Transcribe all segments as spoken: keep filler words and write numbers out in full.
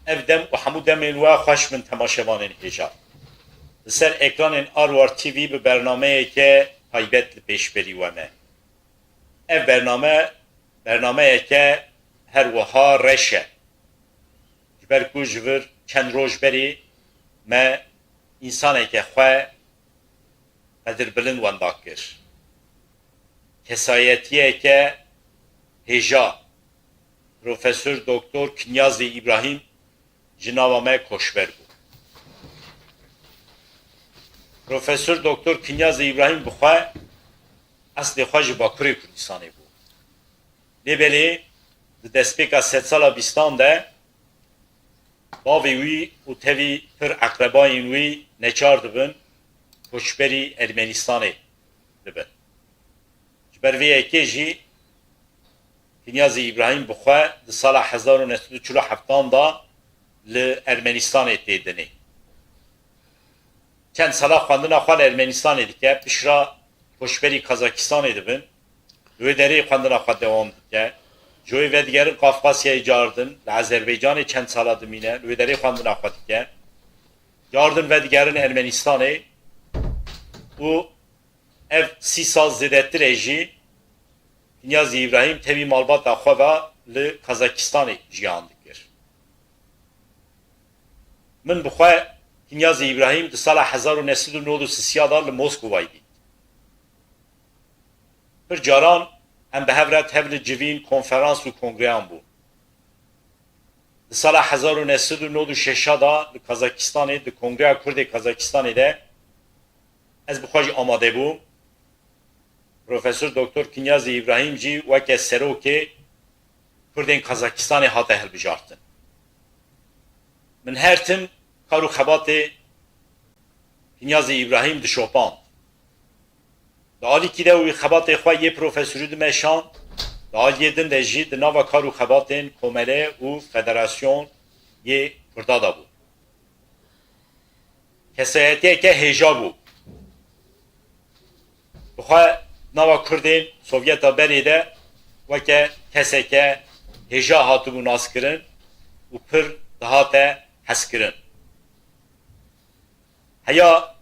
Ev dem û hemû demên we xweş bin temaşevanên hêja. Li ser ekranên Arwar T V bi bernameyeke taybet li pêşberî we me. Ev bername, bernameyeke her wiha reş e. Ji ber ku ji vir çend roj berî me însaneke xwe qedirbilind wenda kir. Kesayetiyeke hêja, Profesor Doktor Kinyazê Îbrahîm ji nava me koçber bû. Profesor Doktor Kinyazê Îbrahîm bi xwe eslê xwe ji Bakurê Kurdistanê bû. Lê belê di destpêka sedsala bîstan de bavê wî û tevî pir eqrebayên wî neçar dibin koçberî Ermenistanê bibin. Ji ber vê yekê jî Kinyazê Îbrahîm bi xwe di sala hezar û neh sed û çil û heftan de li Ermenistanê tê dinê. Çend sala xwendina xwe li Ermenistanê dike, pişra koçberî Kazakistanê dibin. Li wê derê xwendina xwe dewam dike. Ji wê vedigerin Qafqasyayê cardin, li Azerbaycanê çend sala dimîne, li wê derê xwendina xwe dike. Cardin vedigerin Ermenistanê û ev sî sal zêdetir e jî Kinyazî Îbrahîm tevî malbata xwe ve li Kazakistanê jiyan dikir. Min bi xwe Kinyazî Îbrahîm di sala hezar û neh sed û nod û sisiya de li Moskovayê dît. Pir caran em bi hev re tevli civîn, konferans û kongreyan bûn. Di sala hezar û neh sed û nod û şeş de li Kazakistanê, di Kongreya Kurdê Kazakistanê de ez bi xwe jî amade bûm. Profesor Doktor Kinyazî Îbrahîm jî weke serokê Kurdên Kazakistanê hate hilbijartin. Min her tim kar û xebatê Kinyazî Îbrahîm dişopand. Di alîkî de wî xebatê xwe yê profesorî dimeşand, di aliyê din de jî di nava kar û xebatên komele û federasyon yê Kurda de bû. Kesayetiyeke hêja bû. Bi xwe nava Kurdên Sovyeta berê de weke keseke hêja hatibû naskirin û pir dihate hezkirin. Heya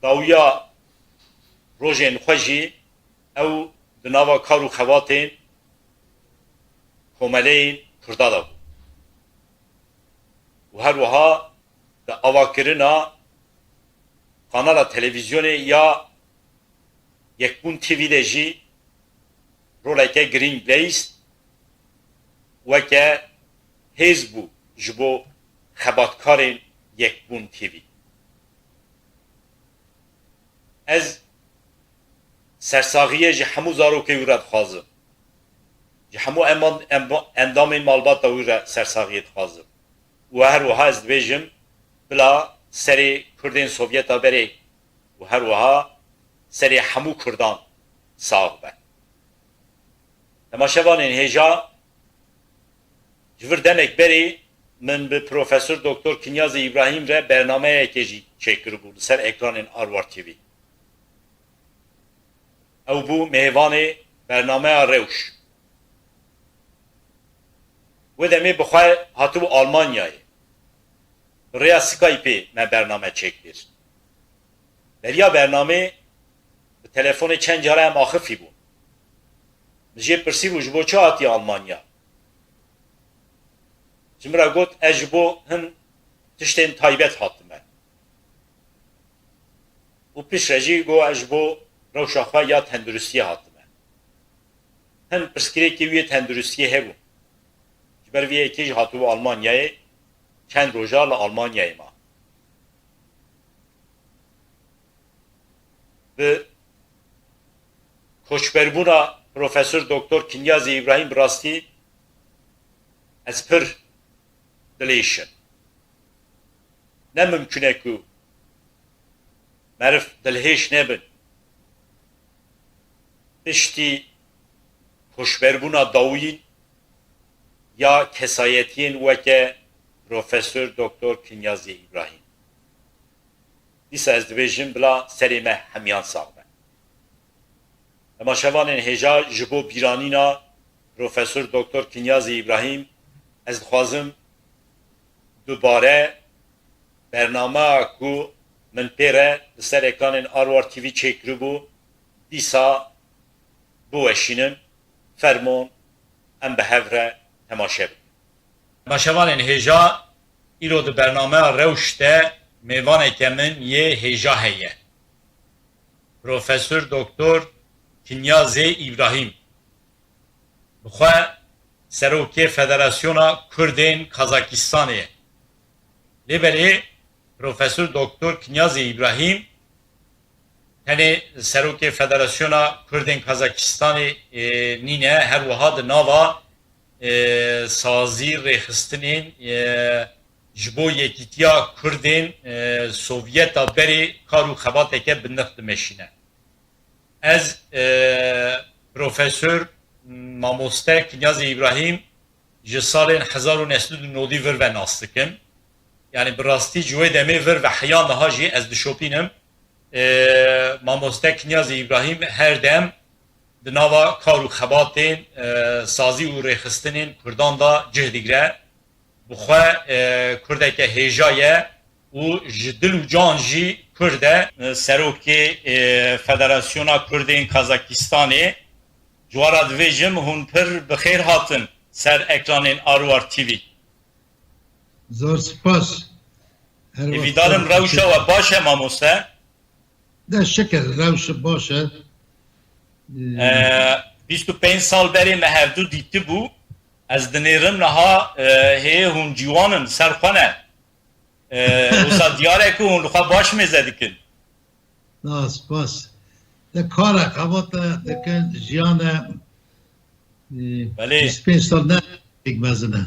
dawiya rojên xwe jî ew di nava kar û xebatên komeleyên Kurda de bû. Û her wiha di avakirina kanala televîzyonê ya Yekbûn T V de jî roleke girîng leyst, weke hêz bû ji bo xebatkarên Yekbûn T V. Ez sersaxiyê ji hemû zarokê wî re dixwazim. Ji hemû eman-, em-, endamên malbata wî re sersaxiyê dixwazim. Û her wiha ez dibêjim, bila serê Kurdên Sovyeta berê û her wiha serê hemû Kurdan sax be. Temaşevanên hêja, ji vir demek berê min bi Profesor Doktor Kinyazê Îbrahîm re bernameyekê jî çêkiribû li ser ekranên Arwar T V. Ew bû mêvanê bernameya Rewş. Wê demê bi xwe hatibû Almanyayê. Bi rêya Skypeê me bername çêkir. Beriya bernamê bi telefonê çend cara em axifî bûn. Min jê pirsîbû ji bo çi hatiye Almanya? Ji min re got, ez ji bo hin tiştên taybet hatime. Û piştre jî got, ez ji bo rewşa xwe ya tenduristiyê hatime. Hin pirsgirêkê wî yê tenduristiyê hebû. Ji ber vê yekê jî hatibû Almanyayê, çend roja li Almanyayê ma. Bi koçberbûna Profesor Doktor Kinyazê Îbrahîm bi rastî ez pir dilêş im. Ne mimkun e ku meriv dilhêş nebin. Piştî koçberbûna dawîn ya kesayetiyên weke Profesor Doktor Kinyazê Îbrahîm. Dîsa ez dibêjim bila serê me hemiyan sax be. Temaşevanên hêja, ji bo bîranîna Profesor Doktor Kinyazê Îbrahîm ez dixwazim Dubare bernameya ku min pê re li ser ekranên Arwar T V çêkiribû, dîsa biweşînin. Fermon, em bi hev re temaşe bikin. Temaşevanên hêja, îro di bernameya Rewş de mêvaneke min yê hêja heye. Profesor Doktor Kinyazê Îbrahîm. Bi xwe serokê Federasyona Kurdên Kazakistanê ye. Lê belê Profesor Doktor Kinyazê Îbrahîm tenê serokê Federasyona Kurdên Kazakistanê, e, nîne, her wiha di nava, e, sazî rêxistinên, e, ji bo yekîtiya Kurdên, e, Sovyeta berê kar û xebateke bi nirx dimeşîne. Ez, e, Profesor Mamoste Kinyazê Îbrahîm ji salên hezar û neh sed û nodî vir ve nas dikim. Yanî bi rastî ji wê demê vir ve heya niha jî ez dişopînim. E, Mamoste Kinyazê Îbrahîm her dem di nava kar û xebatên, e, sazî û rêxistinên Kurdan de cih digire. Bi xwe, e, Kurdeke hêja ye û ji dil û can jî Kurd e. E, serokê, e, Federasyona Kurdên Kazakistanê, ji wan re divêjim, hûn pir bi xêr hatin ser ekranên Arwar T V. Zor spas. Her Hêvîdarim rewşa we baş e, mamoste. De şikir, rewş baş e. E, bîst û pênc sal berê me hevdu dîtibû. Ez dinêrim niha, e, hê hûn ciwan in, ser xwe ne. E, wisa diyar e ku hûn li xwe baş mêze dikin. Na, spas. De kar e, xebat e, dikin, jiyan e. E, Belê. Bîst pênc sal ne pêk mezin e.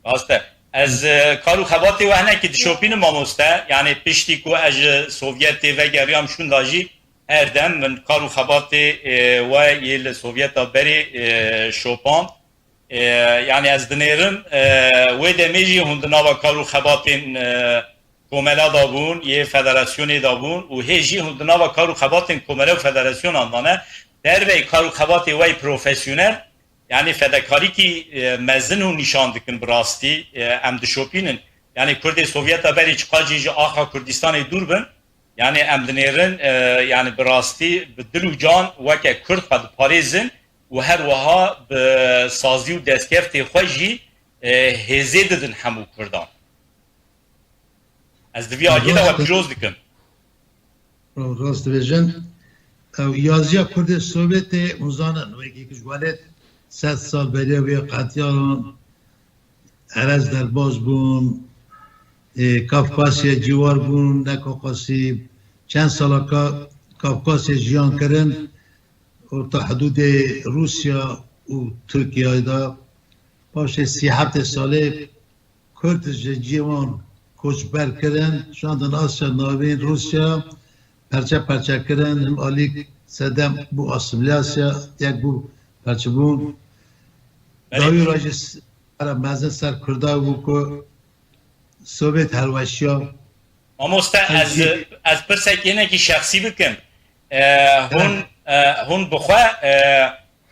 Rast e. Ez, e, kar û xebatê we hinekî dişopînim, mamoste. Yanî piştî ku ez ji Sovyetê vegeriyam şûnda jî her dem min kar û xebatê, e, we yê li Sovyeta berê, e, şopand. E, yanî ez dinêrim, e, wê demê jî hûn di nava kar û xebatên, e, komela de bûn, yê federasyonê de bûn û hê jî hûn di nava kar û xebatên komele û federasyonan de ne. Derveyî kar û xebatê we yê profesyonel, yanî fedekarîkî, e, mezin hûn nîşan dikin bi rastî, e, em dişopînin. Yanî Kurdê Sovyeta berê çiqas jî ji axa Kurdistanê dûr bin, yanî em dinêrin, e, yanî bi rastî bi dil û can weke Kurd xwe diparêzin û her wiha bi sazî û destkeftê xwe jî, e, hêzê didin hemû Kurdan. Ez di vî aliyê de we Rast e. pîroz dikim. Rast dibêjin. Ew yaziya Kurdê Sovyetê hûn zanin, wekî ku ji welêt sed sal beriya vê qetiyaran erez derbas bûn, ê, Kafkasya ciwar bûn, ne Kafkasî, çend sala Ka-, Kafkasya jiyan kirin, orta hidûdê Rûsya û Tirkiyeyê de. Paşê sî heftê salê Kurd ji cihê wan koçber kirin, şandin Asya Navîn, Rûsya, perçe perçe kirin, him alî sedem bû asimilyasya, yek bû perçebûn. Belê. Dawî ra jî s-, mezin ser Kurda bû ku Sovyet helweşiya. Mamoste, ez, Tirkî- ez pirsek hinekî şexsî bikim. E, hûn, e, hûn bi xwe, e,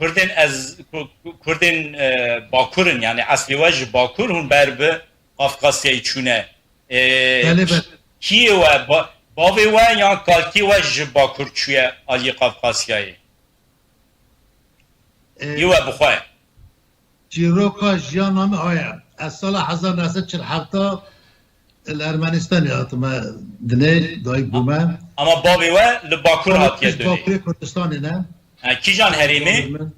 Kurdên ez, Ku-, Ku-, Kurdên, e, Bakur in, yanî eslê we ji Bakur hûn ber bi Qafqasyayê çûne. E, Belê, belê. Kî ye we, ba-, bavê we yan kalkê we ji Bakur çûye aliyê Qafqasyayê? E, Yê we bi xwe. Çîroka jiyana min haya. Ez sala hezar neh sed çil hefta li Ermenistanê hatime dinê, dayik bûme. Ama bavê we li Bakur hatiye dunê. Bakurê Kurdistanê ne. Ha, kîjan herêmê? Bavê min,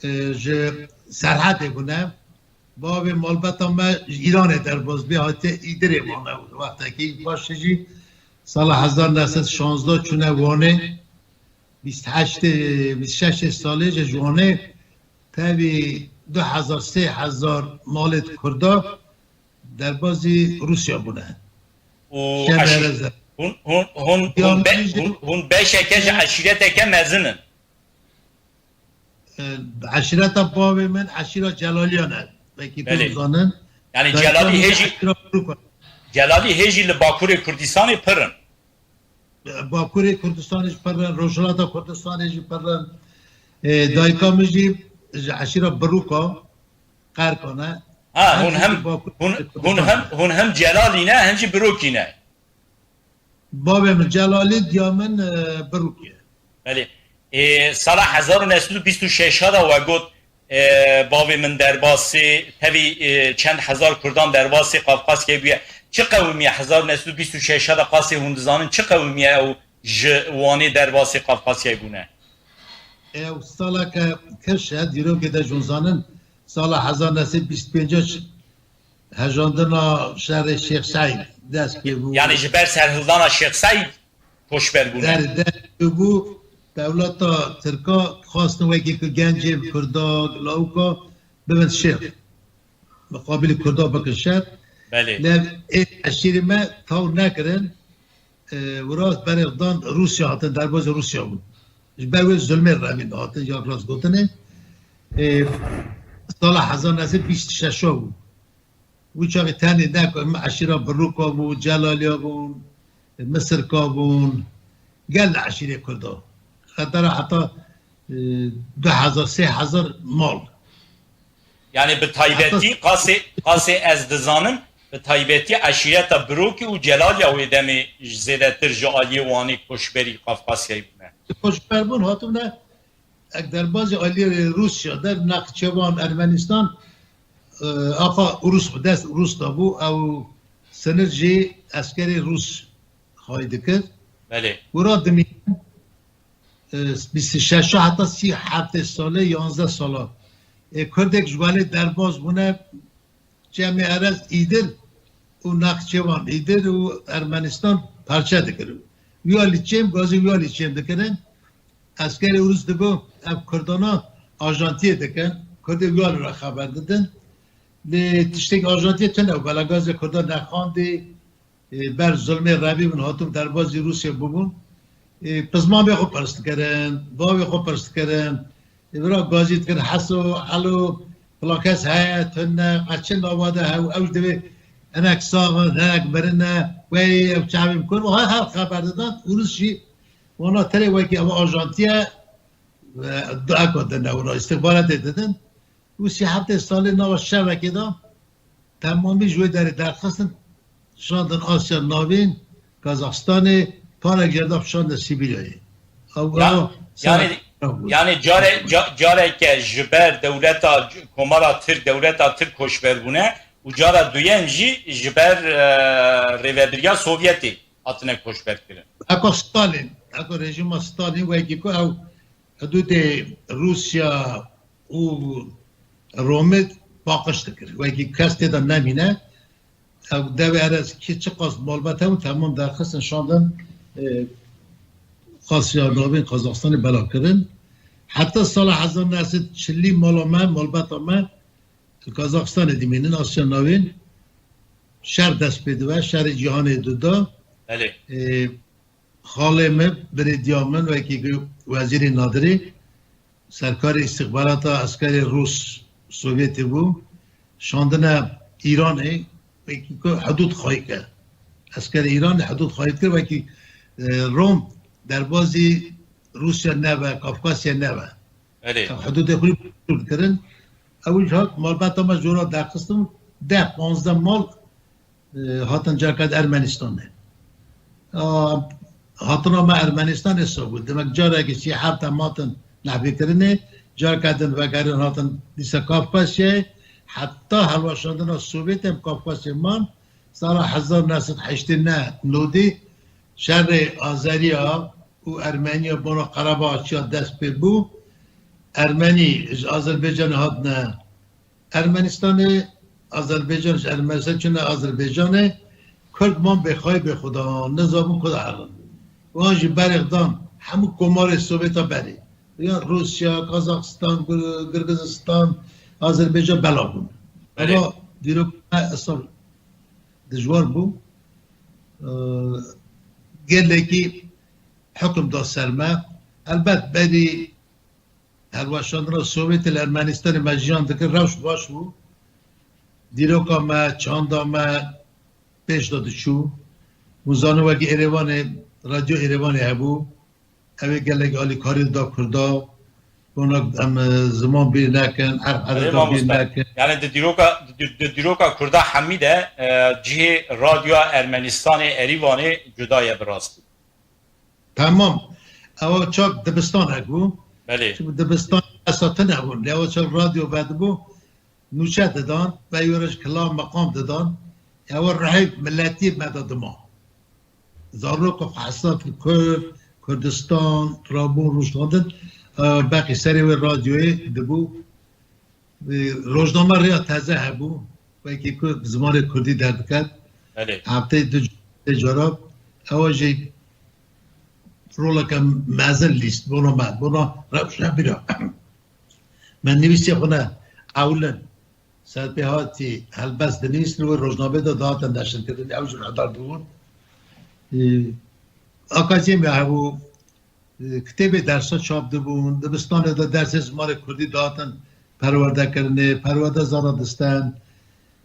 e, ji Serhedê bûne. Bavê malbeta me ji Îranê derbas bê, hatiye Îdirê mane wextekî. Paşê jî sala hezar neh sed şazdeh çûne Wanê. Bîst heştê, bîst şeşê salê ji Wanê tevî du hezar, sê hezar malê Kurda derbazî Rûsya bûne. Û Şer eşî-, bereze. hûn, hûn, hûn, hûn, be-, hûn, hûn beşeke ji eşîreteke mezin in. E, eşîreta bavê min, eşîra Celaliyan e. Belkî tu Belê. zanin. Yani Dayika Celalî min hê jî, eşîra Kuruk e. Celalî hê jî li Bakurê Kurdistanê pir in. Bakurê Kurdistanê jî pir in, Rojhilata Kurdistanê jî pir in. E, dayika min jî ji eşîra Biruka, Qerkan e. Ha, hûn hem, hûn, hûn hem, hûn hem Celalî ne, hem jî Birokî ne. Bavê min Celalî, diya min, e, Birokî ye. Belê. Ê, sala hezar û neh sed û bîst û şeş de we got, e, bavê min derbasê, tevî, e, çend hezar Kurdan derbasê Qafqasyayê bûye. Çi qewimiye hezar û neh sed û bîst û şeş de qasê hûn dizanin, çi qewimiye ew ji Wanê derbasê Qafqasyayê bûne? Ew saleke keş e, dîrokê de jûn zanin, sala hezar neh sed bîst pênc hejandina şerê Şêx Seîd dest pê bû. Yani ji ber serhildana Şêx Seîd koçber bûne. Der, der bû, dewleta Tirka xwestin wekî ku gencên Kurda, lawika bibin şêx. Miqabilî Kurda bikin şer. Belê. Lev ê eşîrê me taw nekirin. E, wirast berê dan Rûsya hatin, derbazê Rûsya bûn. Ji ber wê zulmê revîn hatin, ya rast gotinê. E, sala hezar neh sed bîst şeş bû. Wî çaxê tenê ne ku em eşîra Birûka bû, Celaliya bûn, Misirka bûn, gel eşîrê Kurda. Xetera heta, e, du hezar, sê hezar mal. Yani bi taybetî qasê, qasê ez dizanim, bi taybetî eşîreta Birokî û Celaliya wê demê zêdetir ji aliyê Wanê koçberî Qafqasyayê bûne. Koçber bûn, hatibûne ek derbazê aliyê Rûsya der Nexçewan, Ermenistan, e, axa Rûs bi dest Rûs de bû, ew sinir jî eskerê Rûs hay dikir. Belê. Wira dimînin, e, bîst û şeş heta sî heftê salê, yanzdeh sala. E, Kurdek ji welê derbaz bûne, Çemê Erez, Îdir û Nexçewan, Îdir û Ermenistan parçe dikirin. Wî alî çêm, gazî wî alî çêm dikirin. Eskerê Rûs digo, ev Kurdana ajantiyê dikin. Kurdê wî alî re xeber didin. Lê tiştek ajantiyê tune, belagazê Kurda nexandî, e, ber zulmê revî min hatim derbazî Rûsya bibûn. E, pizmamê xwe pirs dikirin, bavê xwe pirs dikirin. E, vira gazî dikirin, heso, elo, filan kes heye, tune, qe çi nava de hew, ew ji divê hinek sax in, hinek mirin e, wey, ew çavê min kur, her, her xeber didan, Rûs jî wana tenê wekî ev ajantiye, e, eko dine wina, îstixbaratê didin. Û sî heftê salê nava şevekê de temamî ji wê derê derxistin, şandin Asya Navîn, Kazaxstanê, parek jê de şandin Sîbîryayê. Ew, Ya, ew, yani, yani care-, ca-, careke ji ber dewleta, Komara Tirk, dewleta Tirk koçber bûne û cara duyem jî ji ber, e, rêvebiriya Sovyetê hatine koçber kirin. Eko Stalin, eko rejîma Stalin wekî ku ew hidûdê Rûsya û Romê paqij dikir. Wekî kes tê de nemîne. Ev devê Erez kî çiqas malbet hebû, temam derxistin şandin, e, Asya Navîn, Kazaxstanê bela kirin. Heta sala hezar neh sed çilî mala me, malbeta me li Kazaxstanê dimînin, Asya Navîn. Şer dest pê dibe, şerê cîhanê duda. Belê. E, Xalê min, birê diya min, wekî ku wezîrê nadirê, serkarê îstixbarata eskerê Rûs Sovyetê bû, şandine Îranê, wekî ku hidûd xayî ke. Eskerê Îranê hidûd xayî kir, wekî, e, Rom derbazî Rûsya nebe, Kafkasya nebe. Erê. Ew hidûdê xwe kontrol kirin. Ew jî hat malbeta me jora derxistin, deh panzdeh mal, e, hatin careke di Ermenistanê. A, hatina me Ermenistanê so bû. Demek carekî sî heft em hatin nehbêkirinê, careke din vegerin hatin dîsa Kafkasyayê, heta hilweşandina Sovyetê em Kafkasyê man, sala hezar neh sed heştê neh nodî şerê Azeriya û Ermeniya bona Qerebaxa çiya dest pê bû. Ermenî ji Azerbaycanê hatine Ermenistanê, Azerbaycan ji Ermenistan çûne Azerbaycanê, Kurd man bêxayî bêxudan, nizabûn ku de herin. Wan jî berêx dan hemû komarê Sovyeta berê. Ya Rûsya, Kazaxstan, Gir-, Girgizistan, Azerbaycan bela bûn. Belê. Ama dîrok me esal dijwar bû. Ee, gelekî hukm da ser me. Elbet berî hilweşandina Sovyetê li Ermenistanê me jiyan dikir, rewş baş bû. Dîroka me, çanda me pêş de diçû. Hûn zanin wekî Êrêvanê, Radyo Êrêvanê hebû. Ew ê gelek alîkarî dida Kurda. Bona em, e, ziman bîr nekin, erf Erê edeta bîr mamoste. Nekin. Yani di dîroka, di, di dîroka Kurda hemî de, e, cihê radyoya Ermenistanê Erîvanê cuda ye bi rastî. Tamam. Ewa çak dibistan hebû. Belê. Çimkî dibistan esas tune bûn. Lê ewa çak radyo vedibû, nûçe didan, veyora ji kilam meqam didan. Ewa rihê miletî me de dima. Zarok û hesab Kurd, Kurdistan, rabûn, rûşandin, e, beqî serê wê radyoyê dibû. E, rojname rêya teze hebû, wekî ku bi zimanê Kurdî derdiket. Belê. Hefteyê du c-, cara, ewa jî roleke mezin lîst, bona me, bona rewşenbîra. Me nivîsê xwe ne ewlin. Ser pê hatî helbest dinivîstin, wê rojnameyê de dihatin neşirkirin, ew jî guhdar bûbûn. Ee, akademiya hebû, ee, kitêbê dersa çap dibûn, dibistanê de dersê zimanê kurdî dihatin perwerdekirinê, perwerde zana disten,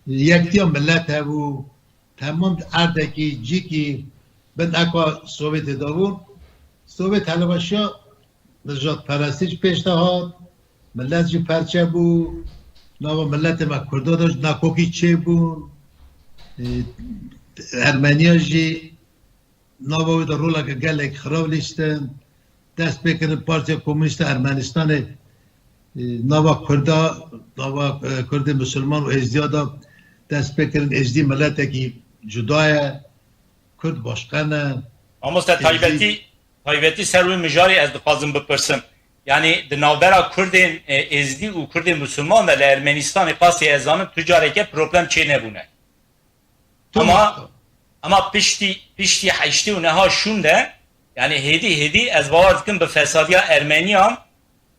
yektiya milet hebû, temam erdekî, cîkî bin eka Sovyetê de bû. Sovyet helebeşiya, nijadperestî jî pêş de hat, milet jî perçe bû, nava miletê me Kurda de jî nakokî çêbûn, e, Ermeniya jî nava wê de roleke gelek xirab lîstin, dest pê kirin Partiya Komûnîst a Ermenistanê, e, nava Kurda, nava, e, Kurdê Musulman û Êzdiya de dest pê kirin, Êzdî miletekî cuda ye, Kurd başqe ne. Mamoste, Êzdî taybetî, taybetî ser wê mijarê ez dixwazim bipirsim. Yani di navbera Kurdên, e, Êzdî û Kurdên Musulman de li Ermenistanê qasî ez zanim tu careke problem çê nebûne. Ama, ama piştî, piştî heştê û neha şûn de, yani hêdî hêdî ez bawer dikim bi fesadiya Ermeniyan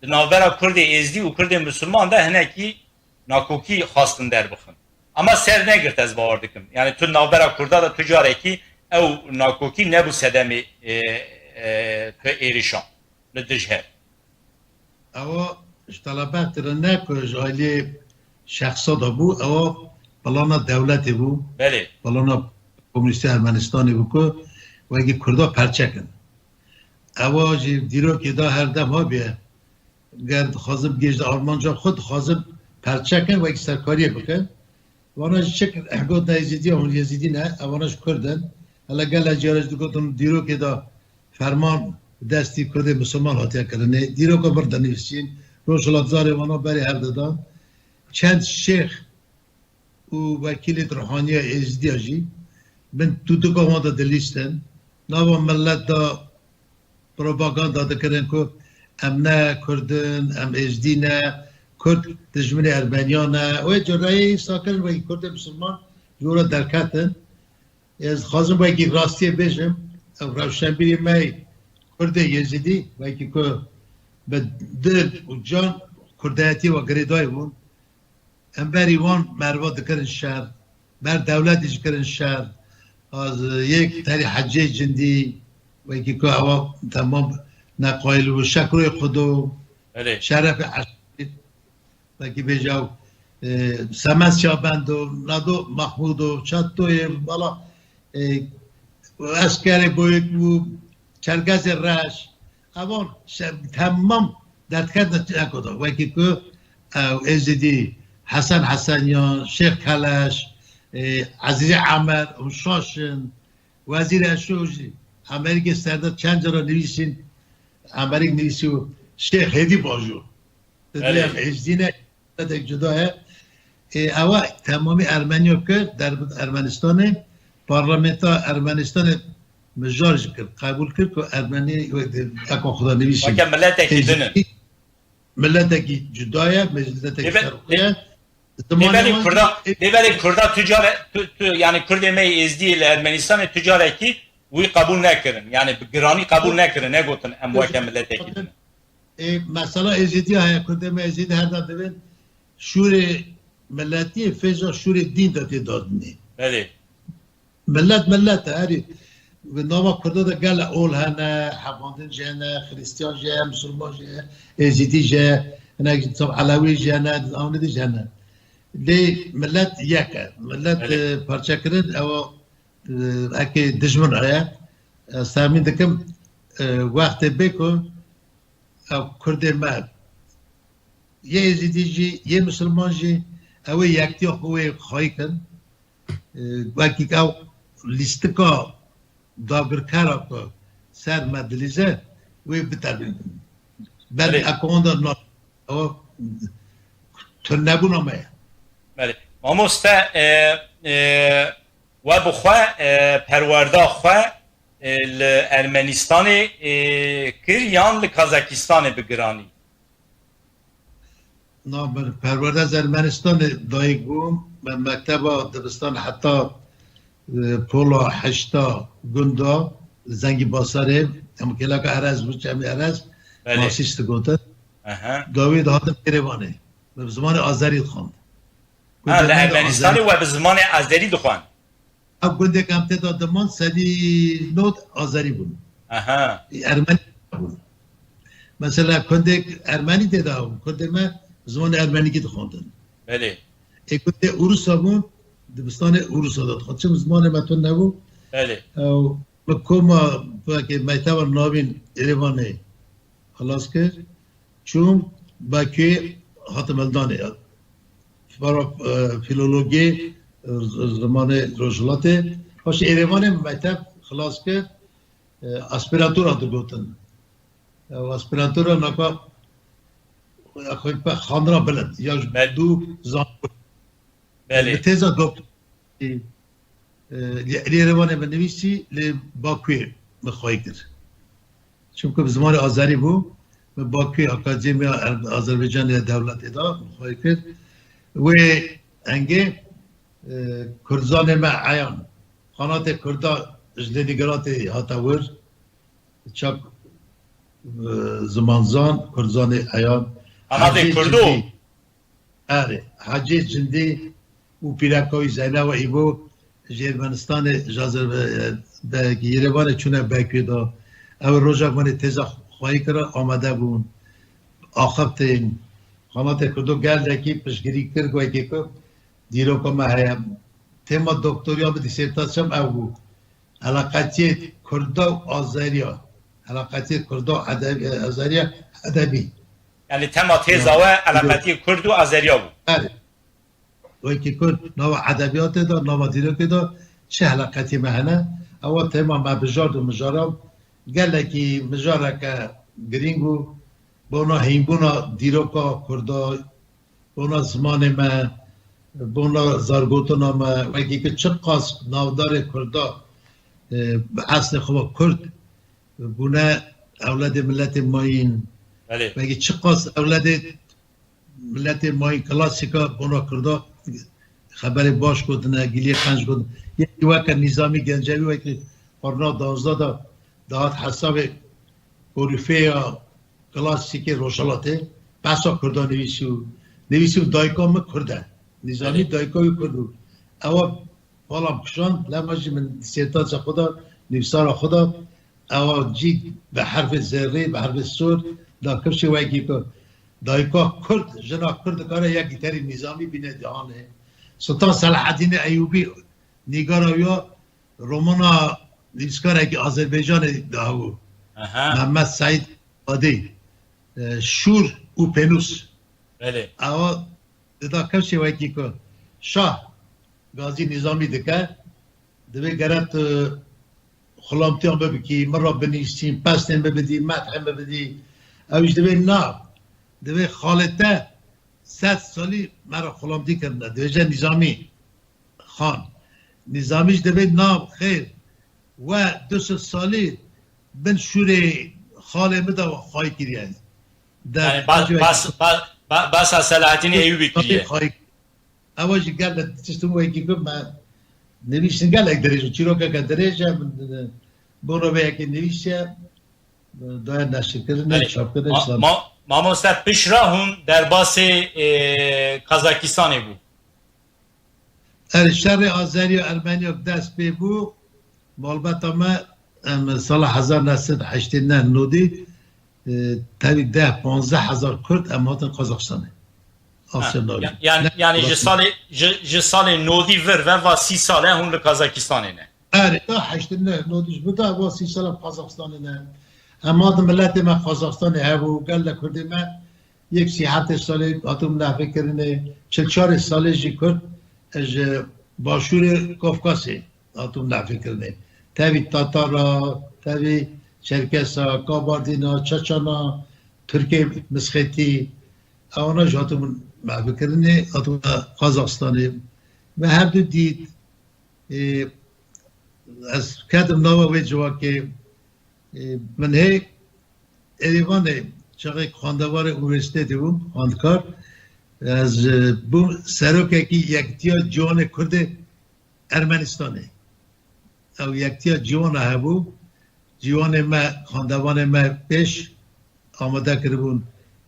di navbera Kurdê Êzdî û Kurdê Musulman de hinekî nakokî xwestin derbixin. Ama ser negirt ez bawer dikim. Yani tu navbera Kurda de tu carekî ew nakokî nebû sedemê, e, e, tu êrişan li dij hev. Ewa ji telebextê re ne ku ji aliyê şexsa de bû, ewa plana dewletê bû. Belê. Plana Komûnîstê Ermenistanê bû ku wekî Kurda perçe kin. Ewa jî dîrokê de her dem habiye. Ger dixwazin bigihîjin armanca xwe, dixwazin perçe kin, wekî serkariyê bikin. Vana jî çi kir? Gotin Êzîdî ya hûn Êzîdî ne, evana ji Kurd in. Hele gelek caran jî digotin dîrokê de ferman destî Kurdê Misilman hatiye kirinê. Dîroka bir dinivîsîn. Rojhilat zarê vana berê hev didan. Çend şêx û wekîlê ruhaniya Êzîdiya jî bin tûtika wan de dilîstin. Nava milet de propaganda dikirin ku em ne Kurd in, em Êzdî ne, Kurd dijminê Ermeniyan e. Wê cureyê îsa kirin wekî Kurdê Misilman ji we re derketin. Ez dixwazim wekî rastiyê bêjim, ew rewşenbîrê me yê Kurdê Êzidî, wekî ku bi dil û can Kurdayetiyê we girêdayî bûn. Em berî wan merva dikirin şer, ber dewletê jî kirin şer. Az yek terî hecê cindî, wekî ku ewa temam neqayil bû, şekroyê xwe do, Belê. Şerefê eşîr, wekî bêje ew, e, Semensya Bendo, Nado Mahmudo, Çatoyê, bala, e, Eskerê Boyik bû, Çerkezê Reş, evan şe-, temam derdiket de çeko de. Wekî ku, e, Êzidî, Hesen Hesenyan, Şêx Keleş, e, Ezîzê Emer, hûn şaş in, Wezîr Eşo jî Amerîkê serde çend cara nivîsîn, Amerîk nivîsî û Şêx Hêdî Bajo. Didê Belê. Em Êzdî ne, tek cuda ye. Ê, ewa temamî Ermeniya kir, derbit Ermenistanê, parlamenta Ermenistanê mijar jî kir, qebûl kir ku Ermenî wek di eka xwe de nivîsî. Weke miletekî din in. Êzdî miletekî cuda ye, miletekî Lê be-, serxwe ye. Lê Zimanê belê wan Kurda, jî lê belê Kurda tu care, tu, tu, yani Kurdê me yê Êzdî li Ermenistanê tu carekî wî qebûl nekirin. Yani bi giranî qebûl nekirin, negotin em weke miletekî din. E, mesela Êzîdiya heye, Kurdê me Êzîdî her dem dibên şûrê miletî, fêza şûrê dîn de tê dadinê. Belê. Milet, milet e, herî. Bi nava Kurda de gele ol hene, hevandin jî hene, Xristiyan jî heye, Misilman jî heye, Êzîdî jî heye, hinek jî tam Elewî jî hene, Amedî jî hene. Lê milet yek e. Milet, Belê. e, parçekirin, ew, e, eke dijmin heye. Ez temîn dikim, e, wextê bê ku ew Kurdê me Yê Êzîdî jî, yê Misilman jî, ew ê yektiya xwe wê xwayî kin. E, wekî ew lîstika dagirkera ku ser me dilîze, wê biterbin. Belê. Eko wanda na-, ew tunebûna me ye. Belê. Mamoste, e, e, we bi xwe, e, perwerda xwe, e, li Ermenistanê, e, kir yan li Kazakistanê bi giranî? Na, min perwerde ez Ermenistanê dayik bûm. Me mekteba dibistan heta, e, pola heşta gunda li Zengî Basarê, em kêleka Erez bû, Çemî Erez, Belê. Masîst digotin. Aha. Dawî dihatin Êrêvanê. Me bi zimanê Azerî dixwand. Ha, li Ermenistanê we bi zimanê Azerî dixwand? Ev gundek em tê de diman sedî nod Azerî bûn. Aha. Ermenî bûn. Mesela gundek Ermenî tê de bûn. Gundê me zimanê Ermenîkî dixwendin. Belê. Ê gundê Ûrûsa bûn, dibistanê Ûrûsa de dixwend. Çim zimanê me tune nebû. Belê. Ew, me koma, belkî mekteba navîn Êrêvanê xilas kir. Çûm Bakuyê, hatim hildanê. Para, e, filologiyê, e, z-, zimanê Rojhilatê. Paşê Êrêvanê mekteb xilas kir, e, aspiratura digotin. E, aspiratura naka, e, xwe pe xandina bilind, ya ji Bel- dû zanbû. Belê. Bi têza doktor-, e, li, li Yerevanê min nivîsî, li Bakuyê min xwayî kir. Çimku bi zimanê Azerî bû, min Bakuyê Akademiya Er-, Azerbaycanê ya Dewletê de min xwayî kir. Wê engê, e, Kurdzanê me eyan, xanatê Kurda ji Lenîngradê hate wir, çak, e, zimanzan, Kurdzanê eyan. Xanatê Hecê Kurdo. Cindî. Erê, Hecê Cindî û pîreka wî Zeyna we Îbo ji Ermenistanê, ji Azerbe-, be-, Yerevanê çûne Bakuyê de. Ew rojek min ê têza xwayî kira, amade bûn. Axiftin. Xanatê Kurdo gelekî piştgirî kir, wekî ku dîroka me heye. Tema doktoriya min, dîsertasiyam ew bû. Eleqetiyê Kurda û Azeriya. Eleqetiyê Kurda û edeb-, Azeriya edebî. Yani tema têza Ya, we eleqetiyê Kurd û Azeriya bû. Erê. Wekî Kurd nava edebiyatê de, nava dîrokê de çi eleqetiyê me hene? Ewa tema me bijard û mijaran gelekî mijareke girîng û bona hînbûna dîroka Kurda, bona zimanê me, bona zargotina me, wekî ku çiqas navdarê Kurda, e, bi eslê xwe ve Kurd bûne, ewledê miletê mayîn. Belê. Wekî çiqas ewledê miletê mayîn klasîka bona Kurda xeberê baş gotine, giliyê qenc gotine. Yekî weke Nîzamî Gencevî wekî qarna duwazdeh de dihat hesabê korîfeya klasîkê Rojhilatê, behsa Kurda nivîsî û nivîsî û dayika min Kurd e. Nîzamî Belê. Dayika wî Kurd bû. Ewa bala min kişand, lema jî min dîsertasiya xwe de, nivîsara xwe de, ewa cî bi herfê zerrî, bi herfê sor, da kifşê wekî ku dayika Kurd, jina Kurd dikare yekî terî Nîzamî bîne cîhanê. Sultan Selahedînê Eyûbî nîgara wî ya romana nivîskarekî Azerbaycanê de hebû. Aha. Mehmet Seîd Badî, e, Şûr û Pênûs. Belê. Ewa dida kifşê wekî ku şah Gazî Nîzamî dike, divê gere tu xulamtiyan bibikî, min re binîsî, pesnê min bidî, methê min bidî. Ew jî divê na, divê xalê te sed salî me re xulamtî kirine, dibêje Nîzamî Xan. Nîzamî jî divê na, xêr, we du sed salî bin şûrê xalê min de xwayî kiriye. De Yani bas, bas, bas, ba-, basa Selahattin Eyyubi kiriye. Xwayî Ewa jî gelek tiştin wekî ku me nivîstin gelek dirêj û çîrokeke dirêj e, min, e, bona vê yekê nivîsiye, e, daye neşirkirinê, Belê. Çapkirinê, Ma-, selamet. Ma-, mamoste pişra hûn derbasê, e, Kazakistanê bû. Erê, şerê Azeriya Ermeniya dest pê bû, malbeta me, em, sala hezar neh sed heştê neh nodî, e, tevî deh panzdeh hezar Kurd em hatin Kazaxistanê. Ha, Asya Navîn. Ya-, yani, Ne yani ji Kazaxistan. Salê, ji, ji salê nodî vir ve va sî sal e hûn li Kazakistanê ne. Erê, ta heştê neh nodî ji bida va sî sal em Kazaxistanê ne. Em hatin miletê me Kazaxistanê hebû, gelek Kurdê me Yek sî heftê salê hatim nefekirinê, çil çarê salê jî Kurd ji Başûrê Kafkasê hatim nefekirinê. Tevî Tatara, tevî Çerkesa, Kabardîna, Çeçena, Tirkê Misxetî, ewana jî hatim nefekirinê, hatim Qazaxstanê. Me her du dît, ê, ez ketim nava wê civakê, ê, min hê Erêvanê çaxê xwendevarê unîversîtetê bûm, xwendkar. Ez, e, bûm serokekî Yekitiya Ciwanê Kurdê Ermenistanê. Ew Yekitiya Ciwana hebû. Ciwanê me, xwendevanê me pêş amade kiribûn.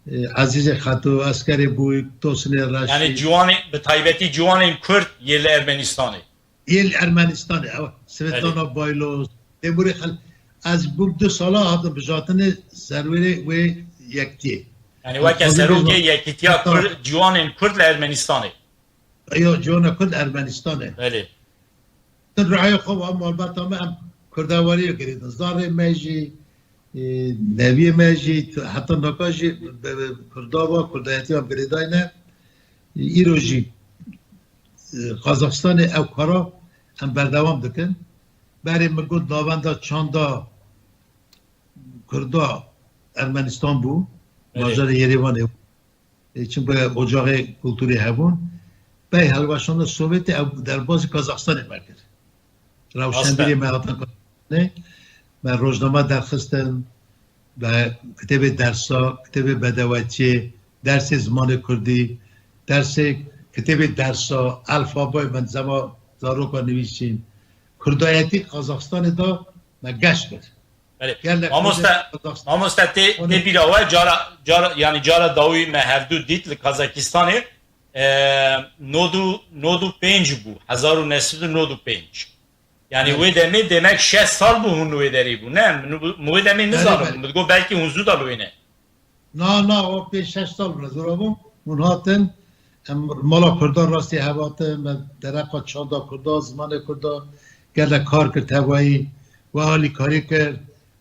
E, Ezîzê Xeto, Eskerê Bûyik, Tosinê Reşî. Yani ciwanê, bi taybetî ciwanên Kurd yê li Ermenistanê. Yê li Ermenistanê, ew Svetlana Baylos, Temurê Xel-, ez bûm du sala hatim bijartinê serwêrê wê yekitiyê. Yani weke serokê yekitiya Kurd, ciwanên Kurd li Ermenistanê. Eyo, ciwana Kurd Ermenistanê. Belê. Ti raya xwe wa malbata me em Kurdewariyê girêdin. Zarê me jî, e, neviyê me jî, heta naka jî be-, be-, Kurda wa, Kurdayetiya girêdayne. Îro jî, e, Qazaxistanê ew kara em berdewam dikin. Berê min got navenda çanda Kurda Ermenistan bû, Belê. Bajarê Yerêvanê. E, çimkî ocaxê kulturê hebûn. Pey hilweşandina Sovyetê ew derbazî Kazaxistanê me kir. Rewşenbîrê me hatin Kazaxistanê. Me rojname derxistin, me kitêbê dersa, kitêbê bedewetiyê, dersê zimanê kurdî, dersê kitêbê dersa, elfabayê me zema zaroka nivîsîn. Kurdayetî Kazaxistanê da me geş kir. Belê. Gelek Mamoste, Kazaxstan- mamoste tê, tê bîra we cara, cara, yani cara dawî me hevdu dît li Kazakistanê, e, nod û, nod û pênc bû, hezar û neh sed û nod û pênc. Yani Evet. Wê demê demek şeş sal bû hûn wê derê bû, ne? Min, min wê demê Belê, nizanim, belê. Min digot belkî hûn zû da li wê ne. Na, na, o pênc şeş sal bûne zora bû. Hûn hatin, em mala Kurdan rastî hev hatin, me dereqa çanda Kurda, zimanê Kurda, gelek kar kir tevayî, we alîkarî kir.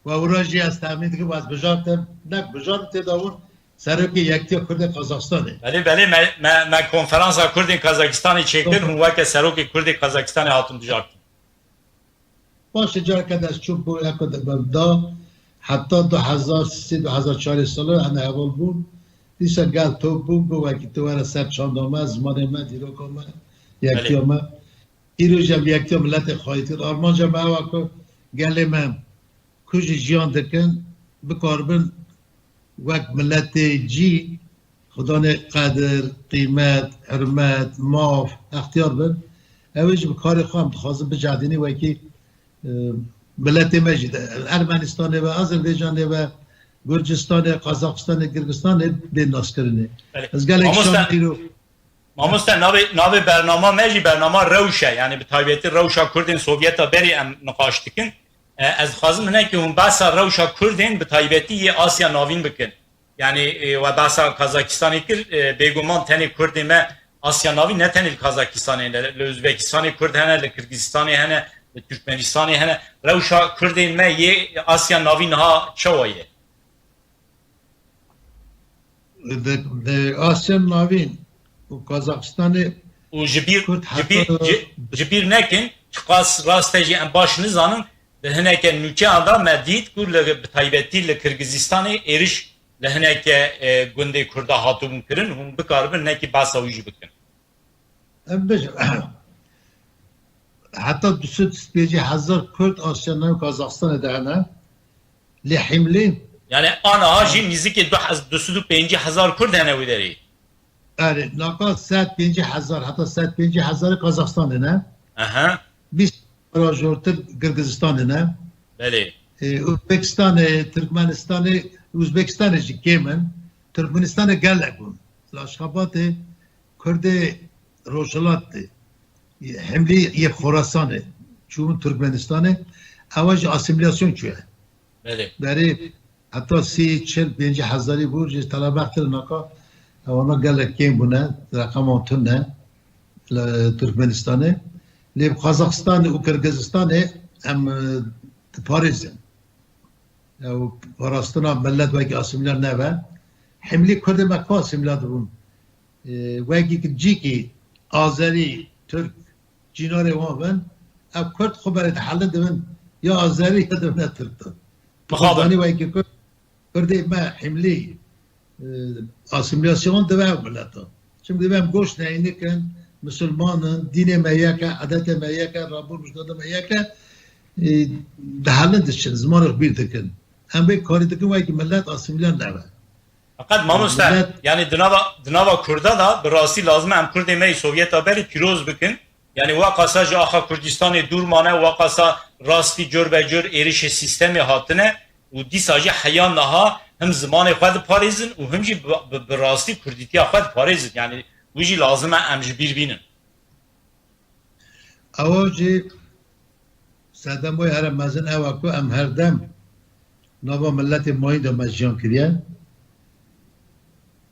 We wira jî ez temîn dikim, ez bijartim, nek bijartim tê de hûn serokê Yektiya Kurdê Kazaxistanê. Belê, belê, me, me, me konferansa Kurdên Kazakistanê çêkir, hûn weke serokê Kurdê Kazakistanê hatin bijartin. Paşê careke de ez çûm ku eko de bevda, heta du hezar sê, du hezar çarê sala em heval bûn. Dîsa gel top bûn, got wekî tu were ser çanda me, zimanê me, dîroka me, yektiya Belê. Me. Îro jî em yektiya miletê xwayîtir. Armanca me ew e ku gelê me ku jî jiyan dikin, bikaribin wek miletê cî Xudanê qedir, qîmet, hurmet, maf, extiyar bin. Ew ê jî bi karê xwe em dixwazin bicehdînî wekî, e, miletê me jî de, Ermenistanê ve, Azerbaycanê ve, Gurcistanê, Qazaxistanê, Girgistanê bê naskirinê. Belê. Ez gelek Mamoste, şan îro Mamoste, navê, navê bernama me jî bernama rewş e. Yani bi taybetî rewşa Kurdên Sovyeta berê em niqaş dikin. E, ez dixwazim hinekî hûn behsa rewşa Kurdên bi taybetî yê Asya Navîn bikin. Yani, e, we behsa Kazakistanê kir, e, bêguman tenê Kurdên me Asya Navîn ne tenê li Kazakistanê ne, li Uzbekistanê Kurd hene, li Kirgizistanê hene, li Türkmenistanê hene. Rewşa Kurdên me yê Asya Navîn niha çawa ye? Di, di Asya Navîn û Kazaxistanê û ji bîr, Kurd ji bîr, heta ji, ji bîr nekin, çiqas rast e jî em baş nizanin, di hineke nûçeyan de me dît ku li, bi taybetî li Kirgizistanê êriş li hineke, e, gundê Kurda hatibûn kirin, hûn bikaribin hinekî behsa wî jî bikin. Em bêjin, heta du sed û pêncî hezar Kurd Asya Navîn Kazaxistanê de hene. Lê hemlê Yani aniha jî nîzikê du hez-, du sed û pêncî hezar Kurd hene wê derê. Erê, naka sed pêncî hezar, heta sed pêncî hezarê Kazaxistanê ne. Aha. Bîst para jortir Girgizistanê ne. Belê. E, Uzbekistanê, Tirkmenistanê, Uzbekistanê jî kêm in. Tirkmenistanê gelek bûn. Li Aşxebatê Kurdê Rojhilatê, hemlî yê Xorasanê, çûbûn Tirkmenistanê, ewa jî asîmîlasyon çûye. Belê. Berê heta sî, çil, pêncî hezarî bû, ji telebextir naka, ewana gelek kêm bûne, reqeman tune li Tirkmenistanê. Lê bi Qazaxistanê û Qirgizistanê em, e, diparêzin. Ew parastina millet wekî asîmîle nebe. Himlî Kurdê me ka asîmîle dibûn. E, wekî ki cîkî Azerî, Tirk, cînarê wan bin, ev Kurd xwe berê dihelin dibin, ya Azerî ya dibine Tirk de. Mixabin. Zanî wekî Kurd, Kurdê me himlî, e, asîmîlasyon dibe ev mileta. Çimkî dibe em goşt neynikin, misilman in, dînê me yek e, edetê me yek e, rabûr mijnada me yek e, e, dihelin diçin, zimanê xwe bîr dikin. Em vê karî dikin wekî milet asîmîle nebe. Feqet mamoste, Millet yani di nava, di nava Kurda da bi rastî lazim e em Kurdê me yê Sovyeta berî pîroz bikin. Yani weqasa ji axa Kurdistanê dûr mane, weqasa rastî cor be cor êrişê sîstemê hatine û dîsa jî heya niha him zimanê xwe diparêzin û him jî bi, bi, bi rastî Kurdîtiya xwe diparêzin. Yani wî jî lazim e em ji bîr bînin. Ewa jî sedema wê here mezin ew e ku em her dem nava miletê mayîn de me jiyan kiriye.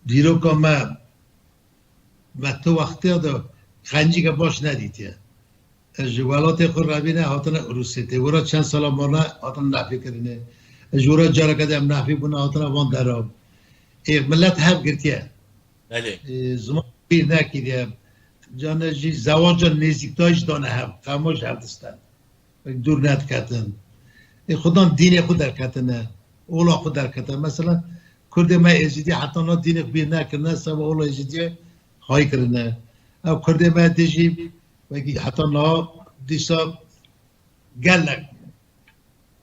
Dîroka me, me tu wextiya de qencîke baş nedîtiye. Ez ji welatê xwe revîne hatine Rûsê. Tê wira çend sala mane hatine nefî kirine. Ez ji wira careke de em nefî bûne hatine van dera. Ê, milet hev girtiye. Belê. E, ziman bîr nekiriye. Cane jî zewaca nêzîktayî jî dane hev. Qema ji hev disten. Wek dûr nediketin. Ê, xudan dînê xwe derketine. Ola xwe derketine. Mesela Kurdê me Êzidî heta niha dînê xwe bîr nekirine, seba ola Êzidiyê xwayî kirine. Ev Kurdê me dê jî wekî heta niha dîsa gelek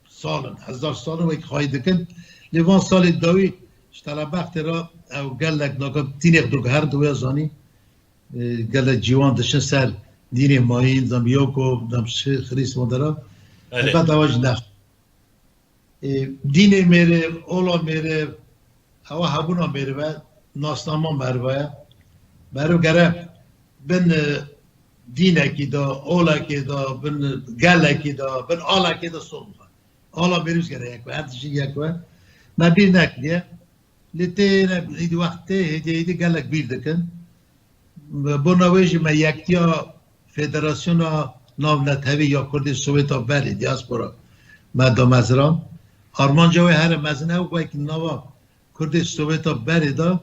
sal in, hezar sal in wekî xwayî dikin. Lê van salê dawî ji telebextê re ew gelek naka dînê xwe digiherin, tu wê zanî. E, gelek ciwan diçin ser dînê mayîn, dem Yoko, dem Şi-, Xirîs wan dera. Belê. Helbet ewa jî nex. E, dînê mêrê, ola mêrê, ewa hebûna mêrê ve, nasnama meriva ye. Meriv gere bin, e, dînekî de, olekê de, bin gelekî de, bin alekê de sol bixe. Ala mêrê jî gere yek be, her tiştî yek be. Me bîr nekiriye. Lê tê ne, êdî wext tê, hêdî hêdî gelek bîr dikin. Bona wê jî me yektiya Federasyona Navnetewî ya Kurdê Sowêta Berê, diaspora, me damezran. Armanca wê here mezin ew wekî nava Kurdê Sowêta Berê de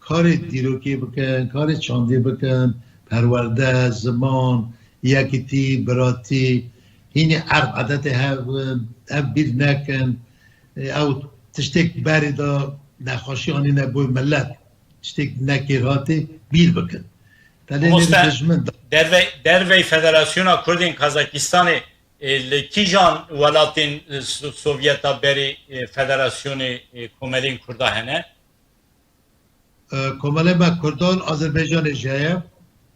karê dîrokê bikin, karê çandê bikin, perwerde, ziman, yekitî, biratî, hînî erf edetê hev bin, ev bîr nekin. Ew tiştêk berê de nexweşî anîne bo milet. Tiştêk nekêrhatî bîr bikin. Tenê Mamoste, nêrî dijmin da. Dervey, dervey Federasyona Kurdên Kazakistanê, e, li kîjan welatên, e, So-, Sovyeta berê, e, federasyonê, e, komelên Kurda hene? E, komelê me Kurdan Azerbaycanê jî heye.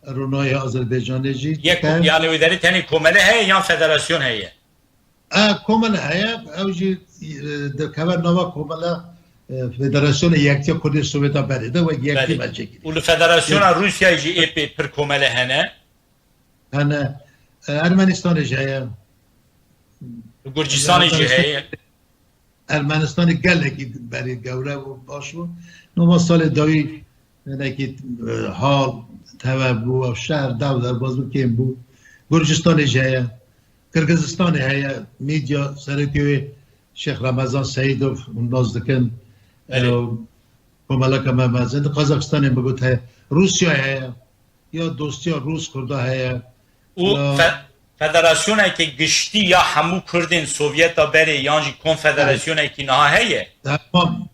Ronahî Azerbaycanê jî Yek, heye. Yani wê derê tenê komele heye yan federasyon heye? E, komele heye, ew jî, e, dikeve nava komele, e, Federasyona Yektiya Kurdê Soveta berê de wek yektî Belê. me çêkiriye. Û li Federasyona Rûsyayê jî ê pê pir komele hene. Hene, e, Ermenistanê jî heye. Li Gurcistanê jî Ermenistan-, heye. Ermenistanê gelekî berê gewre bû, baş bû. Nova salê dawî hinekî, e, hal teve bû, ew şehr dew derbaz bû, kêm bû. Gurcistanê jî heye. Qirgizistanê heye, medya serokê wê Şêx Remezan Seîdov hûn nas dikin. Belê. Ew komeleka me mezin. Di Qazaxistanê min got heye. Rûsyayê heye. Ya dostiya Rûs-Kurda heye. Û Ya fe-, federasyoneke giştî ya hemû Kurdên Sovyeta berê yan jî konfederasyonekî niha heye? Tamam.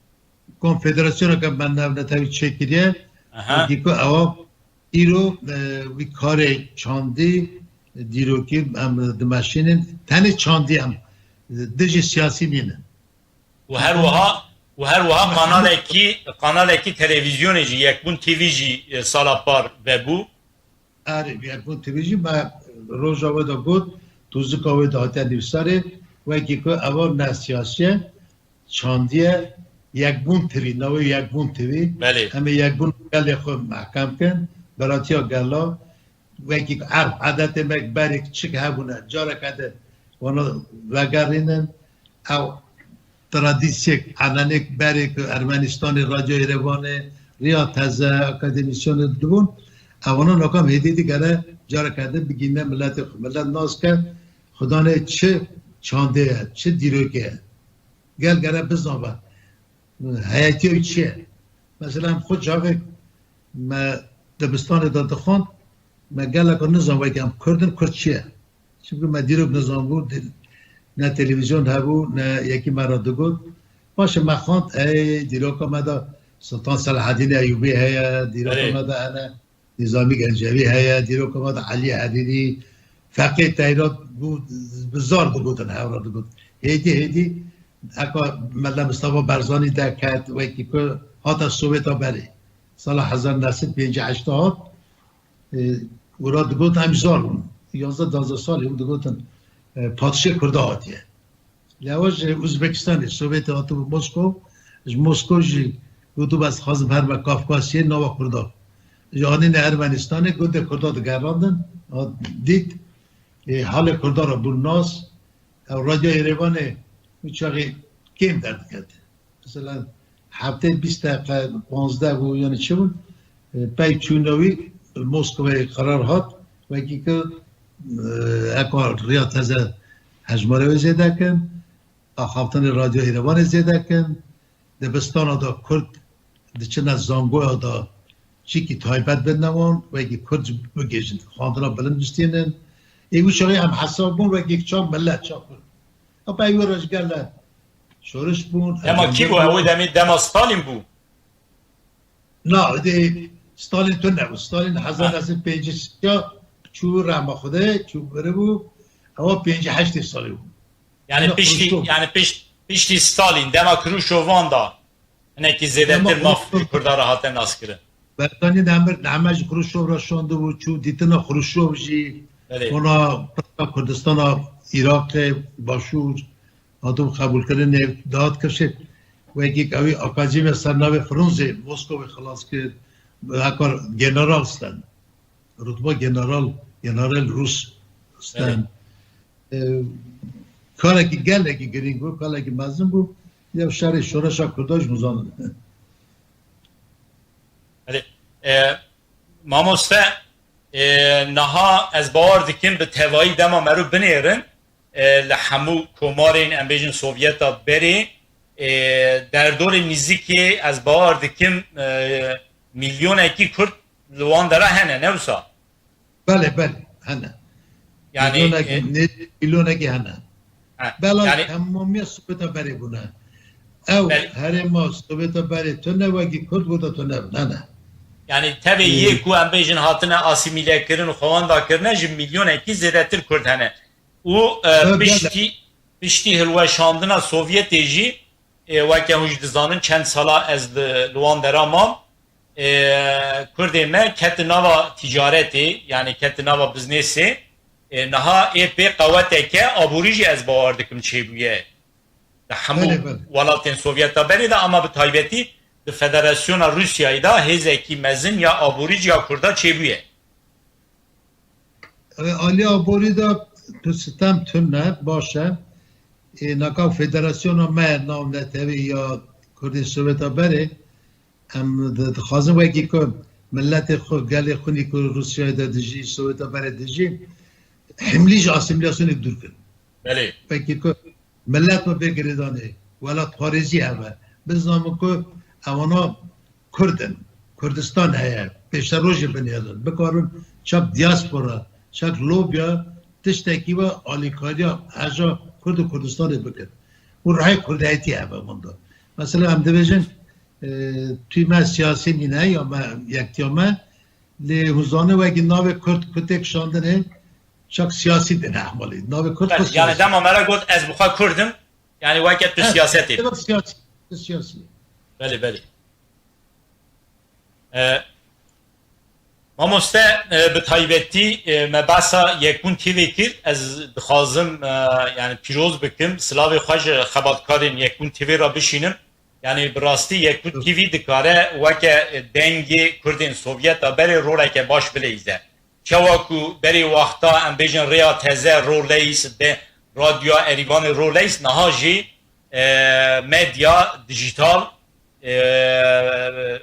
Konfederasyoneke me navnetewî çêkiriye. Aha. Wekî ku ewa îro, e, wî karê çandî, dîrokî em dimeşînin. Tenê çandî em, e, dijî siyasî nînin. Û her wiha, û her wiha kanalekî, kanalekî televîzyonê jî, Yekbûn T V jî, e, sala par vebû. Erê, Yekbûn T V jî me roja wê de got, tûzika wê de hatiye nivîsarê, wekî ku ewa ne siyasî ye, çandî ye, Yekbûn T V, navê Yekbûn T V. Belê. Em ê yekbûn gelê xwe mehkem kin, beratiya gela, wekî erf edetê me berê çik hebûne, careke de wana vegerînin, ew tradisyek, enenêk berê ku Ermenistanê, Radyo Yerevanê, Riya Teze, akademîsyenê dibûn, ewana nakam hêdî digere careke din bigîne miletê xwe. Milet nas ke xudanê çi çandê ye, çi dîrokê ye. Gel gere bizanbe. Heyetiya wî çi ye? Mesela em xwe çaxê me dibistanê de dixwend, me geleka nizan weke em Kurd in, Kurd çi ye? Çimkî me dîrok nizanbû, di-, ne televîzyon hebû, ne yekî me re digot. Paşê me xwend, ey, dîroka me de Sultan Selahedîn Eyûbî heye, dîroka Erê. me de hene Nîzamî Gencevî heye, dîroka me de Elî Herîrî, Feqê Teyrat bû, bi zar digotin, hevra digot. Hêdî, hêdî, heka Mele Mistefa Barzanî derket, wekî ku hate Sowêta berê. Sala hezar neh sed pêncî heşt hat, e, wira digot em zar bûn. Yanzdeh duwazdeh salî bû digotin, e, padşê Kurda hatiye. Lê ew ji Uzbekistanê, Sovyetê hatibû Moskow, ji Moskow jî gotibû ez dixwazim herime Kafkasyê, nava Kurda. Ji anîne Ermenistanê, gotê Kurda digerandin, hat dît, e, halê Kurda re bûn nas. Ew Radyo Yerevanê wî çaxê kêm derdiket. Mesela heftê bîst deqe, panzdeh bû, yanî çi bûn? E, pey çûna wî Moskvayê qerar hat, wekî ku, e, eka riya teze hejmara wê zêde kin, axaftinê Radyo Yerevanê zêde kin, dibistana da Kurd diçine zangoya da çîkî taybet bidine wan, wekî Kurd jî bigihîjin, xwendina bilind bistînin. Ê wî çaxê em hesab bûn wekî çax millet, çax Kurd. Ebe wî re ji gele şoriş bûn, Dema kî bû? Ew demê dema Stalin bû. Na, êdî Stalin tune bû. Stalin Ha. hezar neh sed pêncî çû rehma Xwedê, çû biribû. Ewa pêncî heştê salî bû. Yani Yine piştî, Xruşçov. yani piş-, piştî Stalin, dema Kruşovan da hinekî zêdetir Dema maf Xruşçov. Kurda re hate naskirin. Bertanî demir name ji Xruşçov re şandibû, çû dîtina Xruşçov jî, Belê. ona Kurdistana Iraqê, Başûr, hatibû qebûlkirinê, dihat kifşê. Wekî ewî akademiya ser navê Frunze Moskowê xilas kir, heka general sten. Rutba general, general Rus sten. Evet. E, karekî gelekî girîng bû, karekî mezin bû. Ya şerê şoreşa Kurda jî hûn zanin. Belê. E, mamoste, e, niha ez bawer dikim bi tevayî dema meriv binêrin, e, li hemû komarên, em bêjin, Sovyeta berê, e, derdorê nîzikê, ez bawer dikim, e, milyonekî Kurd li wan dera hene, ne wisa? Belê, belê, hene. Yani, Milyonekî, e, nê-, milyonekî hene. He, Belê, yani, temamiya Sovyeta berê bûne. Ew Belê. herêma Sovyeta berê tune, wekî Kurd burada tune bûne, hene. Yani, tevê Ee, yê ku em bêjin hatine asîmîlekirin û xwewendakirine, ji milyonekî zêdetir Kurd hene. Û, e, Tabii, piştî, piştî hilweşandina Sovyetê jî, e, weke hûn jî dizanin, çend sala ez li, li wan dera mam, e, Kurdê me keti nava ticaretê, yani keti nava biznêsê, e, niha ê pê qeweteke aborî jî ez bawer dikim çêbûye. Li hemû Belê, belê. welatên Sovyeta berê de, ama bi taybetî di Federasyona Rûsyayê de hêzekî mezin ya aborî jî ya Kurda çêbûye. E, alî aborî de tu sitem tune, baş e. Ê, naka federasyona me navnetewî ya Kurdên Sovyeta berê, em di-, dixwazin wekî ku miletê xwe, gelê xwe nî ku Rûsyayê de dijî, Sovyeta berê dijî, himlî ji asîmîlasyonê dûr kin. Belê. Wekî ku milet me bê girêdanê, welatparêzî hebe. Bizanin ku ewana Kurd in, Kurdistan heye, pêşerojê binêrin, bikarin çak diaspora, çak lobya, tiştekî ve alîkariya heja Kurd û Kurdistanê bikin. Û rihê Kurdayetî hebe winda. Mesela em dibêjin, e, tûy me siyasî nîne ya me, yektiya me, lê hûn zanin wekî navê Kurd, Kurd têk şandinê, çak siyasî dine hemalî. Navê Kurd xwe Belê, yani siyasî. dema me re got, ez bi xwe Kurd im, yani weke tu Evet, siyasetê. evet, siyasî, tu siyasî. Belê, belê. E, mamoste, e, bi taybetî, e, me behsa Yekbûn T V kir. Ez dixwazim, e, yani pîroz bikim, silavê xwe ji xebatkarên Yekbûn T V re bişînim. Yani bi rastî Yekbûn T V dikare weke, e, dengê Kurdên Sovyeta berê roleke baş bileyze. Çawa ku berê wexta, em bêjin, Rêya Teze, Roleyis, de, Radyoya Erîvanê, Roleyis, niha jî, e, medya dijîtal, e,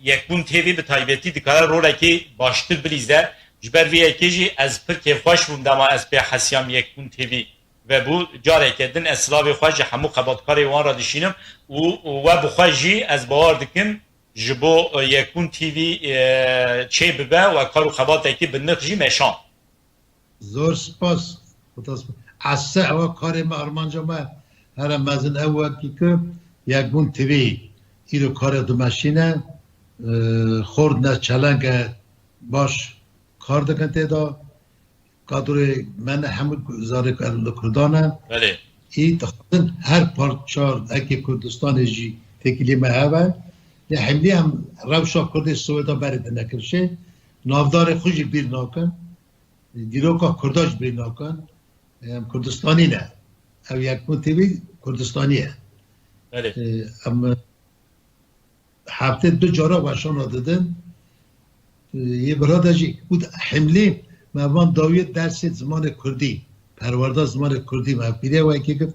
Yekbûn T V bi taybetî dikare rolekê baştir bilîze. Ji ber vê yekê jî ez pir kêfxweş bûm dema ez pê hesiyam Yekbûn T V vebû. Careke din ez silavê xwe ji hemû xebatkarê wan re dişînim û, û we bi xwe jî ez bawer dikim, ji bo, e, Yekbûn T V, e, çê bibe we kar û xebatekî bi nirx jî meşand. Zor spas. Xuda spas. Ese ewa karê me, armanca me here mezin ew wekî ku Yekbûn T V îro kare dimeşîne, e, xort ne çelenge baş kar dikin tê de. Kadroyê me ne hemû zarê li Kurdan e. Belê. Î dixwazin her parça eke Kurdistanê jî têkilî me hebe. Lê hemlî em rewşa Kurdê Swêda berê dinekirişê. Navdarê xwe jî bîr nakin. Dîroka Kurda jî bîr nakin. Em Kurdistanî ne. Ev Yekbûn T V Kurdistanî ye. Belê. Em heftê du cara weşana didin. Yê bira de jî û hemlî me van dawiyê dersê zimanê kurdî, perwerda zimanê kurdî me pîrê wekî kir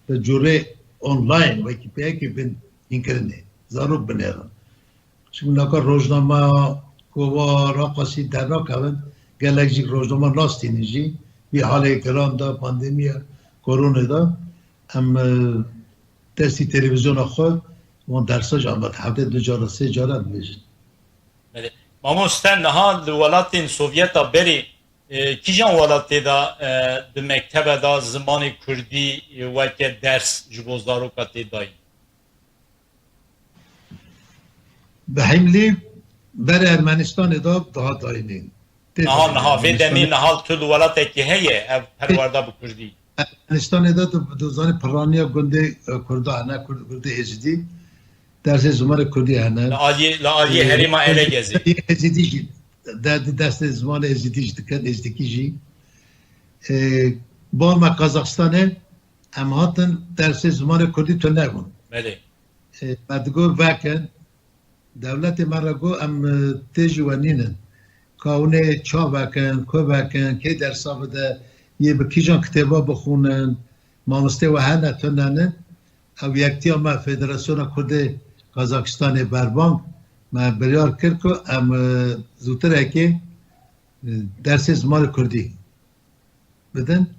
bi cûrê online wekî peyekê bin hînkirinê. Zarok binêrin. Çimnaka rojnama, kova, raqasî dernakevin, gelek jî rojnama nastînin jî. Vî halê giran de, pandemiya koronê de, em, e, destî televîzyona xwe wan dersa jî amet. Heftê du cara, sê cara dibêjin. Belê. Mamoste, niha li welatên Sovyeta berê, e, kîjan welatê de, e, di mektebe de zimanê kurdî, e, weke ders ji bo zaroka tê dayîn? Bi hemlî berê Ermenistanê de daha dayînê. Tê Niha, dayînê niha, vê demê Ermenistanê. Niha tu li welatekî heye ev perwerda bi kurdî? Ermenistanê de tu, tu zanî piraniya gundê, e, Kurda hene, Kurd, gundê Êzidî. Dersê zimanê Kurdî hene. Li aliyê, li aliyê E, herêma Elezîzê. Êzidî jî, de, de destê zimanê Êzidî jî dikin, Êzidîkî jî. E, Bal me Kazaxistanê, em hatin dersê zimanê Kurdî tune bûn. Belê. E, me digot vekin, dewletê me re got em, e, tê jî we nînin. Ka hûn ê ça vekin, ku vekin, kê dersa bide, yê bi kîjan kitêba bixwînin, mamostê we hene tune ne. Ew yektiya me Federasyona Kurdê Kazakistanê berbang, me biryar kir ku em, e, zûtirekê, e, dersê zimanê Kurdî bidin.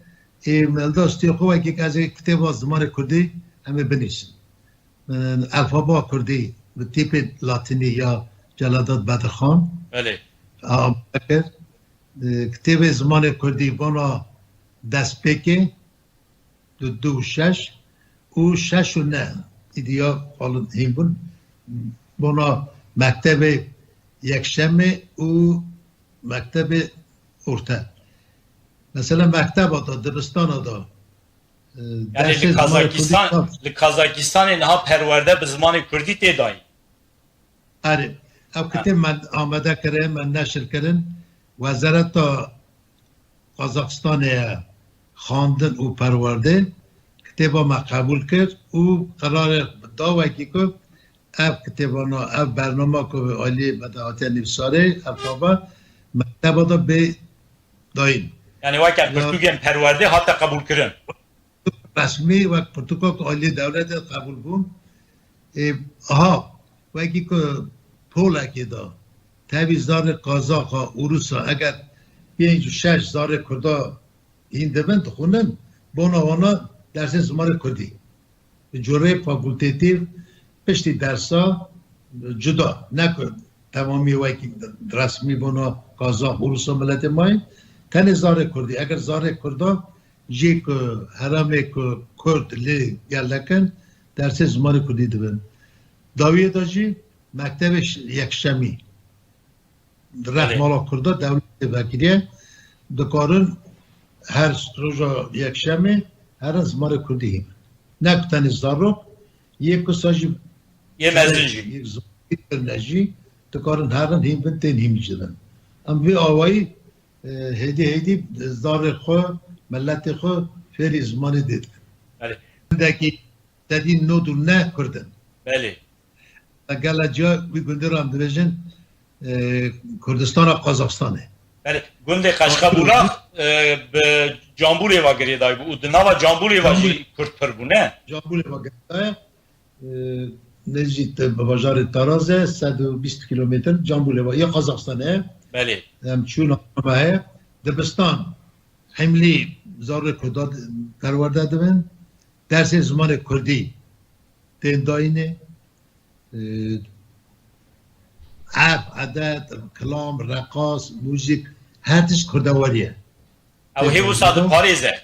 Ê me li da stûyê xwe wekî ez ê kitêba zimanê kurdî em ê binivîsin. Min elfaba kurdî bi tîpê latînî ya Celadet Bedirxan Belê. amade kir. Ê, kitêbê zimanê kurdî bona destpêkê, du, du û şeş û şeş û neh, îdî ya xalin hîn bûn. Bona mektebê yekşemê û mektebê orte. Mesela mekteba da, dibistana da, e, Yani dersê li zimanê kurdî Kazakistan, da li Kazakistanê niha perwerde bi zimanê kurdî tê dayîn? Erê, ev Ha. kitêb me amade kirin, me neşir kirin. Wezareta Kazakistanê ye xandin û perwerdê kitêba me qebûl kir û qerarê da wekî ku ev kitêbana, ev bernama ku aliyê me de hatiye nivîsarê, ev xaba mekteba de bê dayîn. Yani weke Ya. pirtûkên perwerdê hate qebûlkirin. Resmî wek pirtûka ku aliyê dewletê qebûl bûn. Ê, aha, wekî ku polekê de tevî zarê Kazaxa, Ûrusa, eger pênc û şeş zarê Kurda hîn dibin, dixwînin, bona wana dersê zimanê Kurdî. Bi corê fakultetîf piştî dersa cuda, ne ku temamî wekî resmî bona Kazak, Ûrusa miletê mayî, tenê zarê Kurdî. Eger zarê Kurda jî ku heremê ku Kurd lê gelek in, dersê zimanê Kurdî dibin. Dawiyê de jî mektebê ş-, yekşemî. Reh Belê. mala Kurda dewletê vekiriye, dikarin her roja yekşemê herin zimanê Kurdî hîn. Ne ku tenê zarok, yê kusa jî Yê mezin jî. yê zor kirine jî, dikarin herin hîn bin, tên hîn jî bin. Em vê awayî, e, hêdî hêdî zarê xwe, miletê xwe fêrî zimanê dê dikin. Belê. Hindekî sedî nod û neh Kurd in. Belê. Gela ciya wî gundê re em dibêjin, e, Kurdistana Qazaxistanê. Belê, gundê Qaşqabûlax, e, bi Cambûlê ve girêdayî bû û di nava Cambûlê ve jî Cambûlê. Kurd pir bû, ne? Cambûlê ve girêdayî, e, nêzî te bi bajarê Tarazê, sed û bîst kilometre Cambûlê ve ya Qazaxistanê. Belê. Em çûn me heye. Dibistan, hemlî zarê Kurda perwerde dibin. Dersê zimanê Kurdî tên dayînê. E, Ef, edet, kilam, reqas, muzîk, her tişt kurdewarî ye. Ew hê wisa diparêze.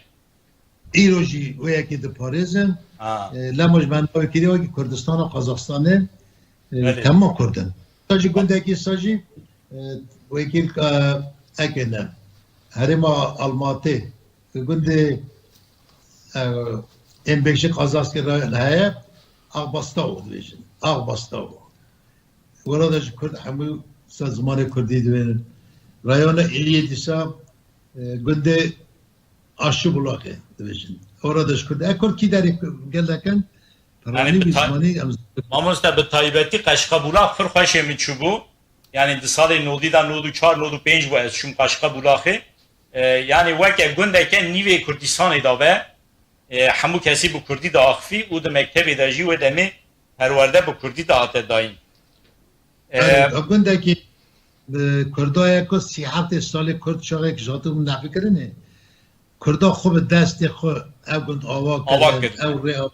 Îro jî wê yekê diparêzin. Ha. E, lema ji me navê kiriye wekî Kurdistana Qazaxstanê, e, Belê. Tema Kurd in. Sa jî gundekî sa jî, e, wekî, e, ekê ne. Herêma Almatê, gundê, e, ên bêşî Qazaxskê re heye, Ağbastav dibêjin. Ağbastav. Wera de ji Kurd hemû ser zimanê Kurdî dibêjin. Rayona Îliyê dîsa, e, gundê Aşibulaxê dibêjin. Wera de ji Kurd. E, Kurd kî derê gelek in, Yanî peranî bi wî tay-, zimanî em Mamoste, bi taybetî Qeşqebulax pir xweşê min çûbû. Yanî di salê nodî de, nod û çar, nod û pênc bû ez çûm Qeşqebulaxê. E, yanî weke gundeke nîvê Kurdistanê de be. E, hemû kesî bi kurdî diaxivî û di mektebê de jî wê demê perwerde bi kurdî dihate dayîn. E, Erê, gundekî, e, Kurda ye ku sî heftê salê Kurd çaxek ji hatibûn nefikirinê. Kurda xwe bi destê xwe ev gund ava Ava kirin, kirin. Ew rê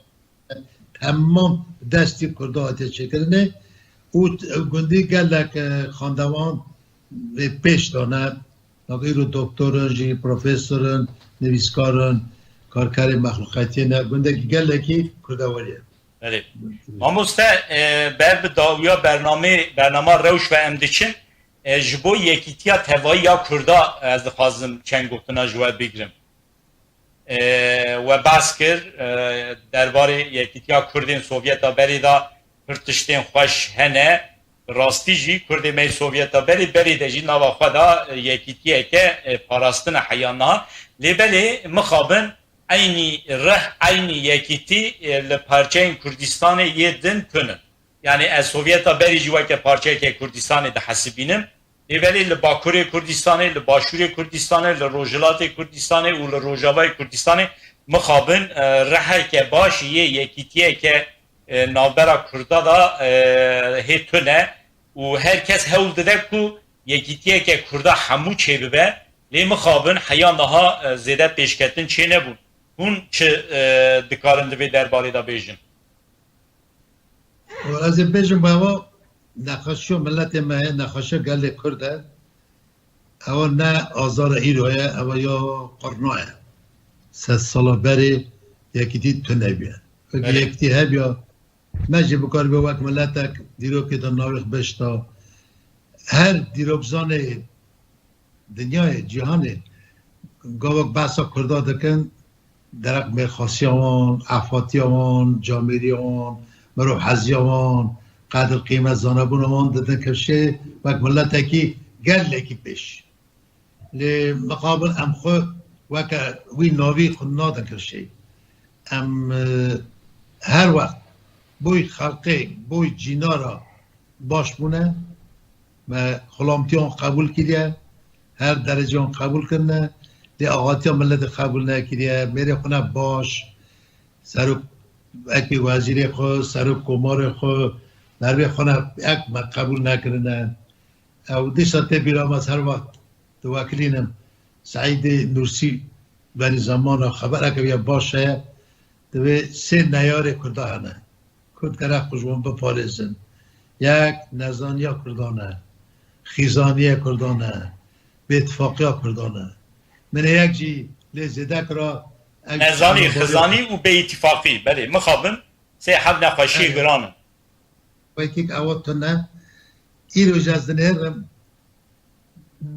temam destî Kurda hatiye çêkirinê û t-, ew gundî gelek, e, xandevan vê pêş dane. Navê îro doktor in jî, profesor in, nivîskar in, karkerê mexluqetiyê ne. Gundekî gelekî kurdewarî ye. Belê. Mamoste, e, ber bi dawiya bernamê, bernama rewş ve em diçin. E, ji bo yekîtiya tevayî ya Kurda, e, ez dixwazim çend gotina ji we bigrim. E, we behs kir, e, derbarê yekîtiya Kurdên Sovyeta berê de pir tiştên xweş hene. Rastî jî Kurdê me yê Sovyeta berê, berê de jî nava xwe de, e, yekîtiyeke, e, parastine heya niha. Lê belê mixabin eynî rih, eynî yekîtî, e, li parçeyên Kurdistanê yê din tune. Yanî ez Sovyeta berî jî weke parçeyeke Kurdistanê dihesibînim. Lê belê li Bakurê Kurdistanê, li Başûrê Kurdistanê, li Rojhilatê Kurdistanê û li Rojavayê Kurdistanê mixabin, e, riheke baş yê yekîtiyeke, e, navbera Kurda da, e, hê tune û her kes hewl dide ku yekîtiyeke Kurda hemû çêbibe. Lê mixabin heya niha, e, zêde pêşketin çê nebûn. Hûn çi, e, dikarin di vê derbarê de bêjin? Û ez ê bêjim, ewa nexweşiya miletê me ye, nexweşiya gelê Kurd e. Ewa ne azara îro ye, ewa ya qurna ye. Sed sala berê yekîtî tune bûye. Wekî Belê. Yekîtî hebiya, me jî bikaribe wek miletek dîrokê de navê xwe bişta. Her dîrokzanê dinyayê, cîhanê, gavak behsa Kurda dikin, derek mêrxasiya wan, efatiya wan, camêriya wan, mirov heziya wan, qedir qîmet zanebûna wan didin kifşê, wek miletekî gelekî pêş. Lê mixabin em xwe weke wî navî xwe nadin kifşê. Em, e, her wext boy xelqê, boy cînara baş bûne, me xulamtiyan qebûl kiriye, her dereceyan qebûl kirine, lê axatiya miletê qebûl nekiriye, mêrê xwe ne baş, serok, wekî wezîrê xwe, serok komarê xwe, mervê xwe ne ek me qebûl nekirine. Ew dîsa tê bîra me, her wext diwekilînim, Seîdê Nûrsî berî zemana xebereke wî ya baş heye, divê sê neyarê Kurda hene. Kurd gerek xwe ji wan biparêzin. Yek nezaniya Kurdan e, xîzaniya Kurdan e, bêtifaqiya Kurdan e. Min ê yek jî lê zêde kira, ew Nezanî, xizanî û bêîtîfaqî, belê, mixabin, sê heb nexweşiyê Belê. giran in. Wekî ewa tune, îro jî ez dinêrim,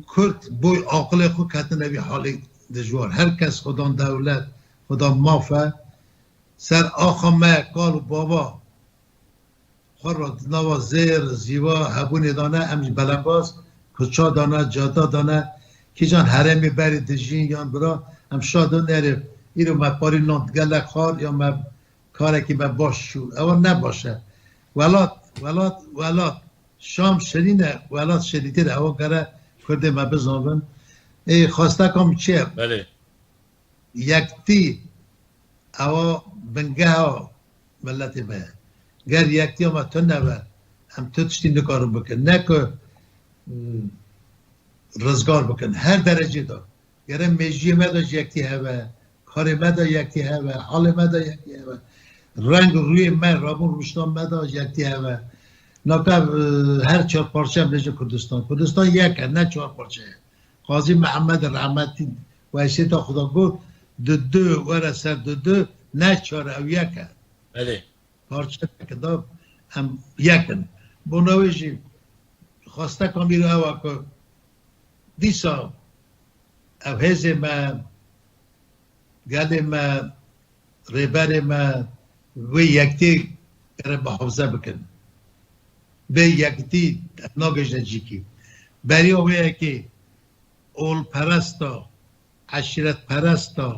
Kurd boy aqilê xwe ketine vî halê dijwar. Her kes xwedan dewlet, xwedan maf e. Ser axa me, kal û bava xwe re di nava zêr, zîva, hebûnê dane, em jî belembaz, kuça dane, cada dane, kîjan herêmê berê dijîn yan bira, em şa do nerê, îro me parî nan gelek xwar, ya me karekî me baş çû. Ewa ne baş e. Welat, welat, welat. Şam şirîn e, welat şirîntir e. Ewa gere Kurdê me bizanbin. Ê, xwesteka min çi ye? Belê. Yektî, ewa bingeha miletê me ye. Ger yektiya me tune be, em tu tiştî nikarin bikin. Ne ku, hmm, rizgar bikin. Her derecê de. Gere mêjiyê me de ji yektî hebe, karê me de yektî hebe, halê me de yektî hebe. Reng û rûyê me, rabûn rûştan me de ji yektî hebe. Naka, e, her çar parçe em bêjin Kurdistan. Kurdistan yek e, ne çar parçe ye. Qazî Mihemed rehmetî wesiyeta xwe da got, di du were ser di du, ne çar, ew yek e. Belê. Parçe neke da, em yek in. Bona wê jî xwesteka min îro ew e ku dîsa ev hêzê me, gelê me, rêberê me wê yektî gere muhafaze bikin. Bê yektî em nagihîjine cîkî. Beriya wê yekê olperesta, eşîretperesta,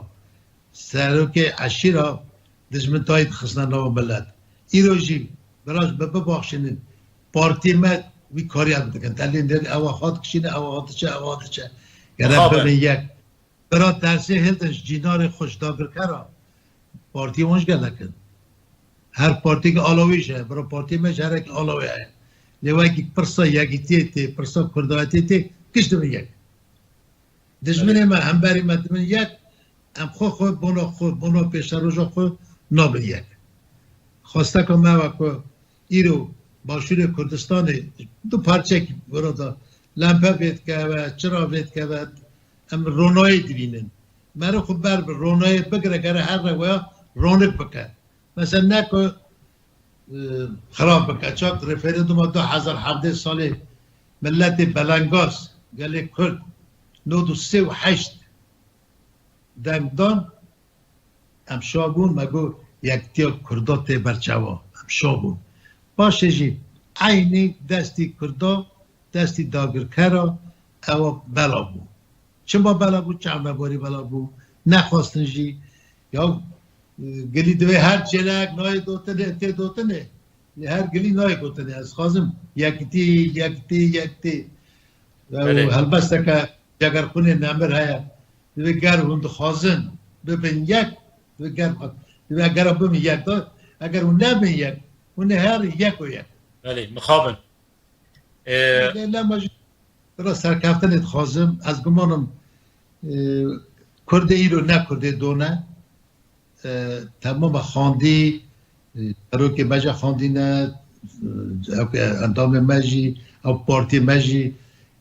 serokê eşîra dijmin tayî dixistine nava milet. Îro jî biraz bi bibaxşînin, partiyê me wî karî em dikin. Telîn der ewa hat kişîne, ewa hat diçe, ewa diçe. Gere Mixabin. Bibin yek. Bira dersê hildin ji cînarê xwe ji dagirkera. Partiyê wan ji gelek in. Her partiyekî ala wî jî heye. Bira partiyê me ji herekî ala wê heye. Lê wekî pirsa yekîtiyê tê, pirsa kurdayetê tê, giş dibin yek. Dijminê me, hemberî me dibin yek, em xwe xwe, bona xwe, bona pêşeroja xwe nabin yek. Xwesteka me ew e ku îro Başûrê Kurdistanê du parçekî wira da lempe vê dikeve, çira vê dikeve, em ronayê dibînin. Meriv xwe ber bi ronayê bigire, gere her reweya ronik bike. Mesela ne ku, e, xirab bike. Çak referanduma du hezar hevdeh salê miletê belengaz, gelê Kurd, nod û sê û heşt deng dan, em şa bûn, me got, yektiya Kurda tê ber çavan. Em şa bûn. Paşê jî eynî destî Kurda, destî dagirkera ewa bela bû. Çima bela bû? Çavnebarî bela bû. Nexwestin jî. Ya, e, gilî divê her çêlek nayê gotinê, tê gotinê. Lê her gilî nayê gotinê. Ez xwazim yekitî, yekitî, yekitî. Ya, Belê. Helbesteke cegerxwînê nemir heye. Divê ger hûn dixwazin bibin yek, divê ger, divê gera bibin yek de, eger hûn nebin yek, hûn ê her yek û yek. Belê, mixabin. Ee, Lê, lê me jî ra serkeftinê dixwazim. Ez gumanim, e, Kurdê îro ne Kurdê done. E, temama xandî, e, serokê me jî xandîne, e, ew ke endamê me jî, ew partiyê me jî,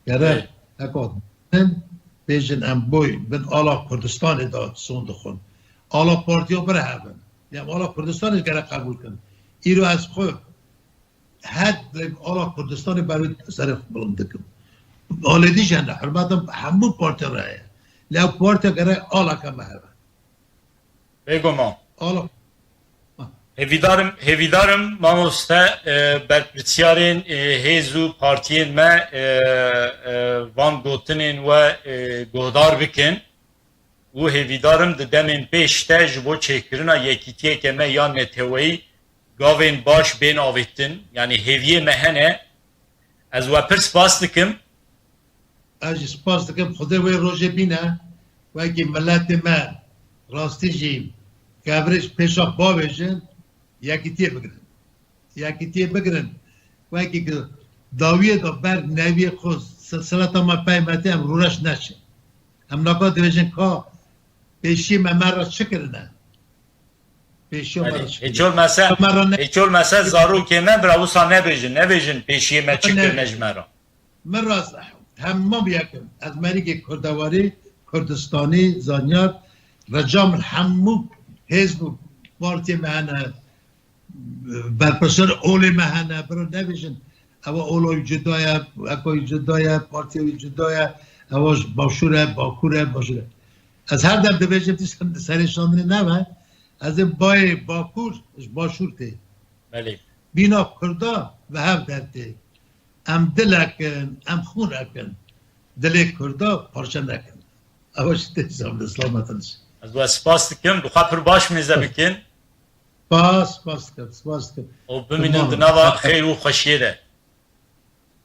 gere Ê. heko din, bêjin em boy bin ala Kurdistanê de son dixwin. Ala partiya birehevin. Em ala Kurdistanê gere qebûl kin. Îro ez xwe her ala Kurdistanê ber wê serê xwe bilind dikim. Alê dî jî hene, hurmetim hemû partiya re heye. Lê ew partiya gere aleke me hebe. Bêguman. Ala. Hêvîdarim, hêvîdarim mamoste, e, berpirsyarên, e, hêz û partiyên me, e, e, van gotinên we, e, guhdar bikin û hêvîdarim di demên pêş de ji bo çêkirina yekîtiyeke me ya neteweyî gavên baş bên avêtin. Yanî hêviyê me hene. Ez we pir spas dikim. Ez jî spas dikim. Xwedê wê rojê bîne, wekî miletê me rastî jî kevirê ji pêşa bavêjin, yekîtiyê bigirin. Yekîtiyê bigirin. Wekî ku dawiyê de ber newiyê xwe silsileta me pey me tê, em rûreş neçin. Em naka dibêjin ka pêşiyê me me re çi kirine? Pêşiya me Belê. re çi kirine? Hêçol mese, Me re ne- hêçol mese zarokê me bira wisa nebêjin. Nebêjin pêşiyê me çi Ne- kirine ji me re. Min rast hemam yekim. Ez merîkê kurdewarî, Kurdistanî, zanyar, rica min hemû hêz û partiyê me hene, berpirsiyar olê me hene, biro nebêjin, ewa ola wî cuda ye, eka wî cuda ye, partiya wî cuda ye, ewa ji başûr e, bakur e, başûr e. Ez her dem dibêjim, tişt serê şandinê nebe, ez ê bayê bakur ji başûr tê. Belê. Bîna Kurda bi hev dertê. Em dilek in, em xûnek in. Dilê Kurda parçe nekin. Ew ji tê zam li selamet in. Ez we spas dikim, bi xwe pir baş mêze bikin. Spas, spas dikim, spas dikim. Û bimînin Tamam. di nava xêr û xweşiyê de.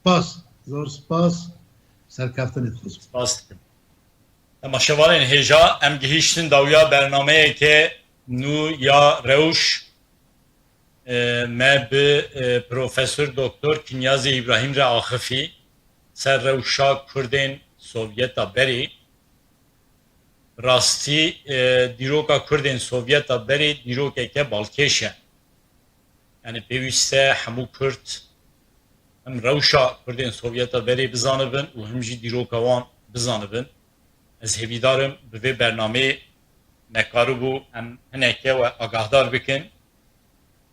Spas, zor spas. Serkeftinê dixwazim. Spas dikim. Temaşevanên hêja, em gihîştin dawiya bernameyeke nû ya Rewş. E, me bi, e, Profesor Doktor Kinyazê Îbrahîm re axifî ser rewşa Kurdên Sovyeta berê. Rastî, e, dîroka Kurdên Sovyeta berê dîrokeke balkêş e. Yani pêwîst e hemû Kurd Him rewşa Kurdên Sovyeta berê bizanibin û him jî dîroka wan bizanibin. Ez hêvîdar im bi vê bernameyê me karibû em hineke we agahdar bikin.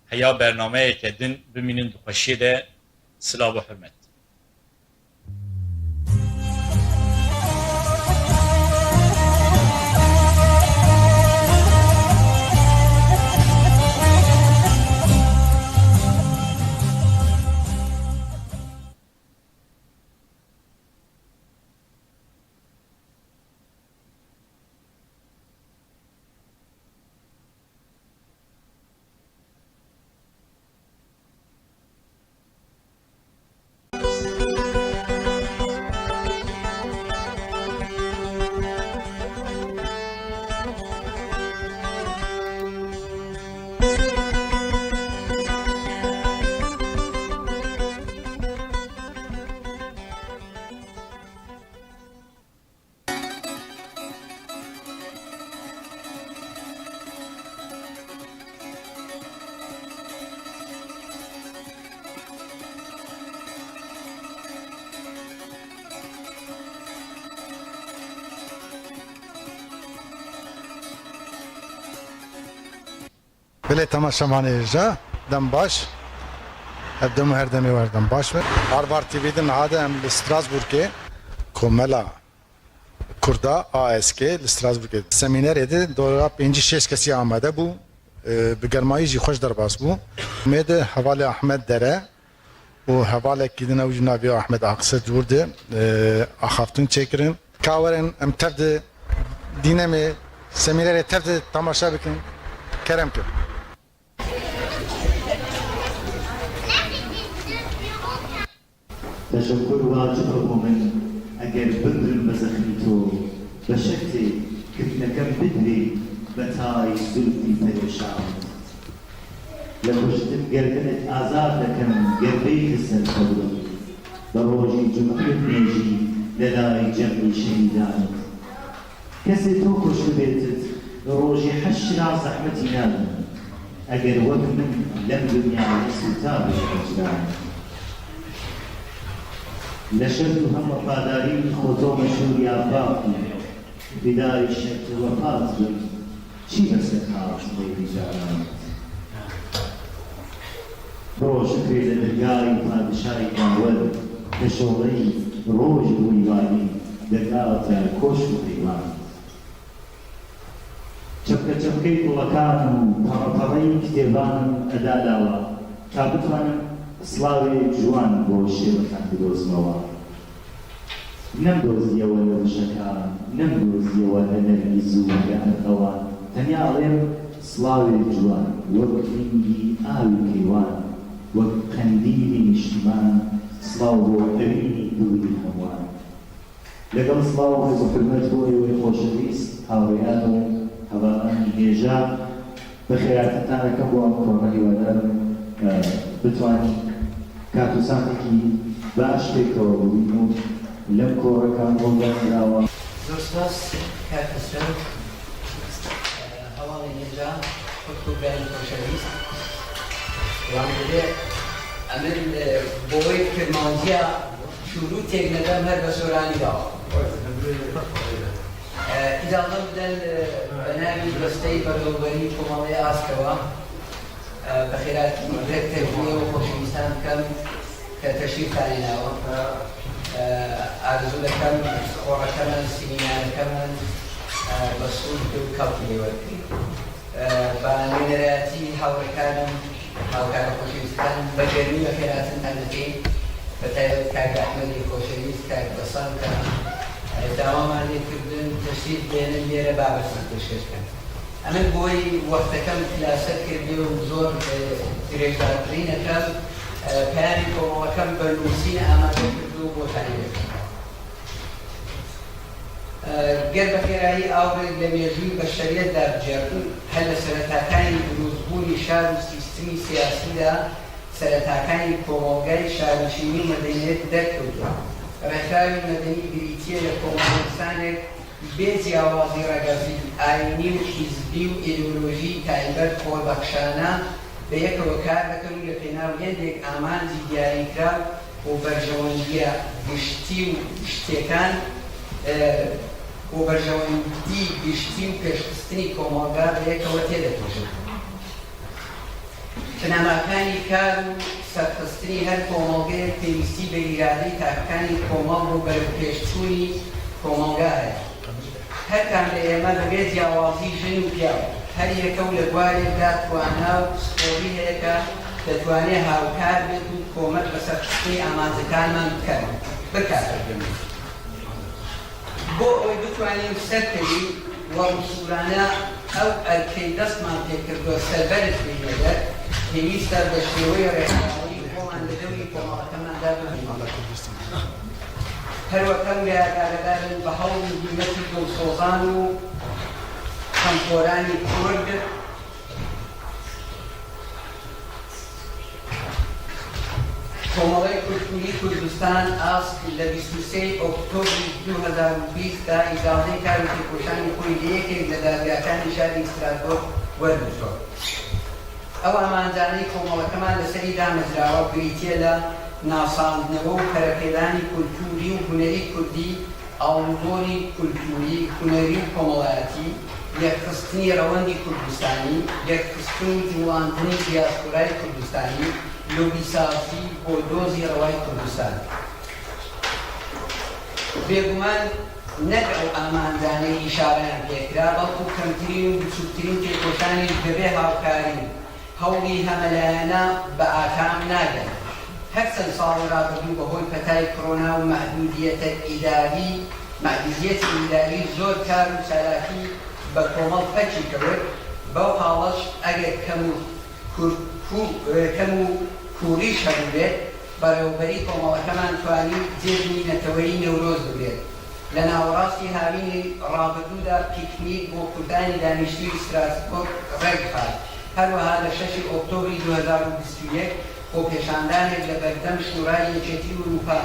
Heya bernameyeke din bimînin di xweşiyê de. Silav û hurmet. Belê temaşevanê hêja, dem baş. Ev dem û her demê wer dem baş be. Arvar T V de niha de em li Strasbourgê, Komela Kurda, A S K, li Strasbourgê semînerê de dora pêncî şêst kesî amade bû. E, bi germayî jî xweş derbas bû. Mê de hevalê Ahmet Dere, û hevalekî din ew jî navê Ahmet Akse dûr de, e, axaftin çêkirin. Ka werin em tev de dînemê semînerê tev de temaşe bikin. Kerem kir. Teşekkür wacib e bo min, eger bimrim be zexmî to, beşek tê kifnekem bidwê betayî zulfî perêşan. Li kuştin girtin it azad dikim, ger bêjî ser qebrim. Bi rojî cumhuriyet nêjî li lay cemlî şehîdan it. Kesê to kuştibêt it, rojî heşra zehmetî nadin. Eger wek min lem dinyayê sûta bê hicran it. Leşet û hem wefadarî xwe to meşhûr ya baqî. Fidayî şert û wefat bin, çi bes e ka sibê hîjaran. Biro şikrê li dergayî padişayî bawer, te şoleyî roj û rîwanî derga te koşk û heywan. Çepke çepkey kulekan û perre perreyî kitêban eda lawa, ka bitwanim slawê ciwan bo şêwirkan bidozmewa. Nemdozdiye we li rişekan, nemdozdiye we li nergîz û li erqewan. Tenya êm slawê ciwan, wek rengî awî keywan, wek qendîlî niştiman, slaw bo evînî dil û hemwan. Legel slaw û rêz û hurmet bo êwê xoşewîst, hawrêyan û hevalanî hêja. Bi xêrhatintan ekem bo em kore, hîwadar im, e, bitwanî kat û saetekî baş pêkeve bibîn û lem koreka oldana dawa. Zor spas, kak Hesret, e, hevalên hêja, xurt û gelên xoşewîst. Yanî divê em ê, e, bo wê kirmanciya şûrû têk nedem her be soranî dawa. E, îdame bide li, e, benavî desteyî berdewberî Komeleyê Askeva. E, bi xêratî tek tek wê û xoşewîstan dikem ke teşrîf tanê nawa. E, arzû dikem, xoreke me, sîmînareke me, e, bi sûd û kewtî lê werbikin. E, bi nûnerayetî hawrekan im, hawkara xoşewîstan, bi germî ve xêratintan dikêm, bi taybet kak Ehmedê xoşewîst, kak Besan, ka, e, dawama lê kirdin, teşrîf bênin lêre babetnan pêşkêş kin. Em ê bo wê wexteke me xilase kir bê û zor, e, dirêjdartirîneke, e, peyamê komelekem bi nûsîn amade kirdo bo tanî vê. Ger bi xêrayî awrek li mêjûyî beşeriyet de bicêrin, her li seretakanî pirûzbûnî şar û sîstemî siyasî de seretakanî komelgayî şarnişînî û medeniyet derkewtû. Rêkxirayî medenî girîtiye li komelî însanek bê ciyawazî regezî, ayînî û hîzbî û îdeolojî taybet xwe bexşana bi yek ve kar dikin û li pênav yek amancî diyarîkiraw و بەرژەوەندییە گشتی و گشتییەکان، ئە، و بەرژەوەندی گشتی و پێشخستنی کۆمەڵگا بەیەکەوە تێدەکۆشن. بنەماکانی کار و سەرخستنی هەر کۆمەڵگەیەک پێویستی بە ئیرادەی تاکەکانی کۆمەڵ بۆ بەرەوپێشچوونی کۆمەڵگا هەیە. هەر کام لە ئێمە بەبێ جیاوازی ژن و پیاو، هەر یەکە و لە بوارێکدا توانا و پسپۆڕی هەیە کە دەتوانێ هاوکار بێت و کۆمەک بە سەرخستنی ئامانجەکانمان بکەن، بکات. بۆ ئەوەی بتوانین سەرکەوین و ڕووسوورانە ئەو ئەرکەی دەستمان پێکردووە سەربەرز بێینە دەر، پێویستە بە شێوەی ڕێکخراوەیی خۆمان لە دەوری کۆمەڵەکەماندا بمێنین. هەروەکەم لە ئاگادارن بە هەوڵ و هیمەتی دڵسۆزان و خەمخۆرانی کورد، کۆمەڵەی کولتووری کوردستان، ئاسک، لە بیست و سێ ئۆکتۆبری دوو هەزار و بیست دا ئیجازەی کار و تێکۆشانی خۆی لە یەکێک لە دادگاکانی شاری ئیستراسبۆرگ وەرگرتووە. ئەو ئامانجانەی کۆمەڵەکەمان لەسەری دامەزراوە بریتییە لە ناساندنەوە و پەرەپێدانی کولتووری و هونەری کوردی، ئاڵوگۆڕی کولتووری، هونەری و کۆمەڵایەتی، یەکخستنی ڕەوەندی کوردستانی، یەکخستن و جوڵاندنی دیاسپۆرای کوردستانی، لۆبیسازی بۆ دۆزی ڕەوای کوردستان. بێگومان نەک ئەو ئامانجانەی ئیشارەیان پێکرا، بەڵکو کەمترین و بچووکترین تێکۆشانیش بەبێ هاوکاری و هەوڵی هەمەلایەنە بە ئاکام ناگەن. هەرچەند ساڵی ڕابردوو بەهۆی پەتای کۆرۆنا و مەحدوودیەتە ئیداری، مەحدوودیەتی ئیداری زۆر کار و چالاکی بە کۆمەڵ پەکی کەوت، بەو حاڵەش ئەگەر کەم و کور-، کو-، کەم و کووریش هەبووبێت، بەڕێوەبەری کۆمەڵەکەمان توانی جێژنی نەتەوەیی نەورۆز بگرێت. لە ناوەڕاستی هاوینی ڕابردوودا پیکنیک بۆ کوردانی دانیشتووی ئیستراسبۆرگ ڕێکخات. هەروەها لە شەشی ئۆکتۆبری دوو هەزار و بیست و یەک خۆپێشاندانێک لە بەردەم شورای یەکێتی ئورووپا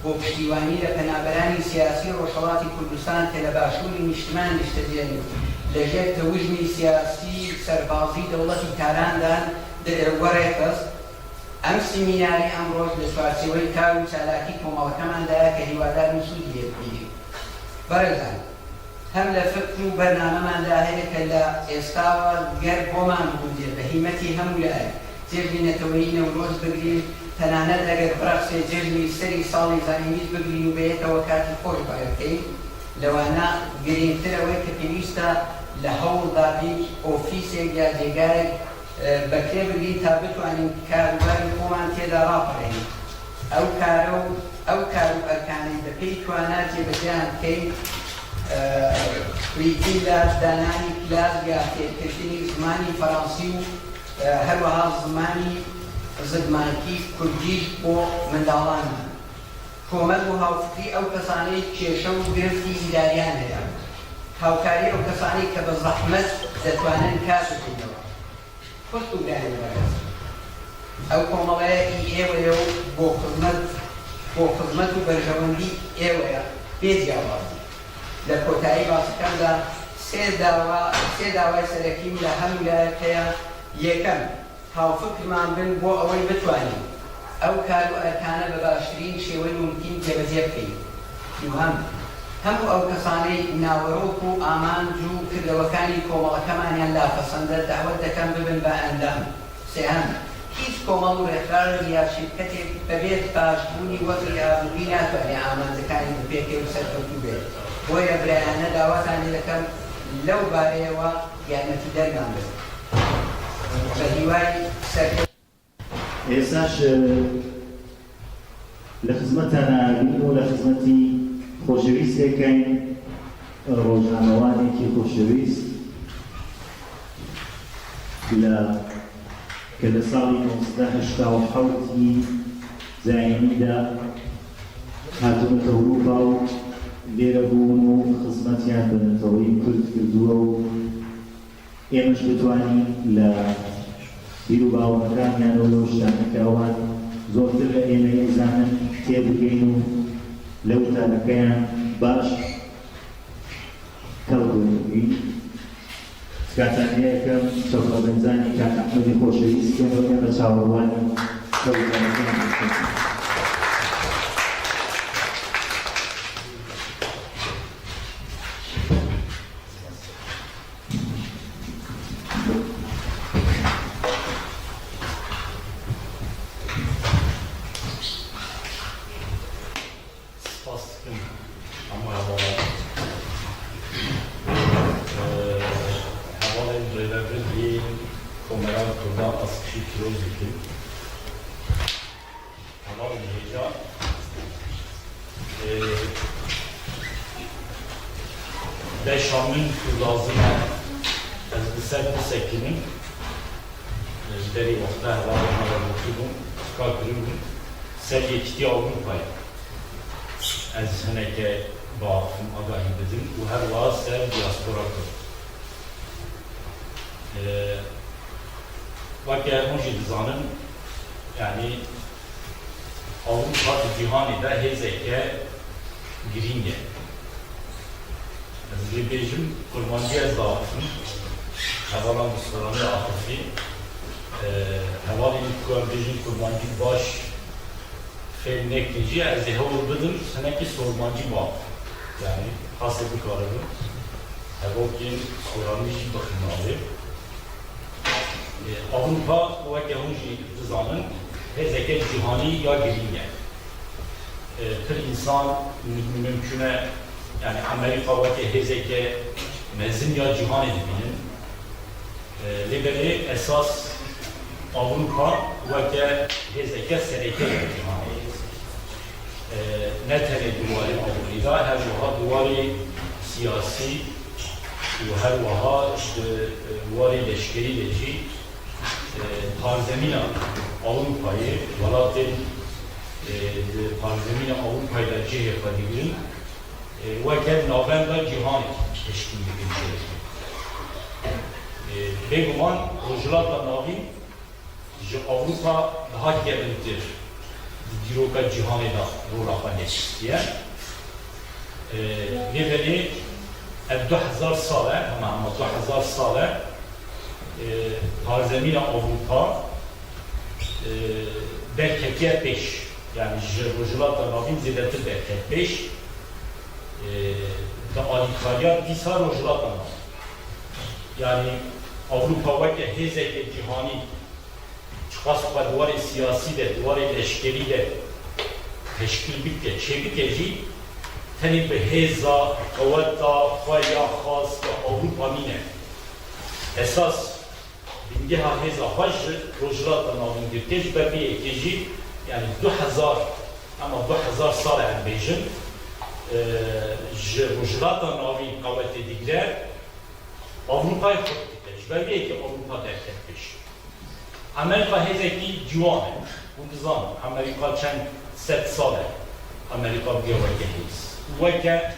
بۆ پشتیوانی لە پەنابەرانی سیاسی ڕۆژهەڵاتی کوردستان کە لە باشووری نیشتمان نیشتەجێن و لەژێر تەوژمی سیاسی سەربازی دەوڵەتی تاران دان، دەرەوە ڕێکخست. ئەم سیمیناری ئەمڕۆش لە چوارچێوەی کار و چالاکی کۆمەڵەکەماندایە کە هیوادارین سوودی لێ ببینین. بەڕێزان، هەم لە فکر و بەرنامەماندا هەیە کە لە ئێستاوە گەر بۆمان بگونجێ بە هیمەتی هەموو لایەک جێژنی نەتەوەیی نەورۆز بگرین، تەنانەت ئەگەر بڕەخسێ جێژنی سەری ساڵی زاینیش بگرین و بەیەکەوە کاتی خۆش بەڕێ بکەین، لەوانە گرنگتر ئەوەی کە پێویستە لە هەوڵدا بین ئۆفیسێک یا جێگایەک بەکرێ بگرین تا بتوانین کاروباری خۆمان تێدا ڕاپەڕێنین. ئەو کارە و ئەو کار و ئەرکانەی بەپێی توانا جێبەجێیان بکەین، ئە، بریتین لە دانانی کلاس یا فێرکردنی زمانی فەڕەنسی و، ئە، هەروەها زمانی زگماکی کوردیش بۆ منداڵانمان. کۆمەک و هاوفکری ئەو کەسانەی کێشە و گرفتی ئیداریان هەیە. هاوکاری ئەو کەسانەی کە بە زەحمەت دەتوانن کار بکەینەوە. خوشک و برایانی بەڕێز، ئەو کۆمەڵەیە ئی ئێوەیە و بۆ خزمەت، بۆ خزمەت و بەرژەوەندی ئێوەیە بێ جیاوازی. لە کۆتایی باسەکەمدا سێ داوا، سێ داوای سەرەکیم لە هەموو لایەک هەیە. یەکەم، هاوفکرمان بن بۆ ئەوەی بتوانین ئەو کار و ئەرکانە بە باشترین شێوەی مومکین جێبەجێ بکەین. دووهەم، هەموو ئەو کەسانەی ناوەرۆک و ئامانج و کردەوەکانی کۆمەڵەکەمانیان لاپەسەندە، داوەت دەکەم ببن بە ئەندام. سێهەم، هیچ کۆمەڵ و ڕێکخراوێک یا شیرکەتێک بەبێ باشبوونی وەزعی ئابووری ناتوانێت ئامانجەکانی بپێکێ و سەرکەوتوو بێت. بۆیە برایانە داواتان لێ دەکەم لەو بارەیەوە یارمەتیدەرمان بن. بە هیوای سەرکەوتن. ئێستاش، ئە، لە خزمەتتانە بین و لە خزمەتی خۆشەویستێکین، ڕۆژنامەوانێکی خۆشەویست لە، کە لە ساڵی نۆزدە هەشتا و حەوتی زاینیدا هاتوونەتە ئەوروپا و لێرە بوون و خزمەتیان بە نەتەوەی کورد کردووە و ئێمەش بتوانین لە بیر و باوەڕەکانیان و لەو شتانەی کە ئەوان زۆرتر لە ئێمە ئەیزانن تێبگەین و لە وتارەکەیان باش کەڵک وەربگرین. تکاتان لێ ئەکەم، چەوسە بەنجانی کاک ئەحمەدی خۆشەویست بکەن و ئێمە چاوەڕوانی ئەو وتارەکەیان دەکەین. Meral Kurda, Askişehir Kirozî. Hevalên hêja, e, beşa min ku lazim e, ez bi ser bisekinim. Ji berî wexta hevalên me re gotibûn, tika kiribûn, ser Yekîtiya Ewropayê ez hineke biaxivim, agahî bidim û her wiha ser diaspora Kurd. Ee, weke hûn jî dizanin, yanî Ewropa di cîhanê de hêzeke girîng e. Ez vê bêjim, kurmancî ez diaxifim. Hevalan bi soranî axifî. Ee, hevalên ku em bêjin kurmancî baş fêm nekin jî, ez ê hewl bidim, hinekî sormancî biaxifim. Yanî qasê bikaribim. Hevokên soranî jî bixin navê. Ewropa, weke hûn jî dizanin, hêzeke cîhanî ya girîng e. Pir însan mim-, mimkûn e, yanî Amerîka weke hêzeke mezin ya cîhanê dibînin. Lê belê esas Ewropa weke hêzeke sereke ya cîhanê. E, ne tenê di warê aborî de, her wiha di warê siyasî û her wiha di, e, warê leşkerî de jî, e, parzemîna Ewropayê, welatên, e, di parzemîna Ewropayê de cihê xwe digirin, e, weke navenda cîhanê teşkîl dikin. E, bêguman Rojhilata Navîn ji Ewropa daha kevntir di dîroka cîhanê de rola xwe nêşistiye. Ee, lê belê ev du hezar sal e, hema hema du hezar sal e, ee, parzemîna Ewropa, ee, derketiye pêş. Yani ji Rojhilata Navîn zêdetir derket pêş. Ee, di alîkariya dîsa Rojhilata Navîn. Yani Ewropa weke hêzeke cîhanî çiqas xwe di warê siyasî de, di warê leşkerî de teşkîl bike, çêbike jî, tenê bi hêza, qeweta xwe ya xas ya Ewropa nîne. Esas bingeha hêza xwe ji Rojhilata Navîn girtiye, ji ber vê yekê jî, yani du hezar, hema du hezar sal e em bêjin, e, ji Rojhilata Navîn qewetê digire, Ewropayê xurt dike. Ji ber vê yekê Ewropa derket pêş. Amerîka hêzekî ciwan e. Hûn dizanin, Amerîka çend sed sal e Amerîka bûye weke hêz. Weke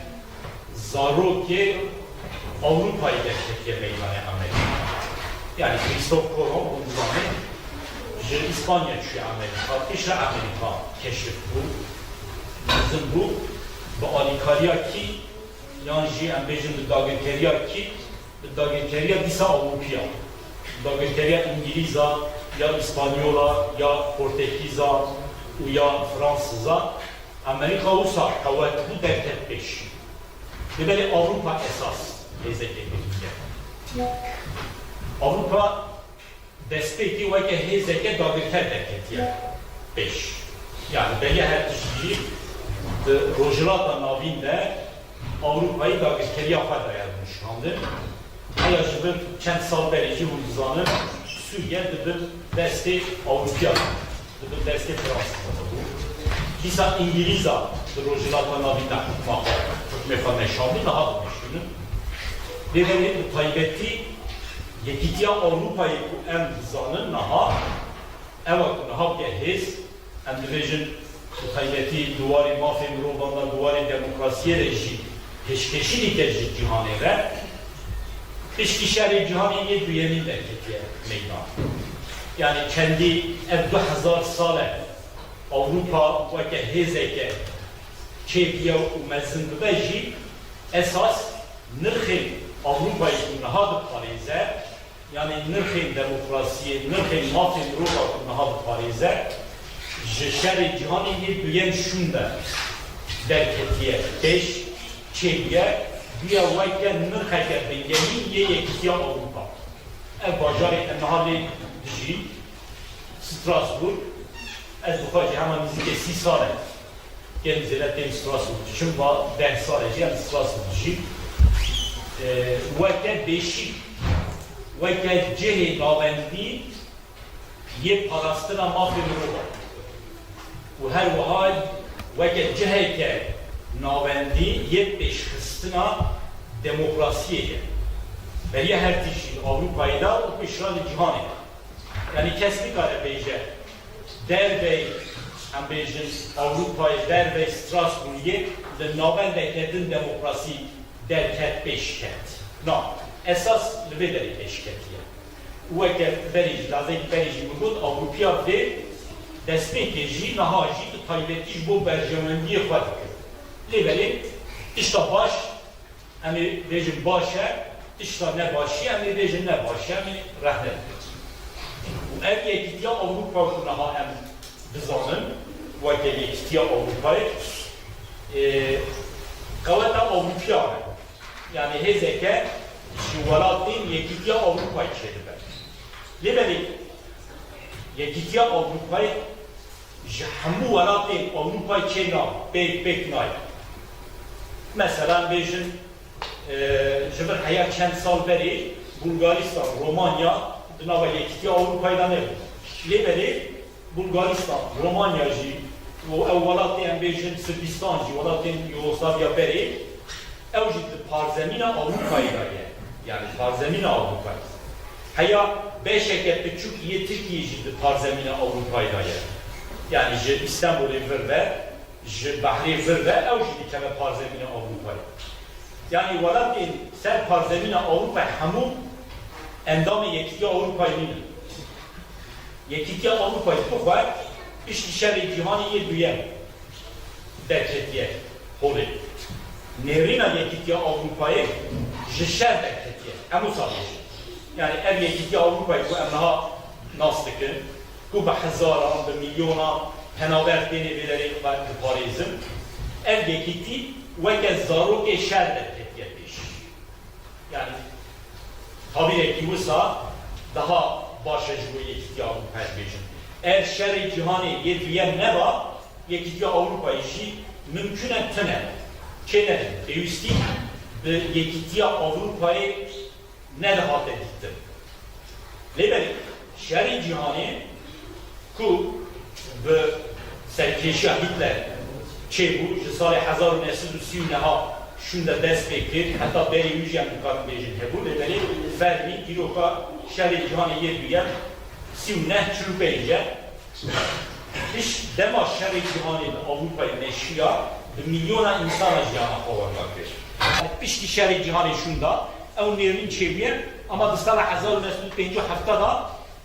zarokê Ewropayê derketiye meydanê Amerîka. Yani Krîstof Kolomb, hûn dizanin, ji Îspanya çûye Amerîka. Pêşa Amerîka keşif bû, mezin bû, bi alîkariya kî? Yan jî em bêjin bi dagirkeriya kî? Bi dagirkeriya dîsa Ewropiya. Dagirkeriya Îngilîza, ya Îspanyola, ya Portekîza û ya Fransiza. Amerîka wisa qewet bû, derket pêş. Lê belê Ewropa esas hêzeke girîng e. Ewropa destpêkê weke hêzeke dagirker derketiye pêş. Yani beriya her tiştî di Rojhilata Navîn de Ewropayê dagirkeriya xwe daye rûniştandin. Heya ji vir çend sal berê jî hûn dizanin Sûriye di bin destê Ewropiya de bû, di bin destê Fransîza de bû. Dîsa Îngilîza di Rojhilata Navîn de hukma xwe, hukmê xwe meşandin, niha dimeşînin. Lê belê bi taybetî Yekîtiya Ewropayê ku em dizanin niha, ew e ku niha bûye hêz, em dibêjin bi taybetî di warê mafê mirovan de, di warê demokrasiyê de jî pêşkêşî dike ji cîhanê re, piştî şerê cîhanê yê duyemîn derketiye meydan. Yani çendî ev du hezar sal e Ewropa weke hêzeke çêbûye û mezin bibe jî, esas nirxên Ewropayê ku niha diparêze, yanî nirxên demokrasiyê, nirxên mafê mirova ku niha diparêze, ji şerê cîhanê yê duyem şûnde derketiye pêş, çêbûye, bûye weke nirxeke bingemîn yê Yekîtiya Ewropa. Ev bajarê em niha lê dijî, Strasbourg, ez bi xwe jî hema nîzîkê sî sal e. Kêm zêde tên Strasbourg diçim, va deh sal e jî em Strasbourg dijî. E, weke beşîk Weke cihê navendî yê parastina mafê mirovan û her wiha weke ciheke navendî yê pêşxistina demokrasiyê ye. Beriya her tiştî li Ewropayê de û pêşiya li cîhanê de. Yanî kes nikare bêje dervey, em bêjin, Ewropayê, dervey Strasbourgê li navendeke din demokrasî derket, pêş ket. Na, esas li vê derê pêş ketiye. Û weke berê jî, lazekî berê jî min got, Ewropiya vê destpêkê jî, niha jî bi taybetî ji bo berjewendiyê xwe dike. Lê belê tişta baş, em ê bêjin baş e, tişta nebaşî, em ê bêjin nebaş e, em ê rehne bikin. Û ev Yekîtiya Ewropa ku niha em dizanin, weke Yekîtiya Ewropayê, e, qeweta Ewropiya e. Yanî hêzeke ji welatên Yekîtiya Ewropayê çêdibe. Lê belê Yekîtiya Ewropayê ji hemû welatên Ewropayê çê nabe, pêk, pêk nayê. Mesela bêjin, e, ji vir heya çend sal berê Bulgaristan, Romanya di nava Yekîtiya Ewropayê de nebû. Lê belê Bulgaristan, Romanya jî û ew welatê em bêjin Sirbîstan jî, welatên Yugoslavya berê, ew jî di parzemîna Ewropayê de ye. Yanî parzemîna Ewropayê. Heya beşeke piçûk yê Tirkiyê jî di parzemîna Ewropayê de ye. Yanî ji Îstenbolê vir ve, ji behrê vir ve ew jî dikeve parzemîna Ewropayê. Yanî welatên ser parzemîna Ewropayê hemû endamê Yekîtiya Ewropayê nînin. Yekîtiya Ewropayê bi xwe piştî şerê cîhanê yê duyem derketiye holê. Nêrîna Yekîtiya Ewropayê ji şer derketiye. Em wisa bêjin. Yanî ev Yekîtiya Ewropayê ku em niha nas dikin, ku bi hezaran, bi milyonan penaber tênê vê derê xwe diparêzin, ev yekîtî weke zarokê şer derketiye pêş. Yanî, tabîrekî wisa daha baş e ji bo Yekîtiya Ewropayê bêjin. Ev şerê cîhanê yê duyem neba, Yekîtiya Ewropayê jî mimkun e tune çê nebe. Pêwîstî bi Yekîtiya Ewropayê nedihate dîtin. Lê belê şerê cîhanê ku bi serkêşiya Hitler çêbû, ji salê hezar û neh sed û sî û neh şûnde dest pê kir, heta berê wî jî em dikarin bêjin hebû, lê belê fermî dîroka şerê cîhanê yê duyem sî û neh çil û pênc e. Pişt dema şerê cîhanê li Ewropayê meşiya, bi milyona însana jiyana xwe werda kir. Piştî şerê cîhanê şûnda ew nêrîn çêbûye, ama di sala hezar û neh sed û pêncî û heft de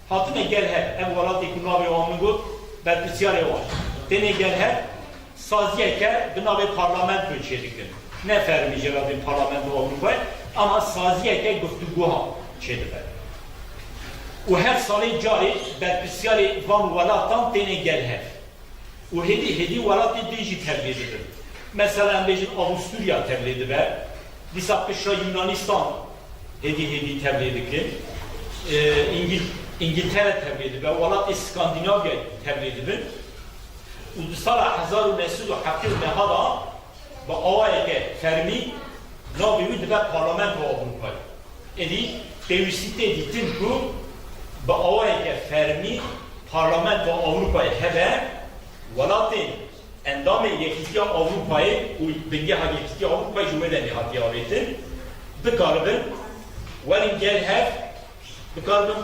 hatine gel hev. Ev welatê ku navê wan min got, berpirsyarê wan têne gel hev, saziyeke bi navê parlamentoyê çêdikin. Ne fermî jêhatî Parlamentoya Ewropayê, ama saziyeke guftûgoha çêdibe. Û her salê carê berpirsyarê van welatan têne gel hev. Û hêdî hêdî welatê din jî tevlê dibin. Mesela em bêjin Avusturya tevlê dibe, dîsa piştre Yunanistan hêdî hêdî tevlê dikin. Ee, Îngil-, Îngiltere tevlê dibe, welatê Skandînavya tevlê dibin. Û di sala hezar û neh sed û heftê û neh de bi awayeke fermî navê wî dibe Parlamentoya Ewropayê. Êdî pêwîstî tê dîtin ku bi awayeke fermî Parlamentoya Ewropayê hebe, welatên endamê Yekîtiya Ewropayê û bingeha Yekîtiya Ewropayê ji wê demê hatiye avêtin, bikaribin werin gel hev, bikaribin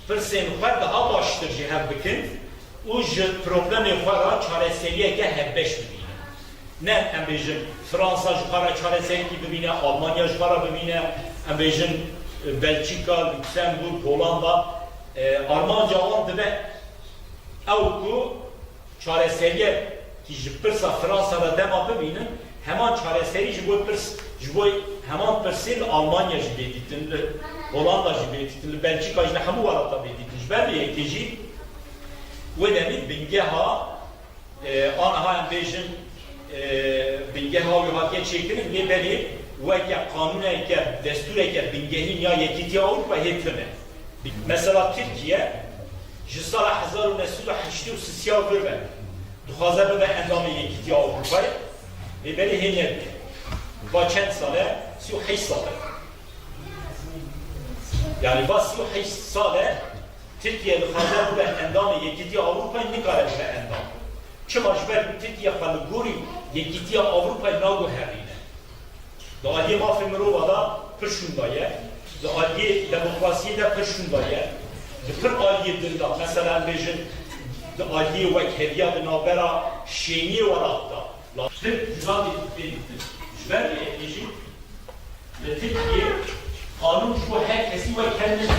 pirsên xwe daha baştir ji hev bikin û ji problemê xwe re çareseriyeke hevbeş bibînin. Ne, em bêjin, Fransa ji xwe re çareseriyekî bibîne, Almanya ji xwe re bibîne, em bêjin, Belçîka, Luksemburg, Holanda, e, armanca wan dibe ew ku çareseriyekî ji pirsa Fransa re dema bibînin, heman çareserî ji bo pirs, ji bo heman pirsê li Almanya jî bê dîtin, li Holanda jî bê dîtin, li Belçîka jî, li hemû welata bê dîtin. Ji ber vê yekê jî wê demê bingeha, e, aniha em bêjin, e, bingeha wî hatiye çêkirin, lê belê weke qanûneke, destûreke bingehîn ya Yekîtiya Ewropa hê tune. Mesela Tirkiye ji sala hezar û neh sed û heştê û sisiya vir ve dixwaze bibe endamê Yekîtiya Ewropayê, lê belê hê nebûye. Va çend sal e? Sî û heşt sal e. Yanî va sî û heşt sal e Tirkiye dixwaze bibe endamê Yekîtiya Ewropayê, nikare bibe endam. Çima? Ji ber ku Tirkiye xwe li gorî Yekîtiya Ewropayê naguherîne. Di aliyê mafê mirova de pir şûnda ye, di aliyê demokrasiyê de pir şûnda ye, di pir aliyê din de, mesela em bêjin, di aliyê wekheviya di navbera şêniyê welat de. La Tirk cuda dê fêm bikin. Ji ber vê yekê jî li Tirkiyê qanûn ji bo her kesî wek hev nîne.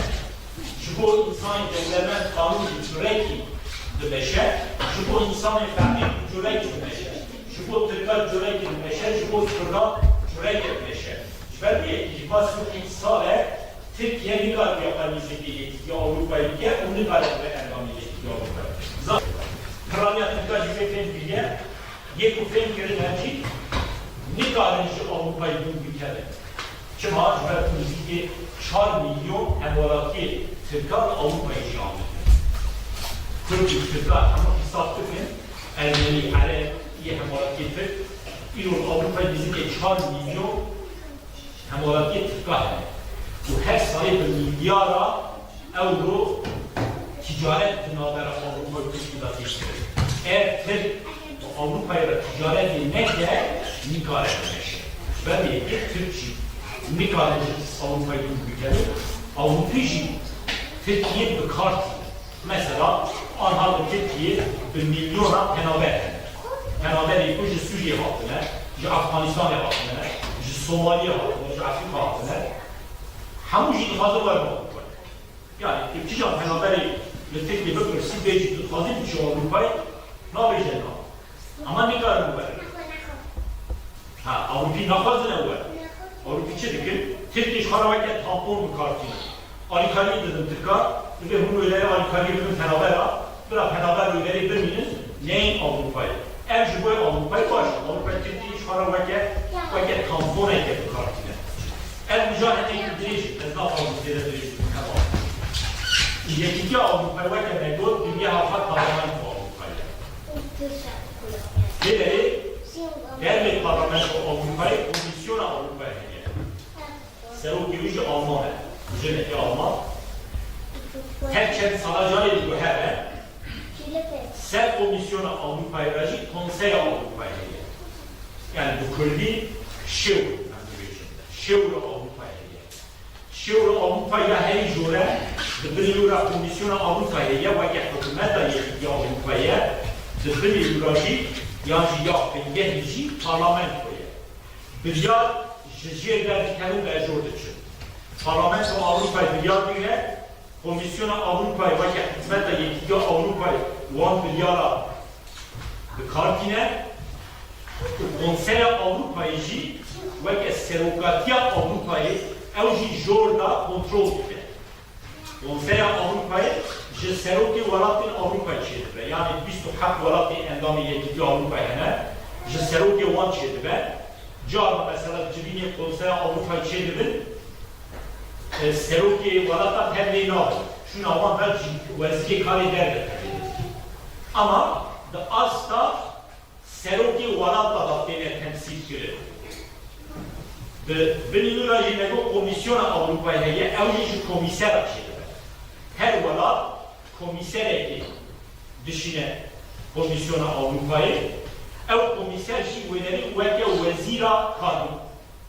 Ji bo însanê dewlemend qanûn bi curekî dimeşe, ji bo însanê feqîr bi curekî dimeşe, ji bo tirka curekî dimeşe, ji bo kurda curekî dimeşe. Ji ber vê yekê jî va sî û heşt sal e Tirkiye nikaribe xwe nêzîkî Yekîtiya Ewropayê bike û nikare bibe endamê Yekîtiya Ewropayê. Za-, piraniya tirka jî vê fêm kiriye. Yê ku fêm kirine jî nikarin ji Ewropayê dûr bikevin. Çima? Ji ber ku nêzîkî çar milyon hemwelatiyê tirka li Ewropayê jiyan dikin. Kurd û tirka hemû hesab bikin, Ermenî, Ereb, yê hemwelatiyê tirk, îro li Ewropayê nêzîkî çar milyon hemwelatiyê tirka hene û her salê bi milyara ewro ticaret di navbera Ewropa û Tirkiyê de tê kirin. Ev Tirk bi Ewropayê re ticaretê neke, nikare bimeşe. Ji ber vê yekê Tirk jî nikare ji Ewropayê dûr bikeve. Ewropî jî Tirkiyê bi kar tîne. Mesela, anha li Tirkiyê bi milyona penaber hene. Penaberê ku ji Sûriyê hatine, ji Efxanistanê hatine, ji Somaliyê hatine, ji Efrîka hatine. Hemû jî dixwaze werin Ewropayê. Yani, tu kîjan penaberê li Tirkiyê bipirsî, bêjî tu dixwazî biçî Ewropayê, nabêje na. Ama nikarin werin. Ha, Ewropî naxwazine we. Ewropî çi dikin? Tirkiye ji xwe re weke tampon bi kar tînin. Alîkariyê didin Tirka, divê hûn wê derê alîkariyê bidin penabera, bira penaber wê derê bimînin, neyên Ewropayê. Ev ji bo Ewropayê baş e. Ewropayê Tirkiye ji xwe re weke, weke tamponeke bi kar tîne. Ev mijar hinekî dirêj e, ez naxwazim zêde dirêj bikim, hema. Yekîtiya Ewropayê weke me got, bingeha xwe Parlamentoya Ewropayê ye. Lê derê, dervê Parlamentoya Ewropayê Komîsyona Ewropayê heye. Serokê wî jî Alman e. Jinekî Alman. Her çend sala carê diguhere. Ser Komîsyona Ewropayê re jî Konseya Ewropayê heye. Yani bi kurdî şewr, em dibêjin. Şewra Ewropayê heye. Şewra Ewropayê ya herî jore di binê wî re Komîsyona Ewropayê heye, weke hikûmeta Yekîtiya Ewropayê ye, di binê wî re jî yan jî ya bingehê jî parlamento ye. Biryar ji jêr derdikevin ve jor diçin. Parlamentoya Ewropayê biryar digire, Komîsyona Ewropayê weke hikûmeta Yekîtiya Ewropayê wan biryara bi kar tîne û Konseya Ewropayê jî weke Serokatiya Ewropayê ew jî jor da kontrol dike. Konseya Ewropayê ji serokê welatên Ewropayê çêdibe. Yanî bîst û heft welatê endamê Yekîtiya Ewropayê hene, ji serokê wan çêdibe. Carna mesela civînê Konseya Ewropayê çêdibin, e, serokê welatan hev lê nabin. Şûna wan da cî-, wezîrê karê derve tevê dibin. Ama di asta serokê welata da têne temsîl kirin. Di binî wî re jî me got Komîsyona Ewropayê heye, ew jî ji komîsera çêdibe. Her welat komîserekê dişîne Komîsyona Ewropayê. Ew komîser jî wê derê weke wezîra kar,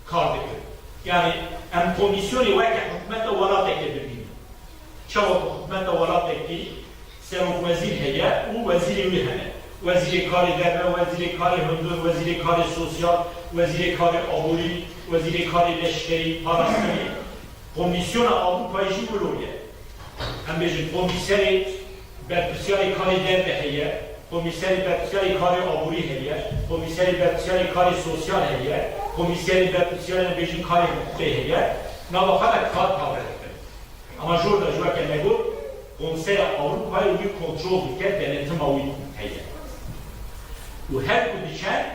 kar dike. Yani em komîsyonê weke hikûmeta welatekê bibînin. Çawa ku hikûmeta welatekî serokwezîr heye û wezîrê wî hene. Wezîrê karê derve, wezîrê karê hundir, wezîrê karê sosyal, wezîrê karê aborî, wezîrê karê leşkerî, parastinê. Komîsyona Ewropayê jî wilo ye. Em bêjin komîserê berpirsiyarê karê derve heye, komîserê berpirsiyarê karê aborî heye, komîserê berpirsiyarê karê sosyal heye, komîserê berpirsiyarê em bêjin karê hiqûqê heye. Nava xwe de kar tavre dikin. Ama jor de ji weke me got, Konseya Ewropayê wî kontrol dike, denetima wî heye. Û her ku diçe,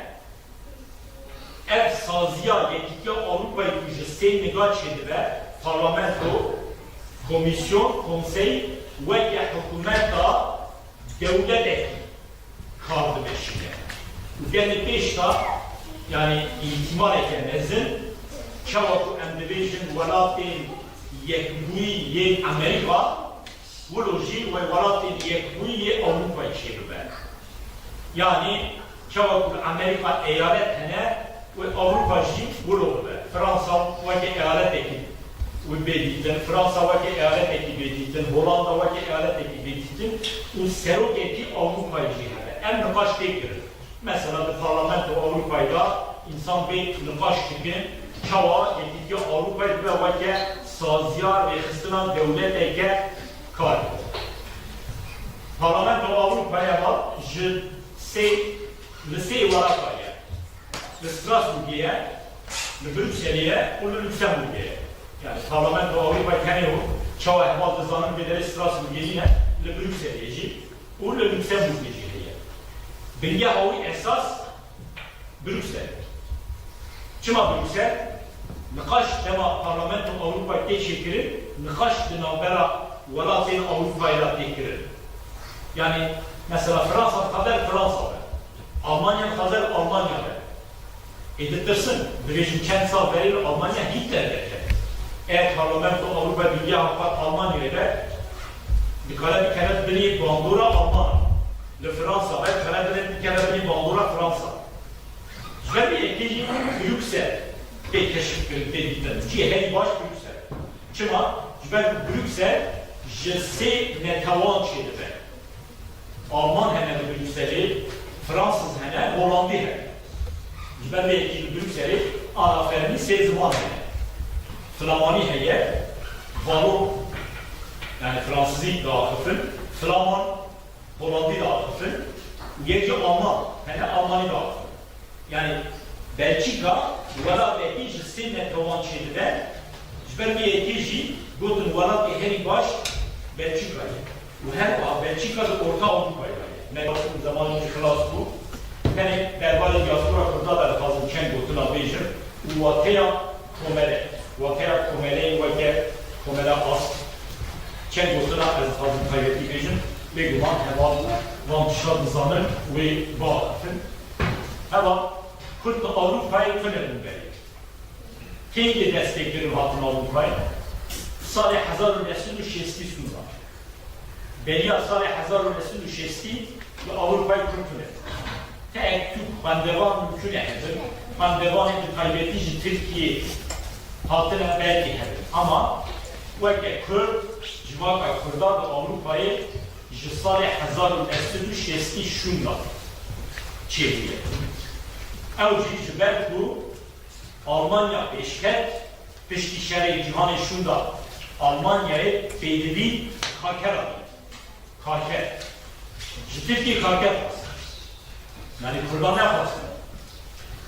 ev saziya Yekîtiya Ewropayê ku ji sê niga çêdibe, parlamento, komîsyon, konsey, weke hikûmeta dewletekî kar dimeşîne. Û gelê pêş de, yani îhtimaleke mezin, çawa ku em dibêjin welatên Yekbûyî yê Amerîka, wilo jî wê welatên Yekbûyî yê Ewropayê çêbibe. Yanî çawa ku li Amerîka eyalet hene, wê Ewropa jî wilo bibe. Fransa weke eyaletekî wê bê dîtin, Fransa weke eyaletekî bê dîtin, Holanda weke eyaletekî bê dîtin û serokekî Ewropayê jî hebe. Ev niqaş tê kirin. Mesela di Parlamento Ewropayê de însan bê niqaş dikin, çawa Yekîtiya Ewropayê bibe weke saziya rêxistina dewleteke kar. Parlamento Ewropayê va ji sê, li sê welata ye. Li Strasbourgê ye, li Brukselê ye û li Luksemburgê ye. Yani Parlamento Ewropayê tenê çawa heval dizanin vê derê Strasbourgê nîne, li Brukselê ye jî û li Luksemburgê jî heye. Bingeha wî esas Bruksel. Çima Bruksel? Niqaş dema Parlamento Ewropayê tê çêkirin, niqaş di navbera welatên Ewropayê de tê kirin. Yani mesela Fransa dixwaze li Fransa be. Almanya dixwaze li Almanya be. Ê ditirsin, dibêjin çend sal berê li Almanya Hitler derket. Eger Parlamento Ewropa bingeha xwe Almanyayê be, dikare bikeve binê bandora Alman. Li Fransa be, dikare binê, bikeve binê bandora Fransa. Ji ber vê yekê jî Bruksel tê keşifkirin, tê dîtin. Cihê herî baş Bruksel. Çima? Ji ber ku Bruksel ji sê netewan çêdibe. Alman hene li Brukselê, Fransız hene, Holandî hene. Ji ber vê yekê li Brukselê ana fermî sê ziman hene. Flamanî heye, Valon, yani Fransızî diaxifin, Flaman, Holandî diaxifin û yek jî Alman hene, Almanî diaxifin. Yani Belçîka welatekî ji sê netewan çêdibe, ji ber vê yekê jî gotin welatê herî baş Belçîka ye. Û her wiha Belçîka di orta Ewropayê de ye. Me zemanê min jî xilas bû. Tenê derbarê diaspora Kurda de dixwazim çend gotina bêjim û wateya komele, wateya komeleyê weke komela ast. Çend gotina ez dixwazim taybetî bêjim, bêguman heval van tişta dizanin wê biaxifin. Heva Kurd li Ewropayê tune bûn berê. Kengê dest pê kirin hatin Ewropayê? Salê hezar û neh sed û şêstî sûna. Beriya salê hezar û neh sed û şêstî li Ewropayê Kurd tune. Tek tûk xwendevan mimkûn e hebin. Xwendevanên bi taybetî ji Tirkiyê hatine belkî hebin. Ama weke Kurd, civaka Kurda di Ewropayê ji salê hezar û neh sed û şêstî şûnda çêbûye. Ew jî ji ber ku Almanya pêşket, piştî şerê cîhanê şûnda Almanyayê pêdivî karkera dît. Karker. Ji Tirkiyê karker xwestin. Yani Kurdan nexwestin.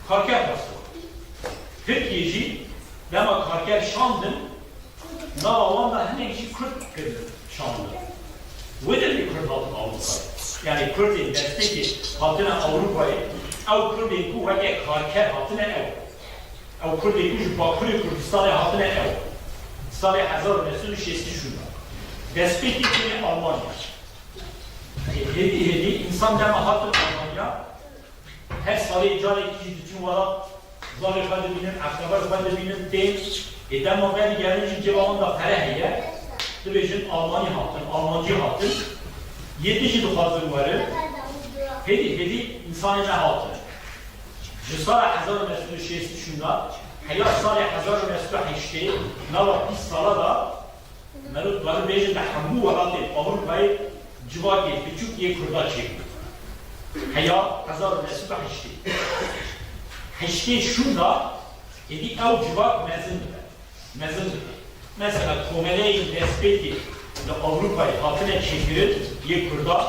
Karker xwestin. Tirkiye jî dema karker şandin, nava wan de hinek jî Kurd kirin şandin. Wê demê Kurd hatin Ewropayê. Yani Kurdên destpêkê hatine Ewropayê, ew Kurdên ku weke karker hatine ew. Ew Kurdên ku ji Bakurê Kurdistanê hatine ew. Salê hezar û neh sed û şêstî şûna. Destpêkê çûnê Almanya. Hêdî hêdî însan dema hatin Almanya, her salê carekî jî diçin welat, zarê xwe dibînin, eqrebê xwe dibînin, tên. Ê dema vedigerin jî cêba wan de pere heye, dibêjin Almanî hatin, Almancî hatin. Yê din jî dixwazin werin. Hêdî hêdî însanê me hatin. Ji sala hezar û neh sed û şêstî şûna heya salê hezar û neh sed û heştê, nava bîst sala de, meriv dikarin bêjin, li hemû welatên Ewropayê civakê biçûk yê Kurda çêbû. Heya hezar û neh sed û heştê. Heştê şûnda êdî ew civak mezin dibe. Mezin dibe. Mesela komeleyên destpêkê li Ewropayê hatine çêkirin yê Kurda,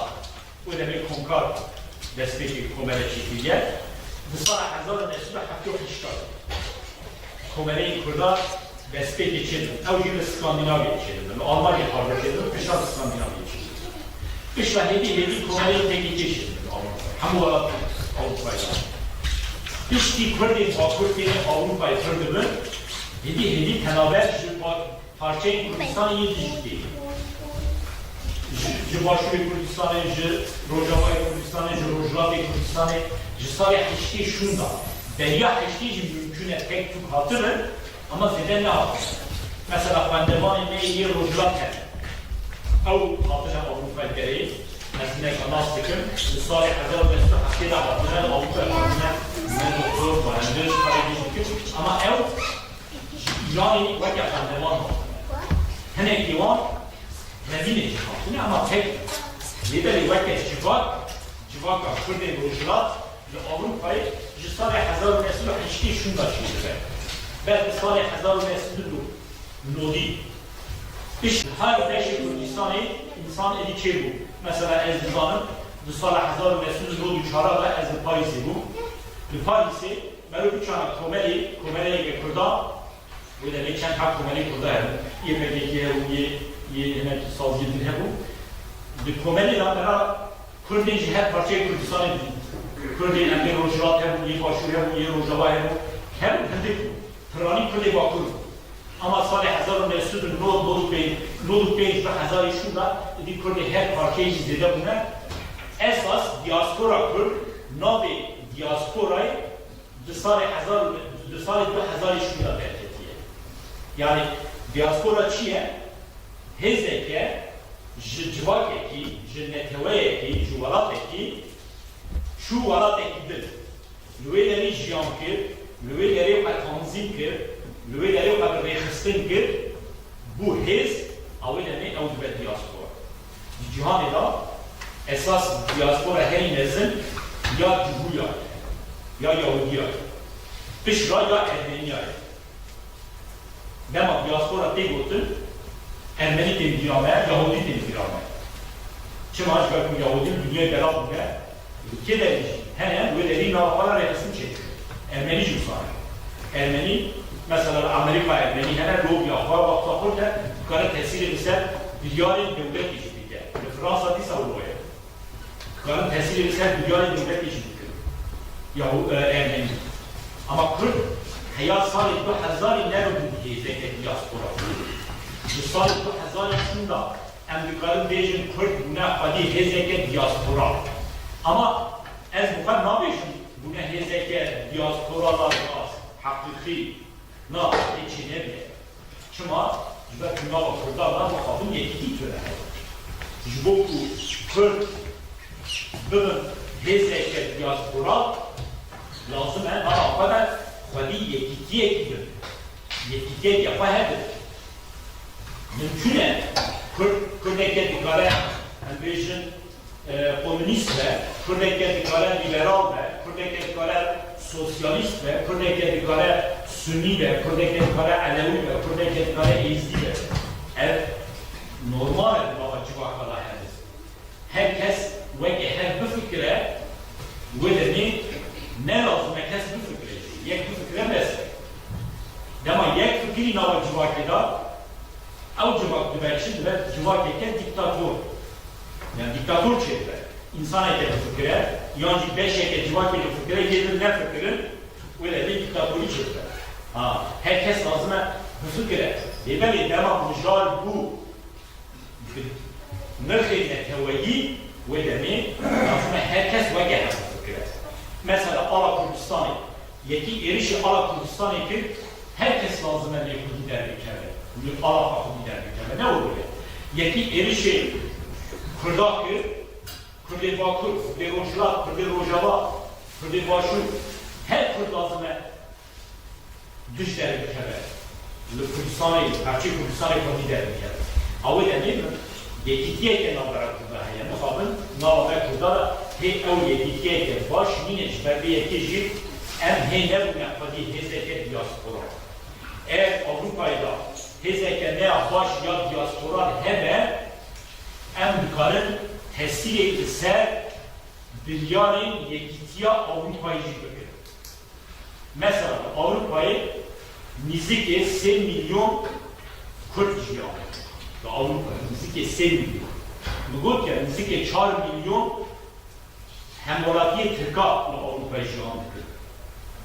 wê demê Komkar destpêkê komele çêkiriye. Di sala hezar û neh sed û heftê û heşt de komeleyên Kurda destpêkê çêdibin. Ew jî li Skandinavya çêdibin. Li Almanya pardon çêdibin, pişta li Skandinavya çêdibin. Pişta hêdî hêdî komeleyên P K K çêdibin li Ewropa. Hemû welat Ewropayê. Piştî Kurdên Bakur têne Ewropayê pir dibin, hêdî hêdî penaber ji pa-, parçeyên Kurdistanê yê din jî tê. Ji, ji Başûrê Kurdistanê, ji Rojavayê Kurdistanê, ji Rojhilatê Kurdistanê, ji salê heştê şûnda, beriya heştê jî mimkûn e tek tûk hatibin, ama zêde nehatibin. Mesela xwendevanê me yê Rojhilat hene. Ew hatine Ewropayê berê, ez hineka nas dikim, li salê hezar û neh sed û heftê de hatine, li Ewropayê hatine, me doktor, muhendis, karê jî dikim. Ama ew ji Îranê weke xwendevan hatine. Hinekî wan mezînê jî hatine, ama tek lê belê weke civak, civaka Kurdên Rojhilat li Ewropayê ji salê hezar û neh sed û heştê şûnda çêdibe. Ber bi salê hezar û neh sed û nodî. Pişt her beşê Kurdistanê însan êdî çêbû. Mesela ez dizanim, di sala hezar û neh sed û nod û çar de ez li Parîsê bûm. Li Parîsê meriv biçûna komelê, komeleyeke Kurda, wê demê çend heb komelê Kurda hebû. Yê P K K hebû, yê, yê hinekî saziyê din hebû. Di komelê de me ra Kurdên ji her parçeyê Kurdistanê dî. Kurdên em ê Rojhilat hebûn, yê Başûr hebûn, yê Rojava hebûn. Hebûn hindik bûn. Piranî Kurdê Bakur bûn. Ama salê hezar û neh sed û nod, nod û pênc, nod û pênc bi hezarê şûnda, êdî Kurdê her parçeyê jî zêde bûne. Esas diaspora Kurd, navê diasporayê di salê hezar û, di salê du hezarê şûnda derketiye. Yani diaspora çi ye? Hêzeke ji civakekî, ji neteweyekî, ji welatekî çû welatekî din. Li wê derê jiyan kir, li wê derê xwe tanzîm kir, li wê derê xwe bi rêxistin kir, bû hêz, a wê demê ew dibe diaspora. Di cîhanê de esas diaspora herî mezin ya Cihûya ye, ya Yahudiya ye. Pişt ra ya Ermeniya ye. Dema diaspora tê gotin, Ermenî tên bîra me, Yahudî tên bîra me. Çima? Ji ber ku Yahudî li dinyayê belav bûne, li kê derê jî hene, wê derî nava xwe re rêxistin çêdikin. Ermenî jî wisa ne. Ermenî, mesela li Amerîka Ermenî hene, lobiya xwe, wexta xurt e, dikare tesîrê li ser biryarên dewletê jî bike. Li Fransa dîsa wilo ye. Dikarin tesîrê li ser biryarê dewletê jî bikin. Yahu, e, Ermenî. Ama Kurd heya salê du hezarî neribû hêzeke diaspora. Di salê du hezarî şûnda em dikarin bêjin Kurd bûne xwedî hêzeke diaspora. Ama ez bi xwe nabêjim bûne hêzeke diaspora la rast, heqîqî. Na, lê çênebûye. Çima? Ji ber ku nava Kurdan de mixabin yekîtî tune heye. Ji bo ku Kurd bibin hêzeke diaspora, lazim e nava xwe de xwedî yekîtiyekî bibin. Yekîtiyeke xwe hebin. Mimkûn e Kurd, Kurdeke dikare, em bêjin, e, komûnîst be, Kurdeke dikare lîberal be, Kurdeke dikare sosyalîst be, Kurdeke dikare sunî be, Kurdeke dikare elewî be, Kurdeke dikare êzdî be. Ev normal e di nava civaka de hebe. Her kes weke hev bifikire, wê demê ne lazim e kes bifikire jî. Yek bifikire bes e. Dema yek fikirî nava civakê de, ew civak dibe çi? Dibe civakeke dîktator. Yani dîktator çêdibe. Însaneke bifikire, yan jî beşeke civakê bifikire, yê din nefikirin, wê demê dîktatorî çêdibe. Ha, her kes lazim e bifikire. Lê belê dema mijar bû bi nirxê neteweyî, wê demê lazim e her kes weke hev bifikire. Mesela ala Kurdistanê, yekî êrişê ala Kurdistanê kir, her kes lazim e lê xwedî derbikeve. Lê ala xwe xwedî derbikeve. Ne wilo ye. Yekî êrişê Kurda kir, Kurdê Bakur, Kurdê Rojhilat, Kurdê Rojava, Kurdê Başûr, her Kurd lazim e duş derbikeve. Li Kurdistanê, parçeyê Kurdistanê xwedî derbikeve. A wê demê min yekîtiyeke navbera Kurda heye. Mixabin nava me Kurda de hê ew yekîtiyeke baş nîne, ji ber vê yekê jî em hê nebûne xwedî hêzeke diaspora. Eger Ewropayê de hêzeke ne ya baş ya diaspora hebe, em dikarin tesîrek li ser biryarên Yekîtiya Ewropayê jî bikin. Mesela li Ewropayê nîzikê sê milyon Kurd jiyan dikin. Li Ewropayê nîzikê sê milyon. Min got ya nîzikê çar milyon hemwelatiyê Tirka li Ewropayê jiyan dikin.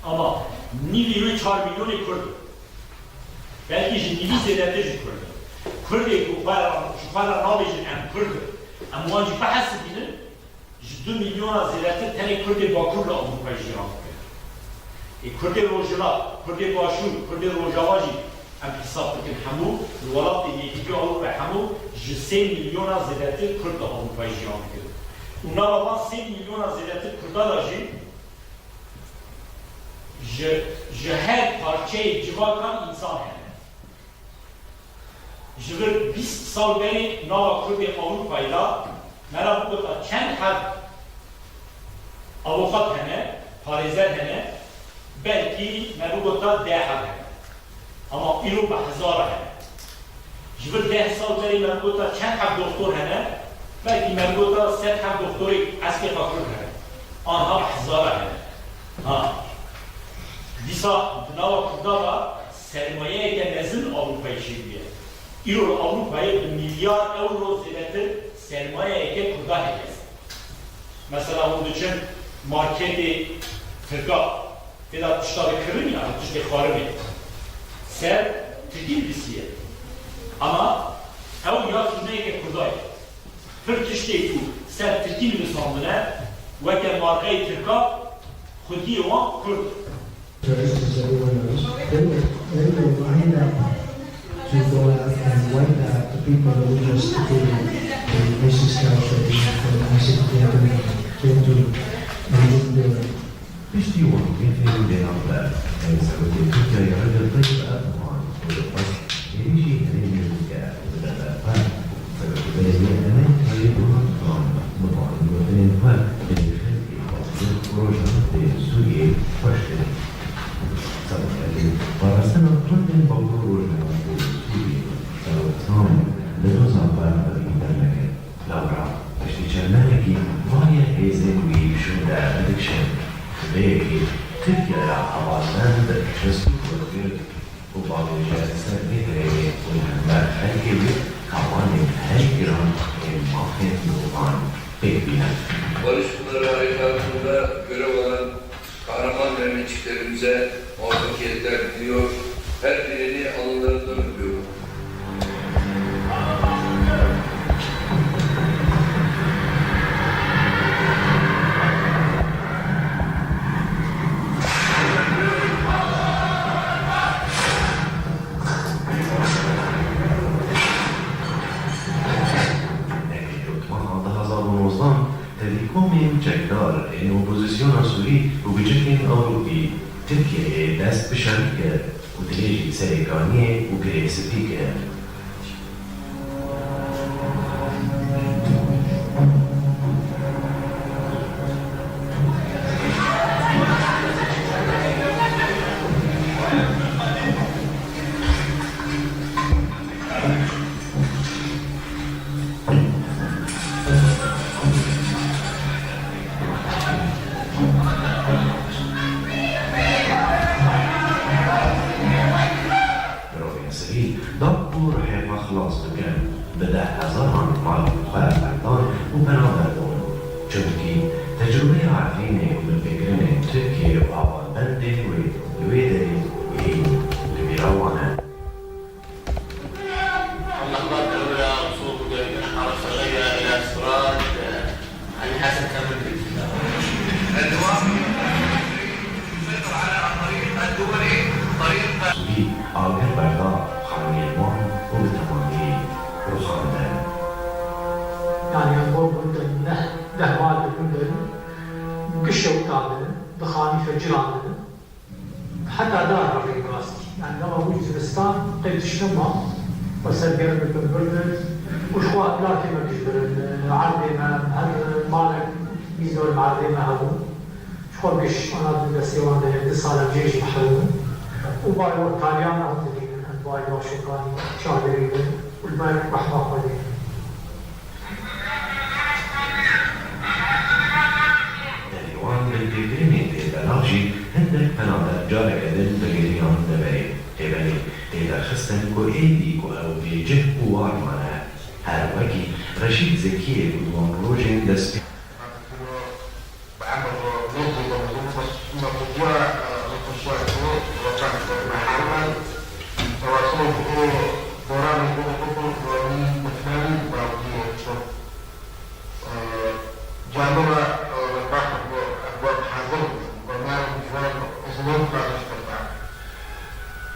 Ama nîvê wê çar milyonê Kurd in. Belkî ji nîvî zêdetir jî Kurd in. Kurdê ku xwe re, ji xwe re nabêjin em Kurd in, em wan jî bihesibînin, ji du milyona zêdetir tenê Kurdê Bakur li Ewropayê jiyan dikin. Ê Kurdê Rojhilat, Kurdê Başûr, Kurdê Rojava jî Em hesab dikin hemû li welatê Yekîtiya Ewropa hemû ji sê milyona zêdetir Kurd li Ewropayê jiyan dikin. Û nava van sê milyona zêdetir Kurda de jî ji, ji her parçeyê civakan însan hene. Ji vir bîst sal berê nava Kurdê Ewropayê de me re bigota çend heb avokat hene, parêzer hene, belkî me bigota deh heb hene. Ama îro bi hezara hene. Ji vir deh sal berê me bigota çend heb doktor hene, belkî me bigota sed heb doktorê esqêfa Kurd hene. Anha bi hezara hene. Ha. Dîsa di nava Kurda de sermayeyeke mezin li Ewropayê çêbûye. Îro li Ewropayê bi milyar ewro zêdetir sermayeyeke Kurda heye. Mesela hûn diçin marketê Tirka, tê de tişta dikirin ya, tiştê xwarinê. Ser Tirkî nivîsiye. Ama ew ya turneyeke Kurda ye. Pir tiştê ku ser Tirkî nivisandine, weke markayê Tirka, xwediyê wan Kurd. Terrorist is everyone knows. They will, they will wind up to go out and wipe out the people that we just defeated in ISIS Kafir and ISIS Kafir came to and didn't do it. Piştî wan gefên bênavber, ew serokê Tirkiyeyê Recep Tayyip Erdogan û dixwest êrîşî herêmê bike û bide ber xwe. Serokê Belediye Amerîkayê Donald Trump bi van gotinên xwe dilê xelkê Bakur û Rojhilatê Sûriyê xweş kirî. Serokê parastina Kurdên Bakur û Rojhilatê Sûriyê, Serok Trump, li doza xwe xwedî dernekir. Lewra piştî çend mehekî vayê hêzên wî şûnde dikişin. Bi vê yekê Tirkiyeya hevalbend destûr wergirt û bavêje li ser vê herêmê û li hember xelkê wî tawanên herî giran ên mafên mirovan pêk bînin. Barış Pınarı Harekatı'nda görev alan kahraman Mehmetçiklerimize muvaffakiyetler diliyor. Her birini alınlarından öpüyorum. Meha du hezar û nozdan, tevî komên çekdar ên opozisyona Sûrî û gucikên Ewropî Tirkiyeyê dest bi şerî kir û dirêjî serê kaniyê û girê spî kir. Mirovên sivîl da ku ruhê xwe xilas bikin, bi deh hezaran malên xwe berdan û penaber bûn. Çimkî tecrûbeya Efrînê û binpêkirinên Tirkiyê û hevalbendên wê li wê derê wê li bîra wan e. اللحظات الأولى وصول مجاهدين حرس الغية إلى استراد علي حسن كمندي. Sûrî agir berda xaniyên wan û bi temamî rûxandin. Yani, em bor bûn neh, deh mal dibûn, gişe û tadin, di xanî fe cirandin. Heta dar re rê rastî. Yani dema bû zivistan, qey tişt nema. Xwe ser germ bikin, birdin. Û ji xwe emlakê me giş birin. Erdê me, her malek bîzdor erdê me hebû. Ji xwe giş ana di destê wan de ye, du sal em jê jî mehrûm in. Û bayê wan taliyan ew dibînin, em bayê wan şokanî çadirî bin û li ber rehma Xwedê. Tevî wan binpêkirinên tê belav jî hindek penaber careke din bi geriyan deverê. Tê belê tê derxistin ku êdî ku ew bêcih û war mane. Her wekî Reşîd Zekiyê ku di wan rojên dest pê.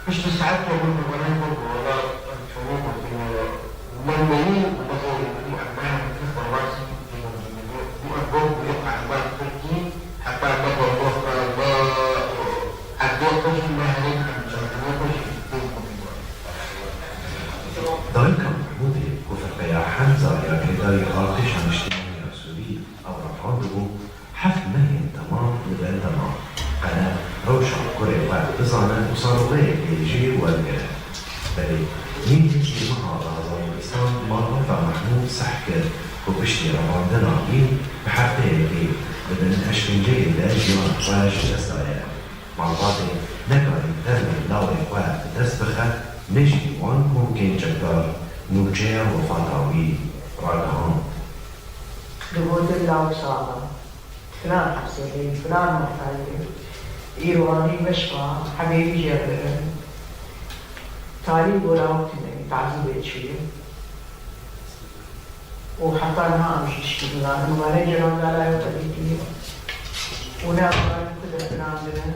Piştî saet Hemza ya girêdayî artêşa niştimanî ya Sûrî ew rafandibû, heft mehên temam li bendema qene rewşa kurê xwe bizane û sadoqeyekê jê werbigire. Belê, nîvdîtiyê meha Ramazanul Îslam malbata Mehmûd seh kir ku piştî revandina wî bi hefteyekê li bin eşkenceyê de jiyana xwe ji dest daye. Malbatê nekarî termê lawê xwe bi dest bixe, ne jî wan komkên çekdar nûçeya wefata wî ragihand. Digotin law sax e, filan hepsê de, filan mexfel de, îro anî beşka hebê wî jê re birin. Talî gora ew tune, tazîbê çi ye? û heta niha em jî tiştî nizanin. Were cîran dala ew xwedî tî û ne ew ku de filan dirin.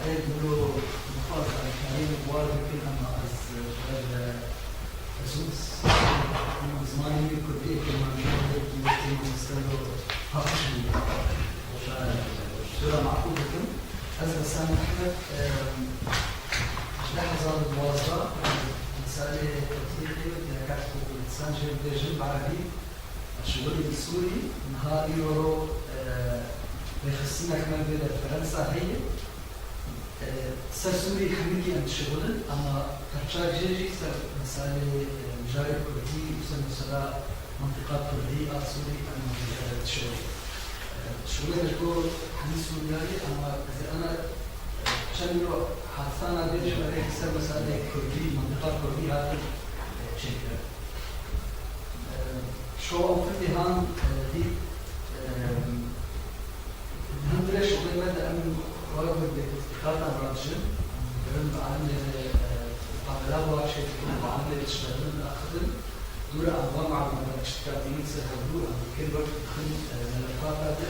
Ê, wilo dixwaz alîkariyê min bi war bikin, ema ez, e, ji ber, e, ez û zimanê min kurdî yê kirmancî yê kî wekî mamoste lo paqij bûye. E, ji we re maqûl dikim. Ez Ressam Ehmed, e, ji du hezar û duwazdeh, e, misalê tetbîqê û dergehê Kurdistanê jê dibêjim bi erebî. Şixulî li Sûrî niha îro ro, e, rêxistinek me vê de Fransa heye. E, ser Sûrî hinikî em dişixulin, ama perçak jê jî ser misalê, e, mijarê Kurdî û ser mesela mintiqa Kurdî a Sûrî em, e, dişixulin. E, şixulê ji bo hemî Sûriyayê, ama ez ê ana, e, çend îro hadisana bêjim, erê ser misalê Kurdî, mintiqa Kurdî hatin, e, çêkirin. Şo ew fikrê han, e, dît, e, di hundirê şoxê me de em ragur bê tetkîqatan radijin, em dirin bi alimê re, e, muqabela biwaşê dikin, bi alimê re diştexilin, diaxivin. Dûra em van malûmata çitka dînî ser hevdû em dikir wek dixin, e, melefata de.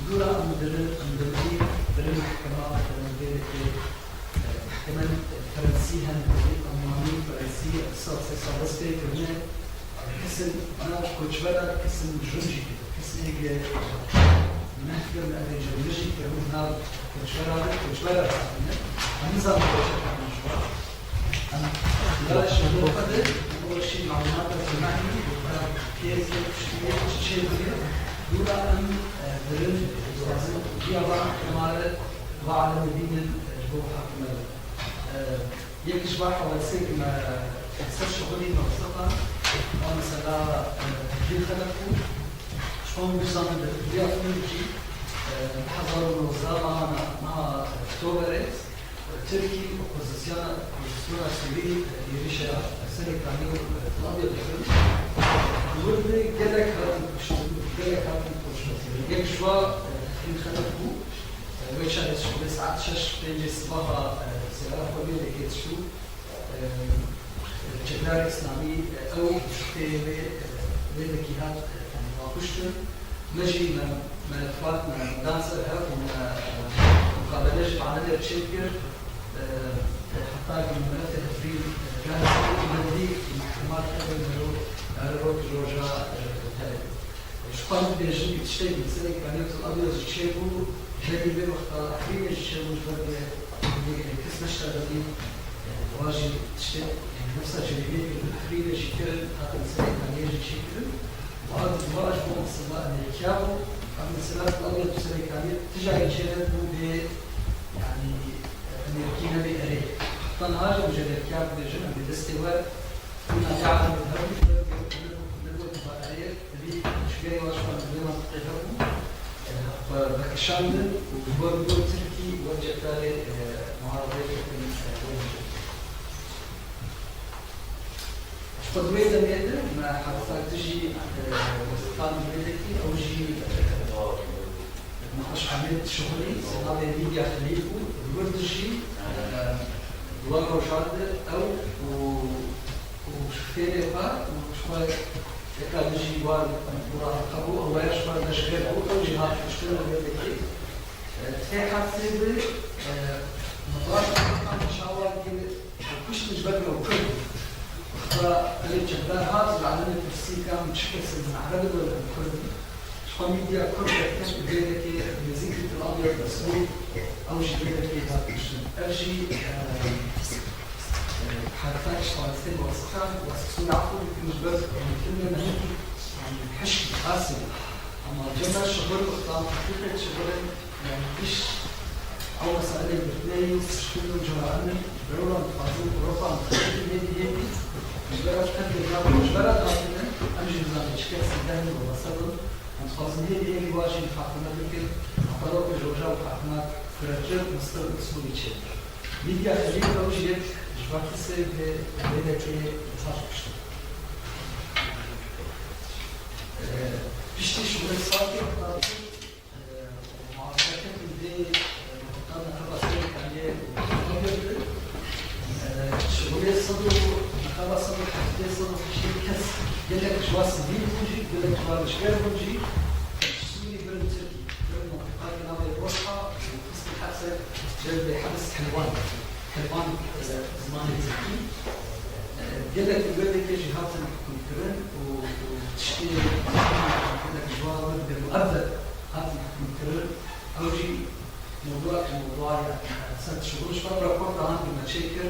Dûra em dirin, em dirin, dirin mehkema, dirin vê de, e, mehkemen, e, Fransî hene, Almanî, Fransî, sal, sê sal dest pê kirine. Kesin, ana koçbera kesin jin jî kir. Kesin ege nehkir, ege cemre jî kir, na koçbera de, koçbera de. Em nizanin koçbera de. Em ya şeber xwe de, o şî malûmata cemaî, ya kêrê kêrê piştî çi çê bûye. Dûra em, e, birin, dixwazin, ya va kemare, va alem bînin, e, ji bo hakimere. E, Yek ji van hadiseyên me ser şixulî me xwe, a mesela, e, Tevlî Xelef bû. Ji xwe hûn bizanin, Tevlî Xelef jî, e, du hezar û nozdeh meha, meha, e, Oktoberê, e, Tirkî opozisyona, opozisyona Sûrî, e, êrişa Serê Kanî û, e, Tel Abyad dikin. Li wir de gelek hatin kuştin, gelek hatin koçberkirin. Yek ji wan, e, Tevlî Xelef bû. Wê çarê şixulê saet şeş pêncê sibaha, e, seyara xwe vê yekê dişû, e, e, çekdarê Îslamî, e, ew şixulê wê, e, wê yekî hat, e, yanî va kuştin. Me jî me, me fat, me dan ser hev û me, e, muqabele ji bahanê re çêkir. E, e, heta ku melefê Efrîn, e, gel me dî mehkema tevê mero, yare rok roja, e, tevê. Ji xwe dibêjin, tiştekî li serê Kaniyet û Abyad jî çêbû, herî vê wexta Efrînê jî çêbû, ji ber vê kes neşta dibî, wa jî tiştê, yanî nefsa cerîmeyê kirin, Efrînê jî kirin, hatin serê Kaniyê jî çêkirin. Û ev diva ji bo mesela Amerîka bû, ev mesela Abyad û serê Kaniyê tijayê çênebû bê, yanî Amerîkî nebê erê. Heta niha jî em ji Amerîka dibêjin, em ê destê we, hûn ê alem hebû, ji ber ku ne, ne, ne, erê. Divî çûyerê wan ji xwe li vê mentiqê hebû, e, xwe vekişandin û ji bo, ji bo Tirkî wek cekdarê, e, muharebeyê ketin, e, wê mijarê. Ji xwe di wê demê de me hadisa dijî, e, Westîfan Mehmedekî, ew jî, e, Şixulî, navê Lîdya Xelîl bû, li wir dijî, e, li wan rojan de ew û, û ji fêrê xwe û ji xwe êka dijî wan û rahiqe bû, ew ya ji xwe de ji xêr bû, ew jî hat kuştin li wir dikê. E, tê hefsê bi, e, min rast çawa kir, Kuştin ji ber ku Kurd bû. Wexta Elî Çekdar hat, li alemê pirsî ka min çi kesê min ereb bû li Kurd bû. Ji xwe mîdya Kurd derket û vê dekê nêzîkî Tel Abyad Mesûd, ew jî vê dekê hat kuştin. Ev jî, e, e, harika ji parastinê Wasikhan, Wasik Sûr, efû dikim ji ber filmê me hingî, yanî hişkî qasî. Ama cem me şixul, wexta min teqîqê şixulê, Yanî giş ew meseleyê girtinê yî û piştgirtin û cihayandin dewran dixwazin Ewropa dixwazin hêdî hêdî ji ber ev qedrê nabin, ji ber ev hatine em jî nizanin çi kesî dehn û wesebin. Em dixwazin hêdî hêdî wa jî muhakeme bikin. Heta wekî roja muhakeme firehtir, mistir û Sûrî çê. Lîdya Xelîl ew jî yek ji vakîsê vê wêdekê hat kuştin. Piştî şûnê sal Muarefe ketin vê, e, nexweşa Serê Kaniyê û Xwedê bi, e, şixulê sed û, nexweşa sed û heftê, sed û heştê kes, gelek ji wan sivîl bûn jî, gelek ji wan leşker bûn jî, ji Sûrî birin Tirkî, birin mintîqayeke navê Bosra û xistin hepsê, cewbê hebs Helwan. Helwan, e, zimanê tirkî. E, gelek li wê dekê jî hatin hukmkirin û, û tiştê gelek ji wan wê bi muebbed hatin hukmkirin. Ew jî mewduek ji mewduaya, e, ser dişixulin. Ji ber raporta han ku me çêkir,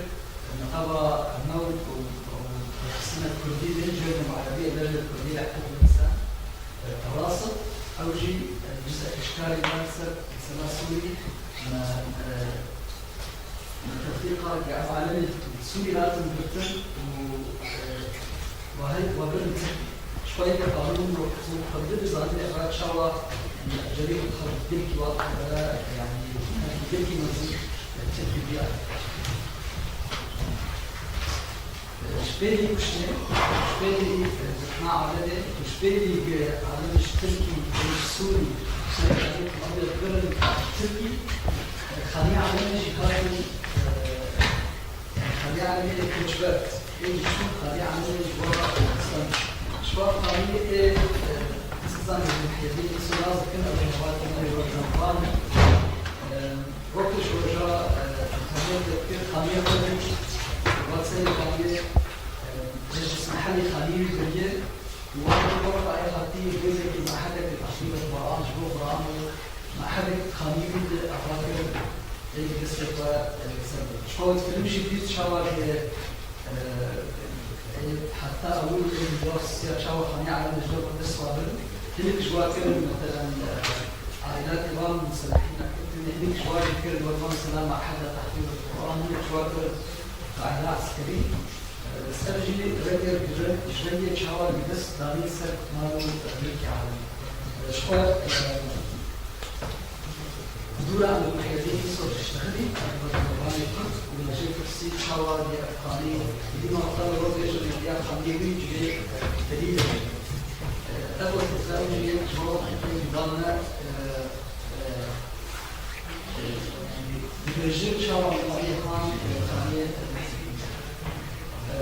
e, niqaba me û, û, û rêxistina kurdî bên cihê muarebiyê bejnê kurdî lê hiqûq însan, e, Tewrasip, ew jî, e, cizek ji karê me ser mesela Sûrî, me, e, Li tevfîqa ku ev alemê Sûrî hatin girtin û, e, we hey, we birin Tirkî. Ji xwe yeke qanûn û, û xwendin dizanî ev çawa, e, cerê xwe gelkî wan, e, yanî gelkî mezin, e, Tirkî bîya. E, ji pêlî kuştinê, ji pêlî, e, girtina alemê, ji pêlî ku alem ji Tirkî, ji Sûrî, ji Tirkî, Xanî Emenê jî hatin, e, Xanî Emenê koçber. Ê jî çûn Xanî Emenê ji wan stend. Ji wan xanî ê, e, siz zanî Mihyedîn Îso nas dikin, ew jî hevalên me yê Rojnamevan. E, wekî ji roja, e, internet de dikir, xanî Emenê, WhatsApp xanî, e, Meclis Mehelî xanî wî kiriye. Û wextê ku Rayê hatî rêzekî mehedekî tehfîzê Quran ji bo Quran û mehedekî xanî wî li ava kir, ê bi destê xwe, e, ser bû. Ji xwe wê difirim jî bîst çawa jê, e, e, heta ewil ê dosya çawa Xanî Emenê ji dest xwe birin. Hinek ji wan kirin, meselen, e, aîlatê wan miselehîn nekirin, hinek ji wan jî kirin, wek mesela meheda tehfîzê Quran, hinek ji wan kirin qaîde eskerî. Ser jî rengê, ji rengê çawa li dest danî ser mal û milkê alem. Ji xwe, e, dûra em bi Mihyedîn Îso diştexilî, em bi zimanê Kurd û me jê pirsî çawa dî ev xanî, dî me xwe li we bêjin, ya xanî wî cihê delîl e. Ev wextê ew jî yek ji bo wan ên dan me, e, e, Dibêjin çawa Mihyedîn Han, e, Xanî, e,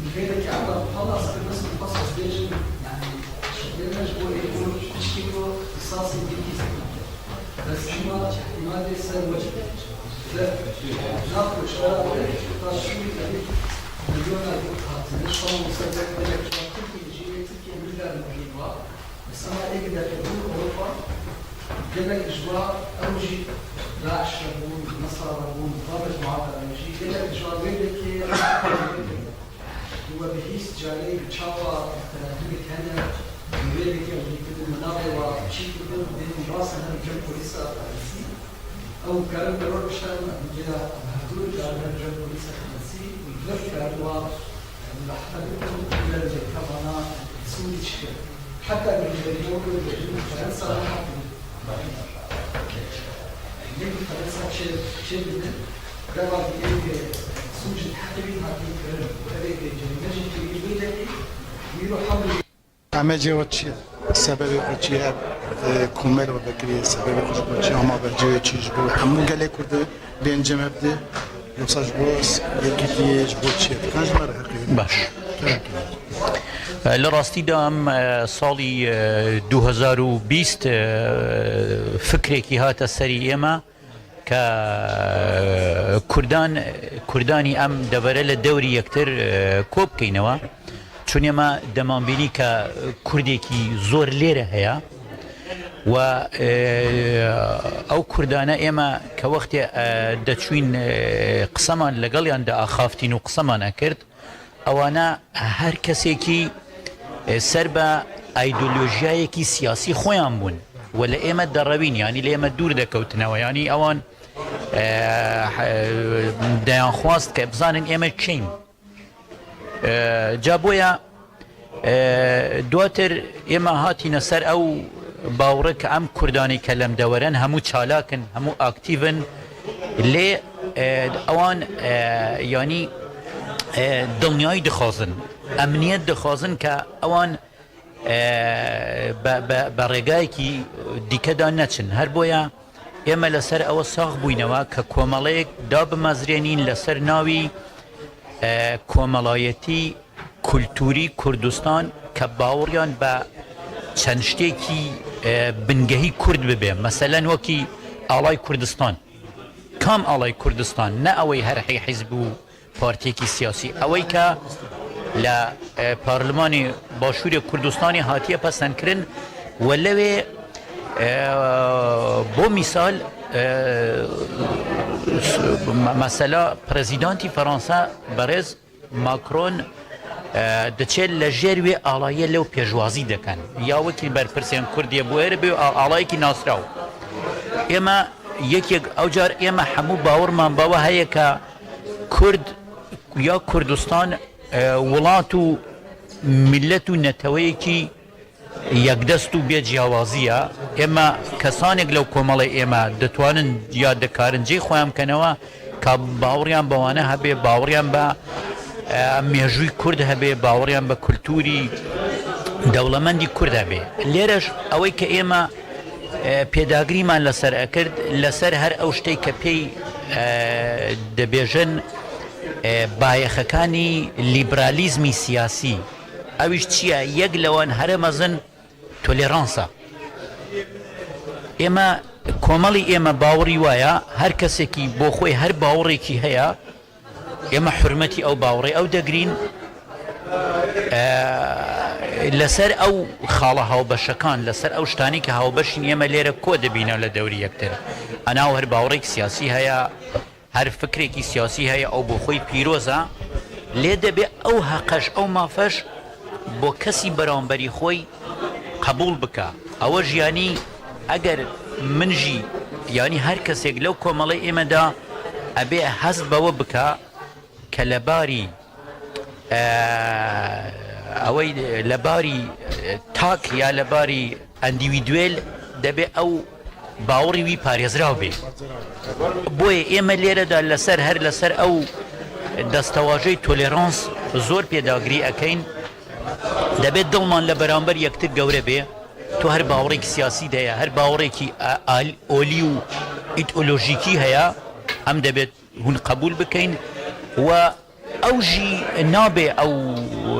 Mihyedîn Eqra palas kir, bes min xwest ez bêjim, yanî, şexsê me ji bo êkûr tiştî ku îhsasê dîkî zikir. Bes ema îtimadê ser we. Ve nav koçbera we, ta şûrî de milyona yek hatine, sal û ser gelek ji Tirkiyê jî, Tirkiye milyar milyar wa. Mesela êk derketibûn Ewropa, gelek ji wan ew jî DAIŞ re bûn, Nesra re bûn, va mecmuata re jî, gelek ji wan wê dekê, û we bihîst carê bi çawa hinek hene, wê dekê ew jî kirin, min navê wa çî kirin, bên rast herin cem polîsa Fransî. Ew karin beror bişerin, em cêra em hevdû karin herin cem polîsa Fransî, û vir karin wa Em behsa bikin, gelek kevana Sûrî çi kir. Heta ku ji derî wekî dibêjin, Fransa nehatin. Yek Fransa çê, çê dibin, gava dî ê sûcên heqê wî hatin kirin. Û ev ê ku cerîme jî kirî wê dekî, wî ro hemû Amacê we çi ye? Sebebê xwe çi ye? E, komel we vekirî, sebebê xwe ji bo çi, amabercê wê çi, ji bo hemû gelê Kurd bên cem hev de, yoksa ji bo yekîtiyê, ji bo çi ye? Dikan ji me re heqê. Baş. Li rastî de em, e, salî, e, du hezar û bîst, e, fikrekî hate serî ême ke Kurdan, Kurdanî em devere li dewrî yektir, e, kop bikeynewe. Çûnê me deman bînî ke Kurdekî zor lêre heye. We, e, ew Kurdane ême ke wextê, e, deçûyîn, e, qiseman legel yan diaxaftîn û qiseman ekird, ewana her kesekî, e, ser be îdeolojiyayekî siyasî xweyan bûn. We li ême derewîn, yanî li ême dûr dekewtine we. Yanî ewan, e, he-, deyan xwast ke bizanin ême çi in. E, ca boya, e, duatir ême hatîne ser ew bawre ke em Kurdanê ke li em dewer in, hemû çalak in, hemû aktîf in. Lê, e, ewan, e, yanî, e, dilniyayî dixwazin, emniyet dixwazin ke ewan, e, be, be, be rêgayekî dîke de neçin. Her boya ême li ser ewe sax bûynewe ke komeleyek da bimezrênîn li ser navî, e, komelayetî kulturî Kurdistan ke baweriyan be çend ştêkî, e, bingehî Kurd bibe. Meselen wekî Alay Kurdistan. Kam Alay Kurdistan? Ne ew ê her hey hizb û partiyekî siyasî. Ew ê ke li, e, Parlemanê Başûrê Kurdistanê hatiye pesendkirin. We lewê, e, bo mîsal, e, s-, me-, mesela Prezîdantî Fransa berêz Macron, e, diçe li jêr wê alayê lew pêşwazî dikin. Ya wekî berpirsên Kurdiyê bû êrê bê a-, alayekî nasraw. Ême yekek ew car ême hemû bawerman bawe heye ke Kurd ya Kurdistan, e, welat û millet û neteweyekî yekdest û bê ciyawazî ye. Ême kesanek lew komelê ême ditwanin ya dikarin cê xwe em kenewe ka baweriyan be wane hebe, baweriyan be, e, mêjûyî Kurd hebe, baweriyan be kulturî dewlemendî Kurd hebe. Lêre ji ew ê ke ême, e, pêdagirî me li ser ekird, li ser her ew ştê ke pêy, e, dibêjin, e, bayexekanî lîberalîzmî siyasî. Ew îş çi ye? Yek li wan here mezin tolerans e. Ême, komelî ême bawerî waya, her kesekî bo xwe her bawerekî heye, ême hurmetî ew bawerê ew degrîn. E, li ser ew xala hawbeşekan, li ser ew ştanî ke hawbeşîn ême lêre ko dibîne li dewrî yektir. Ana her bawerek siyasî heye, her fikrekî siyasî heye, ew bo xwe pîroz e. Lê debe ew heqeş, ew mafeş bo kesî beramberî xwe qebûl bike. Ew ji yanî eger min jî, yanî her kesek lew komelê ême de ebe hest be we bike ke lebarî, e, ew ê lebarî, e, tak ya lebarî endîvîduel debe ew bawerî wî parêzrav bê. Boyê ême lêre de li ser her li ser ew destewajeyê tolerans zor pêdagirî ekeyn. Debe dilman li beramber yektir gewre bê. Tu her bawerekî siyasî de ye, her bawerekî, e, al-, olî û îdeolojîkî heye, em debe hûn qebûl bikeyn. We ew jî nabe ew,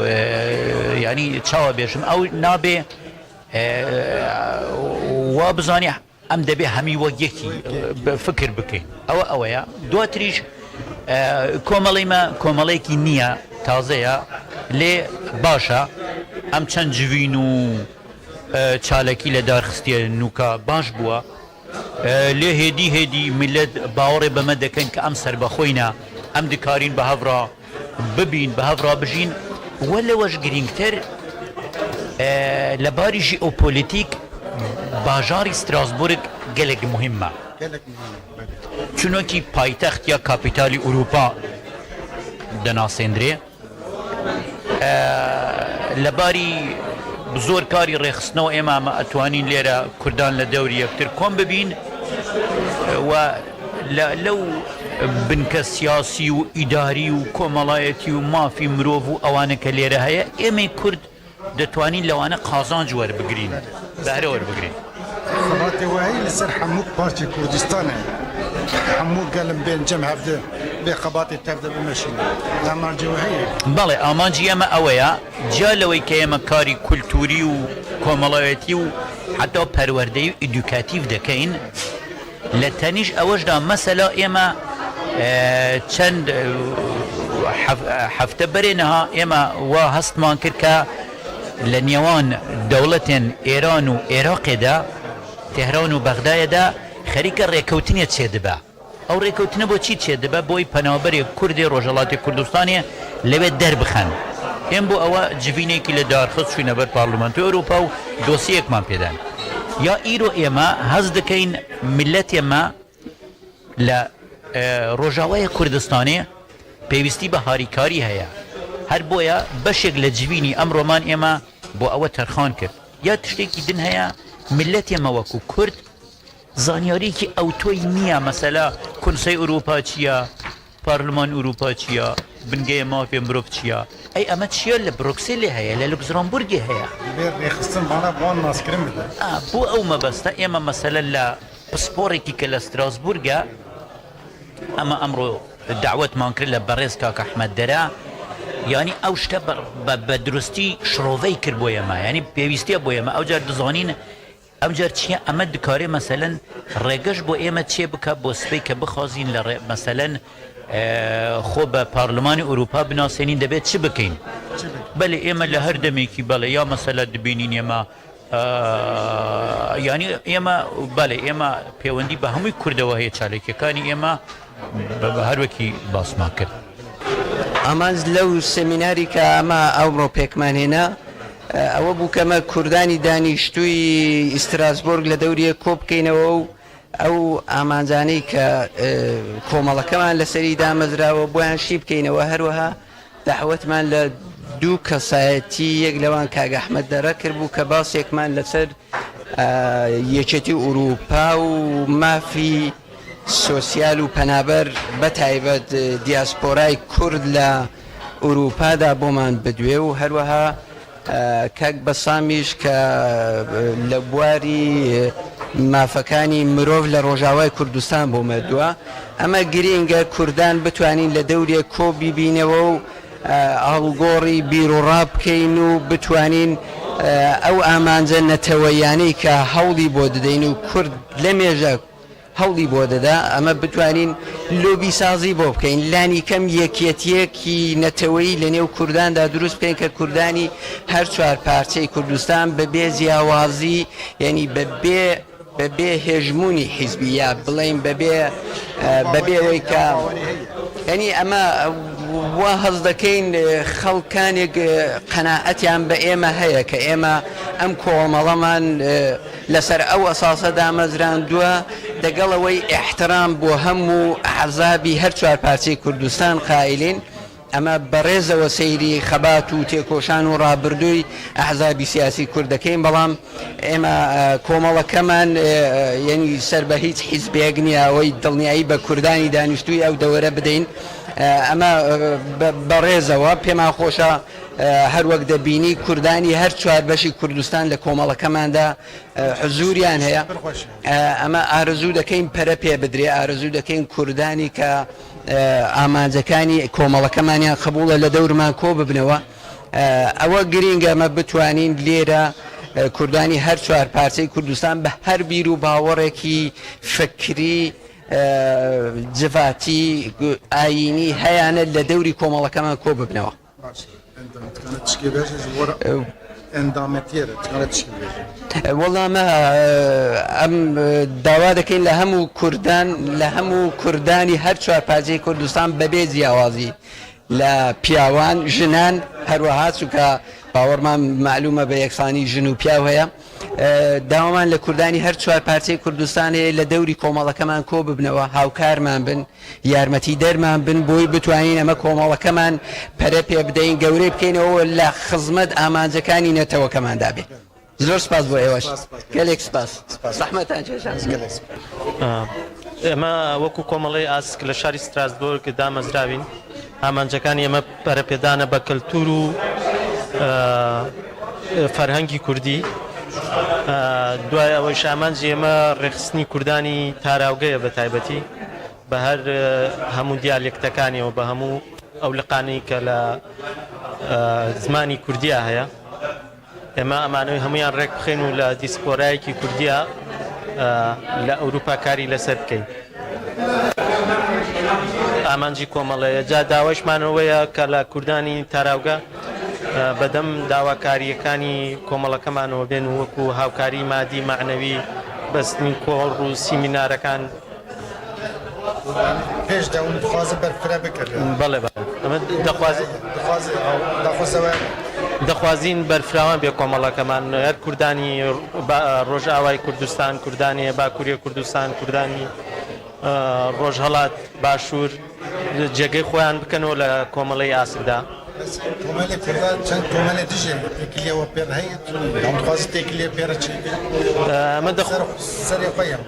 e, yanî çawa bêjim, ew nabe, e, wa bizanî em debe hemî wek yekî, e, bi fikir bikeyn. Ew, ew ye. Duatirî jî, e, komelê me komeleyekî niye, taze ye, lê baş e. Em çend civîn û, e, çalakî li dar xistiye nûka baş bûye. E, lê hêdî hêdî millet bawerê bi me dikin ke em serbexwe ne, em dikarîn bi hev re bibîn, bi hev re bijîn. Wele we ji girîngtir, e, li barî jeopolîtîk bajarî Strasbourg gelek muhîm e. Gelek muhîm e, belê. Çunokî paytext ya kapîtalî Ewropa dinasêndrê. E, li barî bi zor karî rêxistinê û êma me etwanîn lêre Kurdan li dewrî yektir kom bibîn, e, we le-, lew binke siyasî û îdarî û komelayetî û mafî mirov û ewane ke lêre heye, êmê Kurd دەتوانین لەوانە قازانج وەربگرین، بەهرە وەربگرین. Xebatê we heye li ser hemû parçê Kurdistanê. Hemû gelin bên cem hevdi vê xebatê tevde bimeşîne. Amancê we heye. بەڵێ، ئامانجی ئێمە ئەوەیە، جیا لەوەی کە ئێمە کاری کولتوری و کۆمەڵایەتی و حتا پەروەردەی و ئیدوکاتیڤ دەکەین، لە تەنیش ئەوەشدا مەسەلا ئێمە، ئە، چەند، ئە، هەف-، هەفتە بەرێ نەها ئێمە وا هەستمان کرد کە لە نێوان دەوڵەتێن ئێران و عێراقێدا، تێهران و بەغدایەدا خەریکە ڕێکەوتنێ چێ دەبە. ئەو ڕێکەوتنە بۆ چی چێ دەبە؟ بۆی پەنابەرێ کوردێ ڕۆژهەڵاتی کوردستانێ لەوێ دەربخەن. ئێم بۆ ئەوە جڤینێکی لە دارخست چوینە بەر پارلمانتی ئەوروپا و دۆسیەکمان پێدان. یا ئیرۆ ئێمە هەز دەکەین، میلەت ئێمە لە، ئێ، ڕۆژاوای کوردستانێ پێویستی بە هاریکاری هەیە. هەر بۆیە بەشێک لە جڤینی ئەمڕۆمان ئێمە بۆ ئەوە تەرخان کرد. یا تشتێکی دن هەیە، میلەت ئێمە وەکو کورد زانیاریەکی ئەوتۆی نییە، مەسەلا کونسەی ئەوروپا چییە، پارلمان ئەوروپا چییە، بنگەیە مافێ مرۆڤ چییە. ئەی ئەمە چییە لە برۆکسێلێ هەیە، لە لوکزرانبورگێ هەیە؟ Bê rêxistin vana van naskirin bide. ئا، بۆ ئەو مەبەستە ئێمە مەسەلەن لە پسپۆڕێکی کە لە ستراسبورگە، ئەمە ئەمڕۆ داوەتمان کرد لە بەڕێز کاک ئەحمەد دەرە، یانی ئەو شتە بە، بە، بە دروستی شڕۆڤەی کرد بۆ ئێمە، یعنی پێویستیە بۆ ئێمە ئەو جار دزانین ئەو جار چییە؟ ئەمە دکارێ مەسەلەن ڕێگەش بۆ ئێمە چێ بکە بۆ سبەی کە بخوازین لە ڕێ-، مەسەلەن، ئێ، خۆ بە پارلمانی ئەوروپا بناسێنین دەبێت چ بکەین؟ بەێ ئێمە لە هەر دەمێکی بەڵێ یا مەسەلە دبینین ئێمە، ئە، یانی ئێمە، بەێ ئێمە پەیوەندی بە هەمووی کوردەوە هەیە، چاالکیەکانی ئێمە بە، بە هەروەکی باسمان کرد. ئامانج لەو سمیناری کە ئەمە ئەوڕۆ پێکمان هێنا، ئەوە بوو کەمە کوردانی دانیشتووی ئیستراسبۆرگ لە دەوریە کۆ بکەینەوە و ئەو ئامانجانەی کە، ئە، کۆمەڵەکەمان لەسەری دامەزراوە بۆیان شی بکەینەوە. هەروەها داوەتمان لە دوو کەسایەتی، یەک لەوان کاک ئەحمەد دەرە کرد بوو کە باسێکمان لەسەر، ئە، یەکێتی ئوروپا و مافی سۆسیال و پەنابەر، بە تایبەت دیاسپۆرای کورد لە ئوروپادا بۆمان بدوێ و هەروەها، ئە، کاک بەسامیش کە لە بواری مافەکانی مرۆڤ لە ڕۆژاوای کوردستان بۆ مەدووە. ئەمە گرینگە کوردان بتوانین لە دەورێک کۆ بیبینەوە و، ئە، هەڵگۆڕی بیرۆڕا بکەین و بتوانین، ئە، ئەو ئامانجە نەتەوەیانەی کە هەوڵی بۆ دەدەین و کورد لە مێژە هەوڵی بۆ دەدا، ئەمە بتوانین لۆبی سازی بۆ بکەین، لانی کەم یەکیەتیەکی نەتەوەی لە نێو کورداندا دروست بکەین کە کوردانی هەر چوار پارچەی کوردستان بەبێ جیاوازی، یعنی بەبێ، بەبێ هێژمونی حیزبی، یا بڵین بەبێ، ئە، بەبێ ئەوەی کە، یعنی ئەمە وا هەز دەکەین، ئە، خەڵکانێک، ئە، قەناعەتیان بە ئێمە هەیە کە ئێمە ئەم کۆمەڵەمان، ئە، لەسەر ئەو ئەساسە دامەزراندووە، دەگەڵ ئەوەی ئیحترام بۆ هەموو ئەحزابی هەر چوار پارچەی کوردستان قائلین. ئەمە بەڕێزەوە سەیری خەبات و تێکۆشان و ڕابردووی ئەحزابی سیاسی کورد دەکەین، بەڵام ئێمە، ئە، کۆمەڵەکەمان، ئە، یعنی سەر بە هیچ حیزبێک نییە ئەوەی دڵنیایی بە کوردانی دانیشتووی ئەو دەوەرە بدەین. ئە، ئەمە، ئە، بە، بەڕێزەوە پێمان خۆشە، ئە، هەر وەک دەبینی کوردانی هەر چوار بەشی کوردستان لە کۆمەڵەکەماندا، ئە، حزوریان هەیە. ئە، ئەمە ئارزوو دەکەین پەرە پێ بدرێ، ئارزوو دەکەین کوردانی کە، ئە، ئامانجەکانی کۆمەڵەکەمانیان قبوڵە لە دەورمان کۆ ببنەوە. ئە، ئەوە گرینگە ئەمە بتوانین لێرە، ئە، کوردانی هەر چوار پارچەی کوردستان بە هەر بیر و باوەڕێکی فکری، ئە، جڤاتی، ئایینی هەیانە لە دەوری کۆمەڵەکەمان کۆ ببنەوە. Baş e. Endam, dikane tişkê bêje ji bo re. Endametiyê re, dikane tişkê bêje. وەڵامە ئەم داوا دەکەین لە هەموو کوردان، لە هەموو کوردانی هەر چوار پارچەی کوردستان بەبێ جیاوازی، لە پیاوان، ژنان، هەروەها چونکە باوەڕمان معلومە بە یەکسانی ژن و پیاو هەیە. داوامان لە کوردانی هەر چوار پارچەی کوردستان هەیە لە دەوری کۆمەڵەکەمان کۆ ببنەوە، هاوکارمان بن، یارمەتی دەرمان بن، بۆی بتوانین ئەمە کۆمەڵەکەمان پەرە پێ بدەین، گەورەی بکەینەوە، لە خزمەت ئامانجەکانی نەتەوەکەماندا بێ. زۆر سپاس بۆ ئێوەش. گەلێک سپاس. زەحمەتان کێشان. ئێمە وەکو کۆمەڵی ئاسک لە شاری ستراسبۆرگ دامەزراوین. ئامانجەکانی ئێمە پەرەپێدانە بە کەلتور و، ئە، فەرهەنگی کوردی. ئە، دوای ئەوەی شامانجی ئێمە ڕێخستنی کوردانی تاراوگەیە بە تایبەتی، بە هەر، ئە، هەموو دیالێکتەکانیەوە، بە هەموو ئەو لقانەی کە لە، ئە، زمانی کوردیا هەیە. ئێمە ئەمانەوەی هەمویان ڕێک بخەین و لە دیسپۆرایەکی کوردیا، ئە، لە ئەوروپا کاری لەسەر بکەین. ئامانجی کۆمەڵەیە. جا داوایشمانەوەیە کە لە کوردانی تاراوگە، ئە، بەدەم داواکاریەکانی کۆمەڵەکەمانەوە بێن و وەکو هاوکاری مادی، معنەوی، بەستنی کۆڕ و سیمینارەکان. پێش داون دخوازە بەرفرە بکرد. بەڵێ، بەڵێ. ئەمە دەخوازی-، داخوازەوە. دەخوازین بەرفراوان بێ کۆمەڵەکەمان، هەر کوردانی با-، ڕۆژئاوای کوردستان، کوردانی باکووری کوردستان، کوردانی، ئە، ڕۆژهەڵات باشوور جێگەی خۆیان بکەنەوە لە کۆمەڵەی ئاسکدا. کۆمەلێ کوردان چەند کۆمەلێ دژێ تێکلیەوە پێ هەیە، داونخوازی تێکلیە پێرە چی؟ ئەمە دەخ- سەر خۆیان.